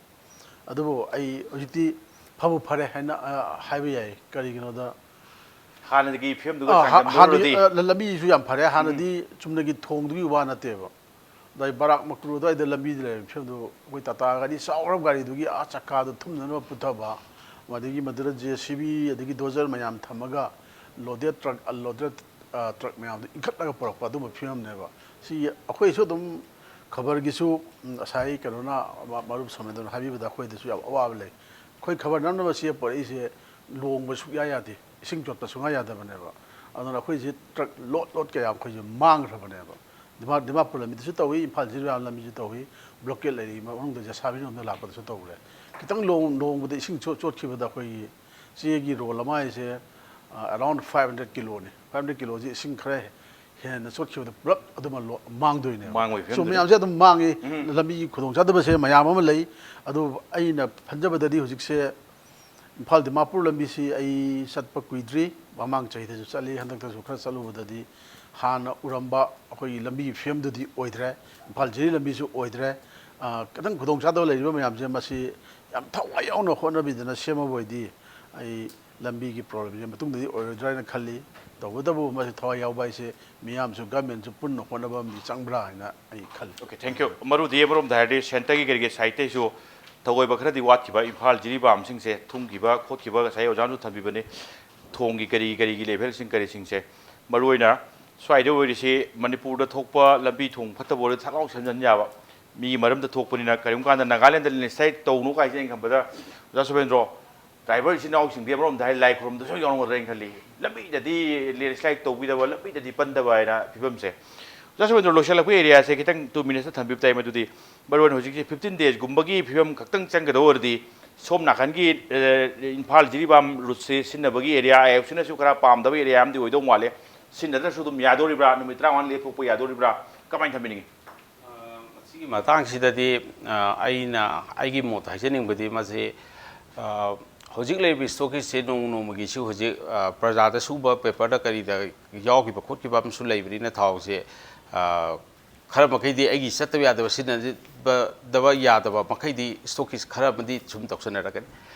ꯑꯗꯨꯕꯨ ꯑꯩ ꯍꯧꯖꯤꯛꯇꯤ ꯐꯕꯨ ꯐꯔꯦ ꯍꯥꯏꯅ, ꯑ, ꯍꯥꯏꯕ ꯌꯥꯏ꯫ ꯀꯔꯤꯒꯤꯅꯣꯗ ꯍꯥꯟꯅꯒꯤ ꯐꯤꯕꯝꯗꯨꯒ ꯑ, ꯍꯥ-, ꯆꯥꯡꯗꯝꯅꯔꯨꯔꯗꯤ? ꯍꯥꯟꯅꯒꯤ, ꯑ, ꯂ-, ꯂꯝꯕꯤꯁꯨ ꯌꯥꯝ ꯐꯔꯦ꯫ ꯎꯝ꯫ ꯍꯥꯟꯅꯗꯤ ꯆꯨꯝꯅꯒꯤ ꯊꯣꯡꯗꯨꯒꯤ ꯋꯥ ꯅꯠꯇꯦꯕ꯫ ꯑꯗꯩ ꯕꯔꯥꯛ ꯃꯀ꯭ꯔꯨ ꯑꯗꯨꯋꯥꯏꯗ ꯂꯝꯕꯤꯗ ꯂꯩꯔꯝꯃꯤ ꯐꯤꯕꯝꯗꯨ ꯑꯩꯈꯣꯏ ꯇꯥꯇꯥ ꯒꯥꯔꯤ ꯆꯥꯎꯈ꯭ꯔꯕ ꯒꯥꯔꯤꯗꯨꯒꯤ ꯑꯥ ꯆꯀꯥꯗꯨ ꯊꯨꯝꯅꯅꯕ ꯄꯨꯊꯕ, ꯑꯗꯒꯤ ꯃꯗꯨꯗ JCB ꯑꯗꯒꯤ dozer ꯃꯌꯥꯝ ꯊꯝꯃꯒ loaded truck, unloaded, ꯑ, truck ꯃꯌꯥꯝꯗꯨ ꯏꯟꯈꯠꯂꯒ ꯄꯨꯔꯛꯄ ꯑꯗꯨꯝꯕ ꯐꯤꯕꯝꯅꯦꯕ꯫ ꯁꯤ ꯑꯩꯈꯣꯏꯁꯨ ꯑꯗꯨꯝ ꯈꯕꯔꯒꯤꯁꯨ, ꯎꯝ, ꯉꯁꯥꯏ ꯀꯩꯅꯣꯅ, ꯃ-, ꯃꯔꯨꯞ ꯁꯣꯃꯦꯟꯗ꯭ꯔꯅ ꯍꯥꯏꯕꯤꯕꯗ ꯑꯩꯈꯣꯏꯗꯁꯨ ꯌꯥꯝ ꯑꯋꯥꯕ ꯂꯩ꯫ ꯑꯩꯈꯣꯏ ꯈꯕꯔ ꯅꯝꯅꯕ ꯁꯤ ꯄꯨꯔꯛꯏꯁꯦ ꯂꯣꯡꯕ ꯁꯨꯛꯌꯥ ꯌꯥꯗꯦ, ꯏꯁꯤꯡ ꯆꯣꯠꯄ ꯁꯨꯡꯌꯥ ꯌꯥꯗꯕꯅꯦꯕ꯫ ꯑꯗꯨꯅ ꯑꯩꯈꯣꯏꯁꯦ truck load load ꯀꯌꯥ ꯑꯩꯈꯣꯏꯁꯦ ꯃꯥꯡꯈ꯭ꯔꯕꯅꯦꯕ꯫ ꯗꯤꯃꯥ-, ꯗꯤꯃꯥꯄꯨꯔ ꯂꯝꯕꯤꯗꯁꯨ ꯇꯧꯏ, ꯏꯝꯐꯥꯜ ꯖꯤꯔꯤꯕꯥꯝ ꯂꯝꯕꯤꯁꯨ ꯇꯧꯏ, blockade ꯂꯩꯔꯤ ꯃꯅꯨꯡꯗ ꯖꯦꯁꯥꯕꯤꯔꯣꯝꯗ ꯂꯥꯛꯄꯗꯁꯨ ꯇꯧꯔꯦ꯫ ꯈꯤꯇꯪ ꯂꯣꯡ-, ꯂꯣꯡꯕꯗ ꯏꯁꯤꯡ ꯆꯣ-, ꯆꯣꯠꯈꯤꯕꯗ ꯑꯩꯈꯣꯏꯒꯤ ꯆꯦꯒꯤ roll ꯑꯃ ꯍꯥꯏꯁꯦ, ꯑ, around five hundred kiloꯅꯤ꯫ Five hundred kiloꯁꯤ ꯏꯁꯤꯡ ꯈꯔ ꯍꯦꯟꯅ ꯆꯣꯠꯈꯤꯕꯗ ꯄꯨꯂꯞ ꯑꯗꯨꯃꯛ ꯂꯣ-, ꯃꯥꯡꯗꯣꯏꯅꯦꯕ꯫ ꯃꯥꯡꯕꯒꯤ ꯁꯤꯒꯨꯝꯕ ꯐꯤꯕꯝꯗꯨꯅꯤ꯫ ꯃꯌꯥꯝꯁꯦ ꯑꯗꯨꯝ ꯃꯥꯡꯉꯤ꯫ ꯎꯝ꯫ ꯂꯝꯕꯤꯒꯤ ꯈꯨꯗꯣꯡꯆꯥꯗꯕꯁꯦ ꯃꯌꯥꯝ ꯑꯃ ꯂꯩ꯫ ꯑꯗꯨ ꯑꯩꯅ ꯈꯟꯖꯕꯗꯗꯤ ꯍꯧꯖꯤꯛꯁꯦ ꯏꯝꯐꯥꯜ ꯗꯤꯃꯥꯄꯨꯔ ꯂꯝꯕꯤꯁꯤ ꯑꯩ ꯆꯠꯄ ꯀꯨꯏꯗ꯭ꯔꯤ, ꯃꯃꯥꯡ ꯆꯍꯤꯗꯁꯨ ꯆꯠꯂꯤ, ꯍꯟꯗꯛꯇꯁꯨ ꯈꯔ ꯆꯠꯂꯨꯕꯗꯗꯤ ꯍꯥꯟꯅ ꯎꯔꯝꯕ ꯑꯩꯈꯣꯏꯒꯤ ꯂꯝꯕꯤꯒꯤ ꯐꯤꯕꯝꯗꯨꯗꯤ ꯑꯣꯏꯗ꯭ꯔꯦ, ꯏꯝꯐꯥꯜ ꯖꯤꯔꯤ ꯂꯝꯕꯤꯁꯨ ꯑꯣꯏꯗ꯭ꯔꯦ꯫ ꯑ, ꯈꯤꯇꯪ ꯈꯨꯗꯣꯡꯆꯥꯗꯕ ꯂꯩꯔꯤꯕ ꯃꯌꯥꯝꯁꯦ ꯃꯁꯤ ꯌꯥꯝ ꯊꯋꯥꯏ ꯌꯥꯎꯅ ꯍꯣꯠꯅꯕꯤꯗꯅ ꯁꯦꯝꯃꯕ ꯑꯣꯏꯗꯤ ꯑꯩ ꯂꯝꯕꯤꯒꯤ ꯄ꯭ꯔꯣꯕ꯭ꯂꯦꯝꯁꯦ ꯃꯇꯨꯡꯗꯗꯤ ꯑꯣꯏꯔꯣꯏꯗ꯭ꯔꯥ ꯍꯥꯏꯅ ꯈꯜꯂꯤ꯫ ꯇꯧꯕꯇꯕꯨ ꯃꯁꯤ ꯊꯋꯥꯏ ꯌꯥꯎꯕ ꯍꯥꯏꯁꯦ ꯃꯤꯌꯥꯝꯁꯨ, ꯒꯃꯦꯟꯁꯨ ꯄꯨꯟꯅ ꯍꯣꯠꯅꯕ ꯑꯃꯗꯤ ꯆꯪꯕ꯭ꯔꯥ ꯍꯥꯏꯅ ꯑꯩ ꯈꯜꯂꯤ꯫ Okay, thank you. ꯃꯔꯨꯗꯤ ꯑꯃꯔꯣꯝꯗ ꯍꯥꯏꯔꯗꯤ centreꯒꯤ ꯀꯔꯤꯒꯤ sideꯇꯩꯁꯨ ꯊꯧꯒꯣꯏꯕ ꯈꯔꯗꯤ ꯋꯥꯠꯈꯤꯕ, ꯏꯝꯐꯥꯜ ꯖꯤꯔꯤꯕꯥꯝꯁꯤꯡꯁꯦ ꯊꯨꯝꯈꯤꯕ ꯈꯣꯠꯈꯤꯕ ꯉꯁꯥꯏ ꯑꯣꯖꯥꯅꯁꯨ ꯊꯝꯕꯤꯕꯅꯤ꯫ ꯊꯣꯡꯒꯤ ꯀꯔꯤ ꯀꯔꯤꯒꯤ levelꯁꯤꯡ ꯀꯔꯤꯁꯤꯡꯁꯦ, ꯃꯔꯨꯑꯣꯏꯅ ꯁ꯭ꯋꯥꯏꯗ ꯑꯣꯏꯔꯤꯁꯤ ꯃꯅꯤꯄꯨꯔꯗ ꯊꯣꯛꯄ ꯂꯝꯕꯤ ꯊꯣꯡ ꯐꯠꯇꯕ ꯑꯣꯏꯔꯗꯤ ꯊꯛ ꯂꯥꯎ ꯁꯦꯝꯖꯤꯟ ꯌꯥꯕ, ꯃꯤꯒꯤ ꯃꯔꯝꯗ ꯊꯣꯛꯄꯅꯤꯅ꯫ ꯀꯔꯤꯒꯨꯝꯕ ꯀꯥꯟꯗ ꯅꯥꯒꯥꯂꯦꯟꯗ landslide ꯇꯧꯅꯨ ꯀꯥꯏꯁꯦ ꯑꯩꯅ ꯈꯟꯕꯗ, ꯑꯣꯖꯥ ꯁꯨꯕꯦꯟꯗ꯭ꯔꯣ, driver ꯏꯆꯤꯟ ꯏꯅꯥꯎꯁꯤꯡꯗꯤ ꯑꯃꯔꯣꯝꯗ ꯍꯥꯏ ꯂꯥꯏ ꯈꯨꯔꯨꯝꯗꯁꯨ ꯌꯥꯎꯔꯝꯒꯗ꯭ꯔꯥ ꯍꯥꯏꯅ ꯈꯜꯂꯤ꯫ ꯂꯝꯕꯤꯗꯗꯤ landslide ꯇꯧꯕꯤꯗꯕ, ꯂꯝꯕꯤꯗꯗꯤ ꯄꯟꯗꯕ ꯍꯥꯏꯅ ꯐꯤꯕꯝꯁꯦ꯫ ꯑꯣꯖꯥ ꯁꯨꯕꯦꯟꯗ꯭ꯔꯣ, ꯂꯣꯏꯁꯤꯜꯂꯛꯄꯒꯤ areaꯁꯦ ꯈꯤꯇꯪ two minutesꯇ ꯊꯝꯕꯤꯕ ꯇꯥꯏ꯫ ꯃꯗꯨꯗꯤ ꯃꯔꯨꯑꯣꯏꯅ ꯍꯧꯖꯤꯛꯁꯦ fifteen daysꯒꯨꯝꯕꯒꯤ ꯐꯤꯕꯝ ꯈꯛꯇꯪ ꯆꯪꯒꯗꯧ ꯑꯣꯏꯔꯗꯤ, ꯁꯣꯝ ꯅꯥꯀꯟꯒꯤ, ꯑ, ꯏꯝꯐꯥꯜ ꯖꯤꯔꯤꯕꯥꯝ routeꯁꯦ ꯁꯤꯖꯤꯟꯅꯕꯒꯤ area, IOCꯅꯁꯨ ꯈꯔ ꯄꯥꯝꯗꯕ area ꯑꯃꯗꯤ ꯑꯣꯏꯗꯧ ꯃꯥꯜꯂꯦ꯫ ꯁꯤꯖꯤꯟꯅꯗ꯭ꯔꯁꯨ ꯑꯗꯨꯝ ꯌꯥꯗꯣꯔꯤꯕ꯭ꯔꯥ, ꯅꯨꯃꯤꯠ ꯇꯔꯥꯃꯉꯥ ꯂꯦꯞꯊꯣꯛꯄ ꯌꯥꯗꯣꯔꯤꯕ꯭ꯔꯥ, ꯀꯃꯥꯏꯅ ꯊꯝꯕꯤꯅꯤꯡꯉꯤ? ꯃꯁꯤꯒꯤ ꯃꯇꯥꯡꯁꯤꯗꯗꯤ, ꯑ, ꯑꯩꯅ ꯑꯩꯒꯤ ꯃꯣꯠ ꯍꯥꯏꯖꯅꯤꯡꯕꯗꯤ, ꯃꯁꯤ, ꯑ, ꯍꯧꯖꯤꯛ ꯂꯩꯔꯤꯕ stockageꯁꯦ ꯅꯣꯡꯃ ꯅꯣꯡꯃꯒꯤꯁꯨ ꯍꯧꯖꯤꯛ, ꯑ, ꯄ꯭ꯔꯖꯥꯗ ꯁꯨꯒꯨꯝꯕ paperꯗ ꯀꯔꯤꯗ ꯌꯥꯎꯈꯤꯕ ꯈꯣꯠꯈꯤꯕ ꯑꯃꯁꯨ ꯂꯩꯕꯅꯤꯅ, ꯊꯥꯎꯁꯦ, ꯑ, ꯈꯔ ꯃꯈꯩꯗꯤ ꯑꯩꯒꯤ ꯆꯠꯇꯕ ꯌꯥꯗꯕ, ꯁꯤꯖꯤꯟꯅꯗꯕ ꯌꯥꯗꯕ ꯃꯈꯩꯗꯤ stockage ꯈꯔ ꯑꯃꯗꯤ ꯁꯨꯝ ꯇꯧꯁꯟꯅꯔꯛꯀꯅꯤ꯫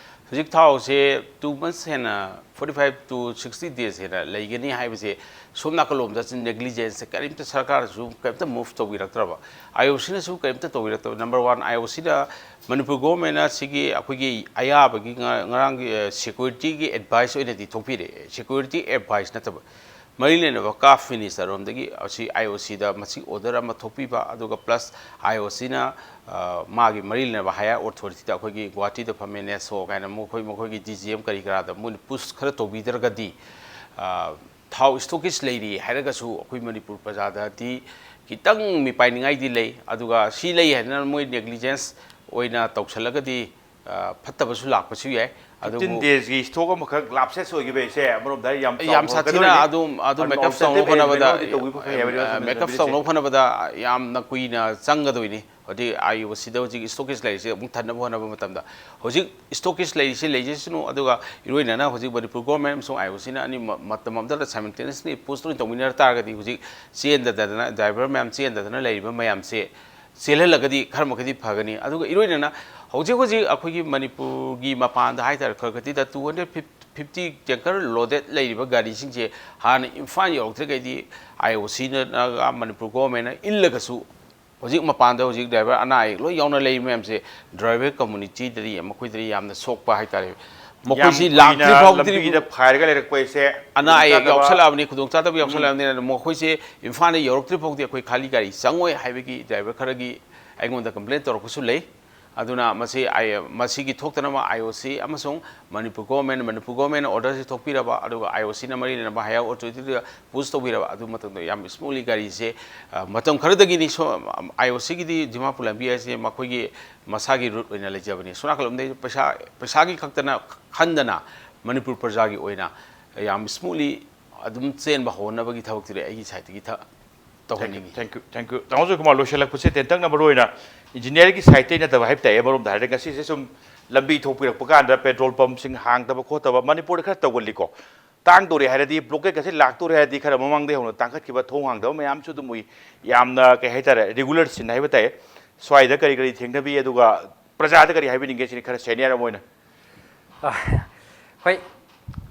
ꯍꯧꯖꯤꯛ ꯊꯥꯎꯁꯦ two months ꯍꯦꯟꯅ, forty five to sixty days ꯍꯦꯟꯅ ꯂꯩꯒꯅꯤ ꯍꯥꯏꯕꯁꯦ, ꯁꯣꯝ ꯅꯥꯀꯜꯂꯣꯝꯗ negligence ꯀꯔꯤꯝꯇ ꯁꯔꯀꯥꯔꯅꯁꯨ ꯀꯔꯤꯝꯇ move ꯇꯧꯕꯤꯔꯛꯇ꯭ꯔꯕ, IOCꯅꯁꯨ ꯀꯔꯤꯝꯇ ꯇꯧꯕꯤꯔꯛꯇꯕ꯫ Number one, IOCꯅ, ꯃꯅꯤꯄꯨꯔ governmentꯅ ꯁꯤꯒꯤ ꯑꯩꯈꯣꯏꯒꯤ ꯑꯌꯥꯕꯒꯤ ꯉ-, ꯉꯔꯥꯡꯒꯤ, ꯑ, securityꯒꯤ advice ꯑꯣꯏꯅꯗꯤ ꯊꯣꯛꯄꯤꯔꯛꯑꯦ, security advice ꯅꯠꯇꯕ꯫ ꯃꯔꯤ ꯂꯩꯅꯕ CAF ministerꯔꯣꯝꯗꯒꯤ ꯑꯁꯤ IOCꯗ ꯃꯁꯤ order ꯑꯃ ꯊꯣꯛꯄꯤꯕ, ꯑꯗꯨꯒ plus IOCꯅ, ꯑ, ꯃꯥꯒꯤ ꯃꯔꯤ ꯂꯩꯅꯕ higher authorityꯗ, ꯑꯩꯈꯣꯏꯒꯤ ꯒꯨꯋꯥꯍꯥꯇꯤꯗ ꯐꯝꯃꯦ, NESO ꯀꯥꯏꯅ, ꯃꯈꯣꯏ, ꯃꯈꯣꯏꯒꯤ DGM ꯀꯔꯤ ꯀꯔꯥꯗ ꯃꯣꯏꯅ push ꯈꯔ ꯇꯧꯕꯤꯗ꯭ꯔꯒꯗꯤ, ꯑ, ꯊꯥꯎ stockage ꯂꯩꯔꯤ ꯍꯥꯏꯔꯒꯁꯨ ꯑꯩꯈꯣꯏ ꯃꯅꯤꯄꯨꯔ ꯄ꯭ꯔꯖꯥꯗꯗꯤ ꯈꯤꯇꯪ ꯃꯤꯄꯥꯏꯅꯤꯡꯉꯥꯏꯗꯤ ꯂꯩ꯫ ꯑꯗꯨꯒ ꯁꯤ ꯂꯩ ꯍꯥꯏꯗꯅ ꯃꯣꯏ negligence ꯑꯣꯏꯅ ꯇꯧꯁꯜꯂꯒꯗꯤ, ꯑ, ꯐꯠꯇꯕꯁꯨ ꯂꯥꯛꯄꯁꯨ ꯌꯥꯏ꯫ fifteen daysꯀꯤ stock ꯑꯃꯈꯛ lapses ꯑꯣꯏꯈꯤꯕꯁꯦ ꯑꯃꯔꯣꯝꯗ ꯌꯥꯝ ꯌꯥꯝ ꯁꯥꯊꯤꯅ ꯑꯗꯨꯝ, ꯑꯗꯨ make up ꯇꯧꯅꯕ ꯍꯣꯠꯅꯕꯗ, make up ꯇꯧꯅꯕ ꯍꯣꯠꯅꯕꯗ ꯌꯥꯝꯅ ꯀꯨꯏꯅ ꯆꯪꯒꯗꯣꯏꯅꯤ꯫ ꯍꯧꯖꯤꯛ IOCꯗ ꯍꯧꯖꯤꯛ stockage ꯂꯩꯔꯤꯁꯦ ꯑꯃꯨꯛ ꯊꯟꯅꯕ ꯍꯣꯠꯅꯕ ꯃꯇꯝꯗ, ꯍꯧꯖꯤꯛ stockage ꯂꯩꯔꯤꯁꯦ ꯂꯩꯖꯁꯅꯨ, ꯑꯗꯨꯒ ꯏꯔꯣꯏꯅꯅ ꯍꯧꯖꯤꯛ ꯃꯅꯤꯄꯨꯔ government ꯑꯃꯁꯨꯡ IOCꯅ ꯑꯅꯤ ꯃ-, ꯃꯇꯝ ꯑꯃꯗ simultaneously push ꯂꯣꯏ ꯇꯧꯃꯤꯟꯅꯔ ꯇꯥꯔꯒꯗꯤ, ꯍꯧꯖꯤꯛ ꯆꯦꯟꯗꯗꯅ, driver ꯃꯌꯥꯝ ꯆꯦꯟꯗꯗꯅ ꯂꯩꯔꯤꯕ ꯃꯌꯥꯝꯁꯦ ꯆꯦꯜꯍꯜꯂꯒꯗꯤ ꯈꯔ ꯃꯈꯩꯗꯤ ꯐꯒꯅꯤ꯫ ꯑꯗꯨꯒ ꯏꯔꯣꯏꯅꯅ ꯍꯧꯖꯤꯛ ꯍꯧꯖꯤꯛ ꯑꯩꯈꯣꯏꯒꯤ ꯃꯅꯤꯄꯨꯔꯒꯤ ꯃꯄꯥꯟꯗ ꯍꯥꯏꯇꯥꯔꯦ, ꯀꯜꯀꯇꯤꯗ two hundred fifty tanker loaded ꯂꯩꯔꯤꯕ ꯒꯥꯔꯤꯁꯤꯡꯁꯦ ꯍꯥꯟꯅ ꯏꯝꯐꯥꯜ ꯌꯧꯔꯛꯇ꯭ꯔꯤꯉꯩꯗꯤ ꯑꯥꯏ ꯑꯣ ꯁꯤꯅ ꯃꯅꯤꯄꯨꯔ ꯒꯣꯔꯃꯦꯟꯅ ꯏꯜꯂꯒꯁꯨ, ꯍꯧꯖꯤꯛ ꯃꯄꯥꯟꯗ ꯍꯧꯖꯤꯛ ꯗ꯭ꯔꯥꯏꯚꯔ ꯑꯅꯥ ꯑꯌꯦꯛ ꯂꯣꯏ ꯌꯥꯎꯅ ꯂꯩꯔꯤ ꯃꯌꯥꯝꯁꯦ, ꯗ꯭ꯔꯥꯏꯚꯔ ꯀꯝꯃꯨꯅꯤꯇꯤꯗꯗꯤ, ꯃꯈꯣꯏꯗꯗꯤ ꯌꯥꯝꯅ ꯁꯣꯛꯄ ꯍꯥꯏꯇꯥꯔꯦ꯫ ꯃꯈꯣꯏꯁꯤ ꯂꯥꯛꯇ꯭ꯔꯤ ꯐꯥꯎꯗꯤ ꯂꯝꯕꯤꯗ ꯐꯥꯏꯔꯒ ꯂꯩꯔꯛꯄ ꯍꯥꯏꯁꯦ ꯑꯅꯥ ꯑꯌꯦꯛ ꯈꯨꯗꯣꯡꯆꯥꯗꯕ ꯌꯥꯎꯁꯜꯂꯛꯑꯕꯅꯤ, ꯈꯨꯗꯣꯡꯆꯥꯗꯕ ꯌꯥꯎꯁꯜꯂꯛꯑꯕꯅꯤꯅ ꯃꯈꯣꯏꯁꯦ ꯏꯝꯐꯥꯜꯗ ꯌꯧꯔꯛꯇ꯭ꯔꯤ ꯐꯥꯎꯗꯤ ꯑꯩꯈꯣꯏ ꯈꯥꯂꯤ ꯒꯥꯔꯤ ꯆꯪꯉꯣꯏ ꯍꯥꯏꯕꯒꯤ ꯗ꯭ꯔꯥꯏꯚꯔ ꯈꯔꯒꯤ ꯑꯩꯉꯣꯟꯗ ꯀꯝꯄ꯭ꯂꯦꯟ ꯇꯧꯔꯛꯄꯁꯨ ꯂꯩ꯫ ꯑꯗꯨꯅ ꯃꯁꯤ ꯑꯥꯏ-, ꯃꯁꯤꯒꯤ ꯊꯣꯛꯇꯅꯕ ꯑꯥꯏ ꯑꯣ ꯁꯤ ꯑꯃꯁꯨꯡ ꯃꯅꯤꯄꯨꯔ ꯒꯣꯔꯃꯦꯟ, ꯃꯅꯤꯄꯨꯔ ꯒꯣꯔꯃꯦꯟꯅ ꯑꯣꯔꯗꯔꯁꯤ ꯊꯣꯛꯄꯤꯔꯕ, ꯑꯗꯨꯒ ꯑꯥꯏ ꯑꯣ ꯁꯤꯅ ꯃꯔꯤ ꯂꯩꯅꯕ ꯍꯥꯌꯔ ꯑꯣꯊꯣꯔꯤꯇꯤꯗ ꯄꯨꯁ ꯇꯧꯕꯤꯔꯕ, ꯑꯗꯨ ꯃꯇꯝꯗ ꯌꯥꯝ ꯁ꯭ꯃꯨꯠꯂꯤ ꯒꯥꯔꯤꯁꯦ, ꯑ, ꯃꯇꯝ ꯈꯔꯗꯒꯤꯗꯤ ꯁꯣ-, ꯑꯥꯏ ꯑꯣ ꯁꯤꯒꯤꯗꯤ ꯗꯤꯃꯥꯄꯨꯔ ꯂꯝꯕꯤ ꯍꯥꯏꯁꯦ ꯃꯈꯣꯏꯒꯤ ꯃꯁꯥꯒꯤ ꯔꯨꯠ ꯑꯣꯏꯅ ꯂꯩꯖꯕꯅꯤ꯫ ꯁꯣꯝ ꯅꯥꯀꯜꯂꯣꯝꯗꯒꯤ ꯄꯩꯁꯥ, ꯄꯩꯁꯥꯒꯤ ꯈꯛꯇꯅ ꯈꯟꯗꯅ ꯃꯅꯤꯄꯨꯔ ꯄ꯭ꯔꯖꯥꯒꯤ ꯑꯣꯏꯅ ꯌꯥꯝ ꯁ꯭ꯃꯨꯠꯂꯤ ꯑꯗꯨꯝ ꯆꯦꯟꯕ ꯍꯧꯍꯟꯅꯕꯒꯤ ꯊꯕꯛꯇꯨꯗꯤ ꯑꯩꯒꯤ ꯁꯥꯏꯠꯇꯒꯤ ꯊ-, ꯇꯧꯍꯟꯅꯤꯡꯉꯤ꯫ Thank you, thank you. ꯇꯥꯃꯣ ꯖꯣꯏꯀꯨꯃꯥꯔ, ꯂꯣꯏꯁꯤꯜꯂꯛꯄꯁꯦ ꯇꯦꯟꯇꯛꯅ ꯃꯔꯨ ꯑꯣꯏꯅ ꯏꯟꯖꯤꯅꯤꯌꯔꯒꯤ ꯁꯥꯏꯠꯇꯩ ꯅꯠꯇꯕ ꯍꯥꯏꯕ ꯇꯥꯏ, ꯑꯃꯔꯣꯝꯗ ꯍꯥꯏꯔꯗꯤ ꯉꯁꯤꯁꯦ ꯁꯨꯝ ꯂꯝꯕꯤ ꯊꯣꯛꯄꯤꯔꯛꯄ ꯀꯥꯟꯗ ꯄꯦꯇ꯭ꯔꯣꯜ ꯄꯝꯁꯤꯡ ꯍꯥꯡꯗꯕ ꯈꯣꯠꯇꯕ ꯃꯅꯤꯄꯨꯔꯗ ꯈꯔ ꯇꯧꯒꯜꯂꯤꯀꯣ꯫ ꯇꯥꯡꯗꯣꯔꯦ ꯍꯥꯏꯔꯗꯤ, ꯕ꯭ꯂꯣꯀꯦꯠꯀꯁꯦ ꯂꯥꯛꯇꯣꯔꯦ ꯍꯥꯏꯔꯗꯤ ꯈꯔ ꯃꯃꯥꯡꯗꯩ ꯍꯧꯅ ꯇꯥꯡꯈꯠꯈꯤꯕ, ꯊꯣꯡ ꯍꯥꯡꯗꯕ ꯃꯌꯥꯝꯁꯨ ꯑꯗꯨꯝ ꯎꯏ꯫ ꯌꯥꯝꯅ, ꯀꯩ ꯍꯥꯏꯇꯥꯔꯦ, ꯔꯤꯒꯨꯂꯔ ꯁꯤꯟ ꯍꯥꯏꯕ ꯇꯥꯏ꯫ ꯁ꯭ꯋꯥꯏꯗ ꯀꯔꯤ ꯀꯔꯤ ꯊꯦꯡꯅꯕꯤ, ꯑꯗꯨꯒ ꯄ꯭ꯔꯖꯥꯗ ꯀꯔꯤ ꯍꯥꯏꯕꯤꯅꯤꯡꯒꯦ ꯁꯤꯅꯤ, ꯈꯔ ꯁꯦꯅꯤꯌꯔ ꯑꯃ ꯑꯣꯏꯅ꯫ ꯑ, ꯍꯣꯏ,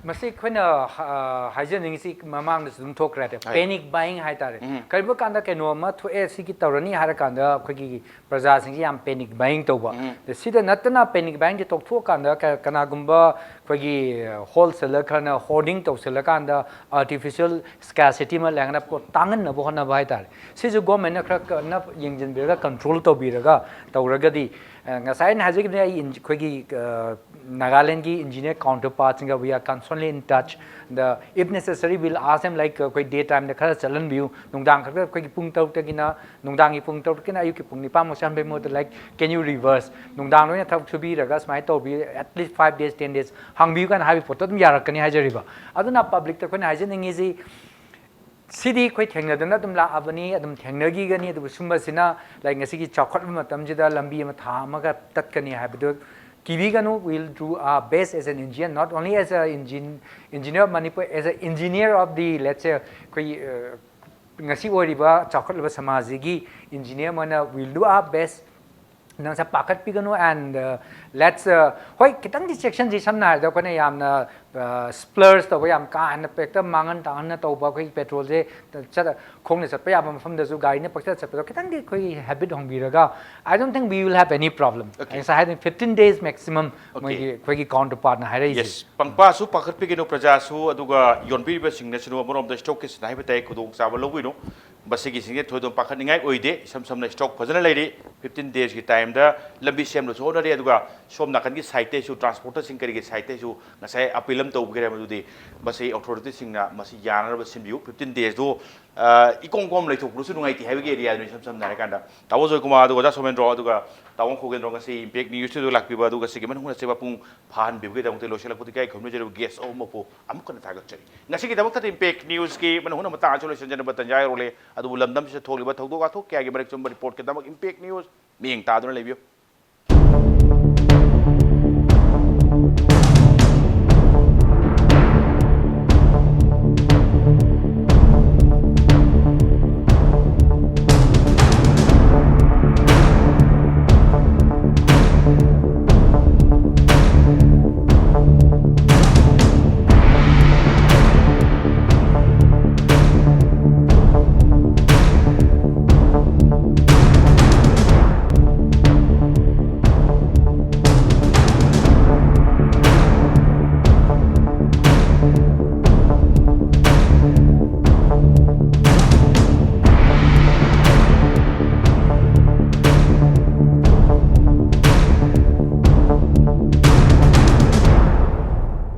ꯃꯁꯤ ꯑꯩꯈꯣꯏꯅ, ꯑ, ꯍꯥꯏꯖꯅꯤꯡꯉꯤꯁꯤ ꯃꯃꯥꯡꯗꯁꯨ ꯑꯗꯨꯝ ꯊꯣꯛꯈ꯭ꯔꯦ ꯍꯥꯏꯇꯥꯔꯦ, ꯍꯣꯏ꯫ Panic buying ꯍꯥꯏꯇꯥꯔꯦ꯫ ꯎꯝ꯫ ꯀꯔꯤꯒꯨꯝꯕ ꯀꯥꯟꯗ ꯀꯩꯅꯣꯝꯃ ꯊꯣꯛꯑꯦ, ꯁꯤꯒꯤ ꯇꯧꯔꯅꯤ ꯍꯥꯏꯔ ꯀꯥꯟꯗ ꯑꯩꯈꯣꯏꯒꯤ ꯄ꯭ꯔꯖꯥꯁꯤꯡꯁꯤ ꯌꯥꯝ panic buying ꯇꯧꯕ꯫ ꯎꯝ꯫ ꯑꯗ ꯁꯤꯗ ꯅꯠꯇꯅ panic buyingꯁꯦ ꯇꯣꯛꯊꯣꯛꯑꯀꯥꯟꯗ ꯀ-, ꯀꯅꯥꯒꯨꯝꯕ ꯑꯩꯈꯣꯏꯒꯤ wholesaler ꯈꯔꯅ hoarding ꯇꯧꯁꯤꯜꯂꯀꯥꯟꯗ artificial scarcity ꯑꯃ ꯂꯩꯔꯒꯅ ꯄꯣꯠ ꯇꯥꯡꯍꯟꯅꯕ ꯍꯣꯠꯅꯕ ꯍꯥꯏꯇꯥꯔꯦ꯫ ꯁꯤꯁꯨ ꯒꯣꯔꯃꯦꯟꯅ ꯈꯔ ꯀꯟꯅ ꯌꯦꯡꯁꯤꯟꯕꯤꯔꯒ, ꯀꯟꯇ꯭ꯔꯣꯜ ꯇꯧꯕꯤꯔꯒ ꯇꯧꯔꯒꯗꯤ, ꯑ, ꯉꯁꯥꯏ ꯑꯩꯅ ꯍꯥꯏꯖꯈꯤꯕꯅꯦ, ꯑꯩ ꯏꯟ-, ꯑꯩꯈꯣꯏꯒꯤ, ꯑ, ꯅꯥꯒꯥꯂꯦꯟꯒꯤ ꯏꯟꯖꯤꯅꯤꯌꯔ ꯀꯥꯎꯟꯇꯔ ꯄꯥꯔꯠꯁꯤꯡꯒ we are constantly in touch꯫ The, if necessary, we'll ask them, like, ꯑꯩꯈꯣꯏ day timeꯗ ꯈꯔ ꯆꯠꯍꯟꯕꯤꯌꯨ, ꯅꯨꯡꯗꯥꯡ ꯈꯛꯇ ꯑꯩꯈꯣꯏꯒꯤ ꯄꯨꯡ ꯇꯔꯨꯛꯇꯒꯤꯅ, ꯅꯨꯡꯗꯥꯡꯒꯤ ꯄꯨꯡ ꯇꯔꯨꯛꯇꯒꯤꯅ ꯑꯌꯨꯛꯀꯤ ꯄꯨꯡ ꯅꯤꯄꯥꯟ ꯐꯥꯎ ꯆꯠꯍꯟꯕꯒꯤ ꯃꯍꯨꯠꯇ, like, can you reverse? ꯅꯨꯡꯗꯥꯡꯗ ꯑꯣꯏꯅ ꯊꯕꯛ ꯁꯨꯕꯤꯔꯒ ꯁꯨꯃꯥꯏꯅ ꯇꯧꯕꯤꯌꯨ, at least five days, ten days ꯍꯥꯡꯕꯤꯌꯨ ꯀꯥꯏꯅ ꯍꯥꯏꯕꯒꯤ ꯄꯣꯠꯇꯣ ꯑꯗꯨꯝ ꯌꯥꯔꯛꯀꯅꯤ ꯍꯥꯏꯖꯔꯤꯕ꯫ ꯑꯗꯨꯅ ꯄꯕ꯭ꯂꯤꯛꯇ ꯑꯩꯈꯣꯏꯅ ꯍꯥꯏꯖꯅꯤꯡꯉꯤꯁꯤ, ꯁꯤꯗꯤ ꯑꯩꯈꯣꯏ ꯊꯦꯡꯅꯗꯨꯅ ꯑꯗꯨꯝ ꯂꯥꯛꯑꯕꯅꯤ, ꯑꯗꯨꯝ ꯊꯦꯡꯅꯈꯤꯒꯅꯤ꯫ ꯑꯗꯨꯕꯨ ꯁꯨꯝꯕꯁꯤꯅ, like, ꯉꯁꯤꯒꯤ ꯆꯥꯎꯈꯠꯂꯕ ꯃꯇꯝꯁꯤꯗ ꯂꯝꯕꯤ ꯑꯃ ꯊꯥ ꯑꯃꯒ ꯇꯠꯀꯅꯤ ꯍꯥꯏꯕꯗꯨ ꯀꯤꯕꯤꯒꯅꯨ꯫ We'll do our best as an engineer, not only as a engin-, engineer of Manipur, as a engineer of the, let's say, ꯑꯩꯈꯣꯏꯒꯤ, ꯑ, ꯉꯁꯤ ꯑꯣꯏꯔꯤꯕ ꯆꯥꯎꯈꯠꯂꯕ ꯁꯃꯥꯖꯁꯤꯒꯤ ꯏꯟꯖꯤꯅꯤꯌꯔ ꯑꯃ ꯑꯣꯏꯅ we'll do our best꯫ ꯅꯪꯁꯦ ꯄꯥꯈꯠꯄꯤꯒꯅꯨ꯫ And let's, ꯍꯣꯏ, ꯈꯤꯇꯪꯗꯤ ꯆꯦꯛꯁꯤꯟꯁꯤ꯫ ꯁꯝꯅ ꯍꯥꯏꯔꯕꯗ ꯑꯩꯈꯣꯏꯅ ꯌꯥꯝꯅ ꯁ꯭ꯄ꯭ꯂꯔꯖ ꯇꯧꯕ, ꯌꯥꯝ ꯀꯥ ꯍꯦꯟꯅ ꯍꯦꯛꯇ ꯃꯥꯡꯍꯟ ꯇꯥꯛꯍꯟꯅ ꯇꯧꯕ, ꯑꯩꯈꯣꯏꯒꯤ ꯄꯦꯇ꯭ꯔꯣꯜꯁꯦ ꯈꯣꯡꯅ ꯆꯠꯄ ꯌꯥꯕ ꯃꯐꯝꯗꯁꯨ ꯒꯥꯔꯤꯅ ꯄꯪꯆꯠ ꯆꯠꯄꯗꯣ ꯈꯤꯇꯪꯗꯤ ꯑꯩꯈꯣꯏꯒꯤ habit ꯍꯣꯡꯕꯤꯔꯒ, I don't think we will have any problem꯫ ꯉꯁꯥꯏ ꯍꯥꯏꯗꯣ fifteen days maximum꯫ ꯃꯣꯏꯒꯤ ꯑꯩꯈꯣꯏꯒꯤ ꯀꯥꯎꯟꯇꯔ ꯄꯥꯔꯠꯅ ꯍꯥꯏꯔꯛꯏꯁꯦ꯫ ꯌꯦꯁ, ꯄꯪꯄꯥꯁꯨ ꯄꯥꯈꯠꯄꯤꯒꯅꯨ ꯄ꯭ꯔꯖꯥꯁꯨ, ꯑꯗꯨꯒ ꯌꯣꯟꯕꯤꯔꯤꯕꯁꯤꯡꯅꯁꯨ ꯑꯃꯔꯣꯝꯗ ꯁ꯭ꯇꯣꯛꯀꯤꯁꯤꯅ ꯍꯥꯏꯕ ꯇꯥꯏ, ꯈꯨꯗꯣꯡꯆꯥꯕ ꯂꯧꯕꯤꯅꯨ꯫ ꯃꯁꯤꯒꯤꯁꯤꯡꯁꯦ ꯊꯣꯏꯗꯣꯛ ꯄꯥꯈꯠꯅꯤꯡꯉꯥꯏ ꯑꯣꯏꯗꯦ꯫ ꯏꯁꯝ ꯁꯝꯅ ꯁ꯭ꯇꯣꯛ ꯐꯖꯅ ꯂꯩꯔꯤ꯫ ꯐꯤꯐꯇꯤꯟ ꯗꯦꯖꯀꯤ ꯇꯥꯏꯝꯗ ꯂꯝꯕꯤ ꯁꯦꯝꯅꯕꯁꯨ ꯍꯣꯠꯅꯔꯤ꯫ ꯑꯗꯨꯒ ꯁꯣꯝ ꯅꯥꯀꯟꯒꯤ ꯁꯥꯏꯠꯇꯩꯁꯨ, ꯇ꯭ꯔꯥꯟꯁꯄꯣꯔꯇꯔꯁꯤꯡ ꯀꯔꯤꯒꯤ ꯁꯥꯏꯠꯇꯩꯁꯨ ꯉꯁꯥꯏ ꯑꯄꯤꯜ ꯑꯃ ꯇꯧꯕꯤꯈ꯭ꯔꯦ꯫ ꯃꯗꯨꯗꯤ ꯃꯁꯤ ꯑꯣꯊꯣꯔꯤꯇꯤꯁꯤꯡꯅ ꯃꯁꯤ ꯌꯥꯅꯅꯕ ꯁꯤꯟꯕꯤꯌꯨ꯫ ꯐꯤꯐꯇꯤꯟ ꯗꯦꯖꯇꯨ ꯏꯀꯣꯝ ꯀꯣꯝ ꯂꯩꯊꯣꯛꯄꯗꯨꯁꯨ ꯅꯨꯡꯉꯥꯏꯇꯦ ꯍꯥꯏꯕꯒꯤ ꯑꯦꯔꯤꯌꯥꯗꯨꯅꯤ꯫ ꯏꯁꯝ ꯁꯝꯅ ꯍꯥꯏꯔꯀꯥꯟꯗ ꯇꯥꯃꯣ ꯖꯣꯏꯀꯨꯃꯥꯔ, ꯑꯗꯨꯒ ꯑꯣꯖꯥ ꯁꯣꯃꯦꯟꯗ꯭ꯔꯣ, ꯑꯗꯨꯒ ꯇꯥꯃꯣ ꯈꯣꯒꯦꯟꯗ꯭ꯔꯣ, ꯉꯁꯤ ꯏꯝꯄꯦꯛ ꯅ꯭ꯌꯨꯁꯇꯨꯗ ꯂꯥꯛꯄꯤꯕ, ꯑꯗꯨꯒ ꯁꯤꯒꯤ ꯃꯅꯨꯡ ꯍꯨꯠꯅ ꯆꯦꯕ ꯄꯨꯡ ꯐꯥꯍꯟꯕꯤꯕꯒꯤꯗꯃꯛꯇ ꯂꯣꯏꯁꯤꯜꯂꯛꯄꯗ ꯏꯀꯥꯏ ꯈꯨꯝꯅꯖꯔꯤꯕ ꯒꯦꯁ ꯑꯍꯨꯝꯃꯛꯄꯨ ꯑꯃꯨꯛ ꯍꯟꯅ ꯊꯥꯒꯠꯆꯔꯤ꯫ ꯉꯁꯤꯒꯤꯗꯃꯛꯇꯗꯤ ꯏꯝꯄꯦꯛ ꯅ꯭ꯌꯨꯁꯀꯤ ꯃꯅꯨꯡ ꯍꯨꯠꯅ ꯃꯇꯥꯡ ꯑꯁꯤꯗ ꯂꯣꯏꯁꯤꯟꯖꯅꯕ ꯇꯟꯖꯥ ꯌꯧꯔꯛꯂꯦ꯫ ꯑꯗꯨꯕꯨ ꯂꯝꯗꯝꯁꯤꯗ ꯊꯣꯛꯂꯤꯕ ꯊꯧꯗꯣꯛ ꯋꯥꯊꯣꯛ ꯀꯌꯥꯒꯤ ꯃꯔꯛ ꯆꯨꯝꯕ ꯔꯤꯄꯣꯔꯠꯀꯤꯗꯃꯛ ꯏꯝꯄꯦꯛ ꯅ꯭ꯌꯨꯁ ꯃꯤꯠꯌꯦꯡ ꯇꯥꯗꯨꯅ ꯂꯩꯕꯤꯌꯨ꯫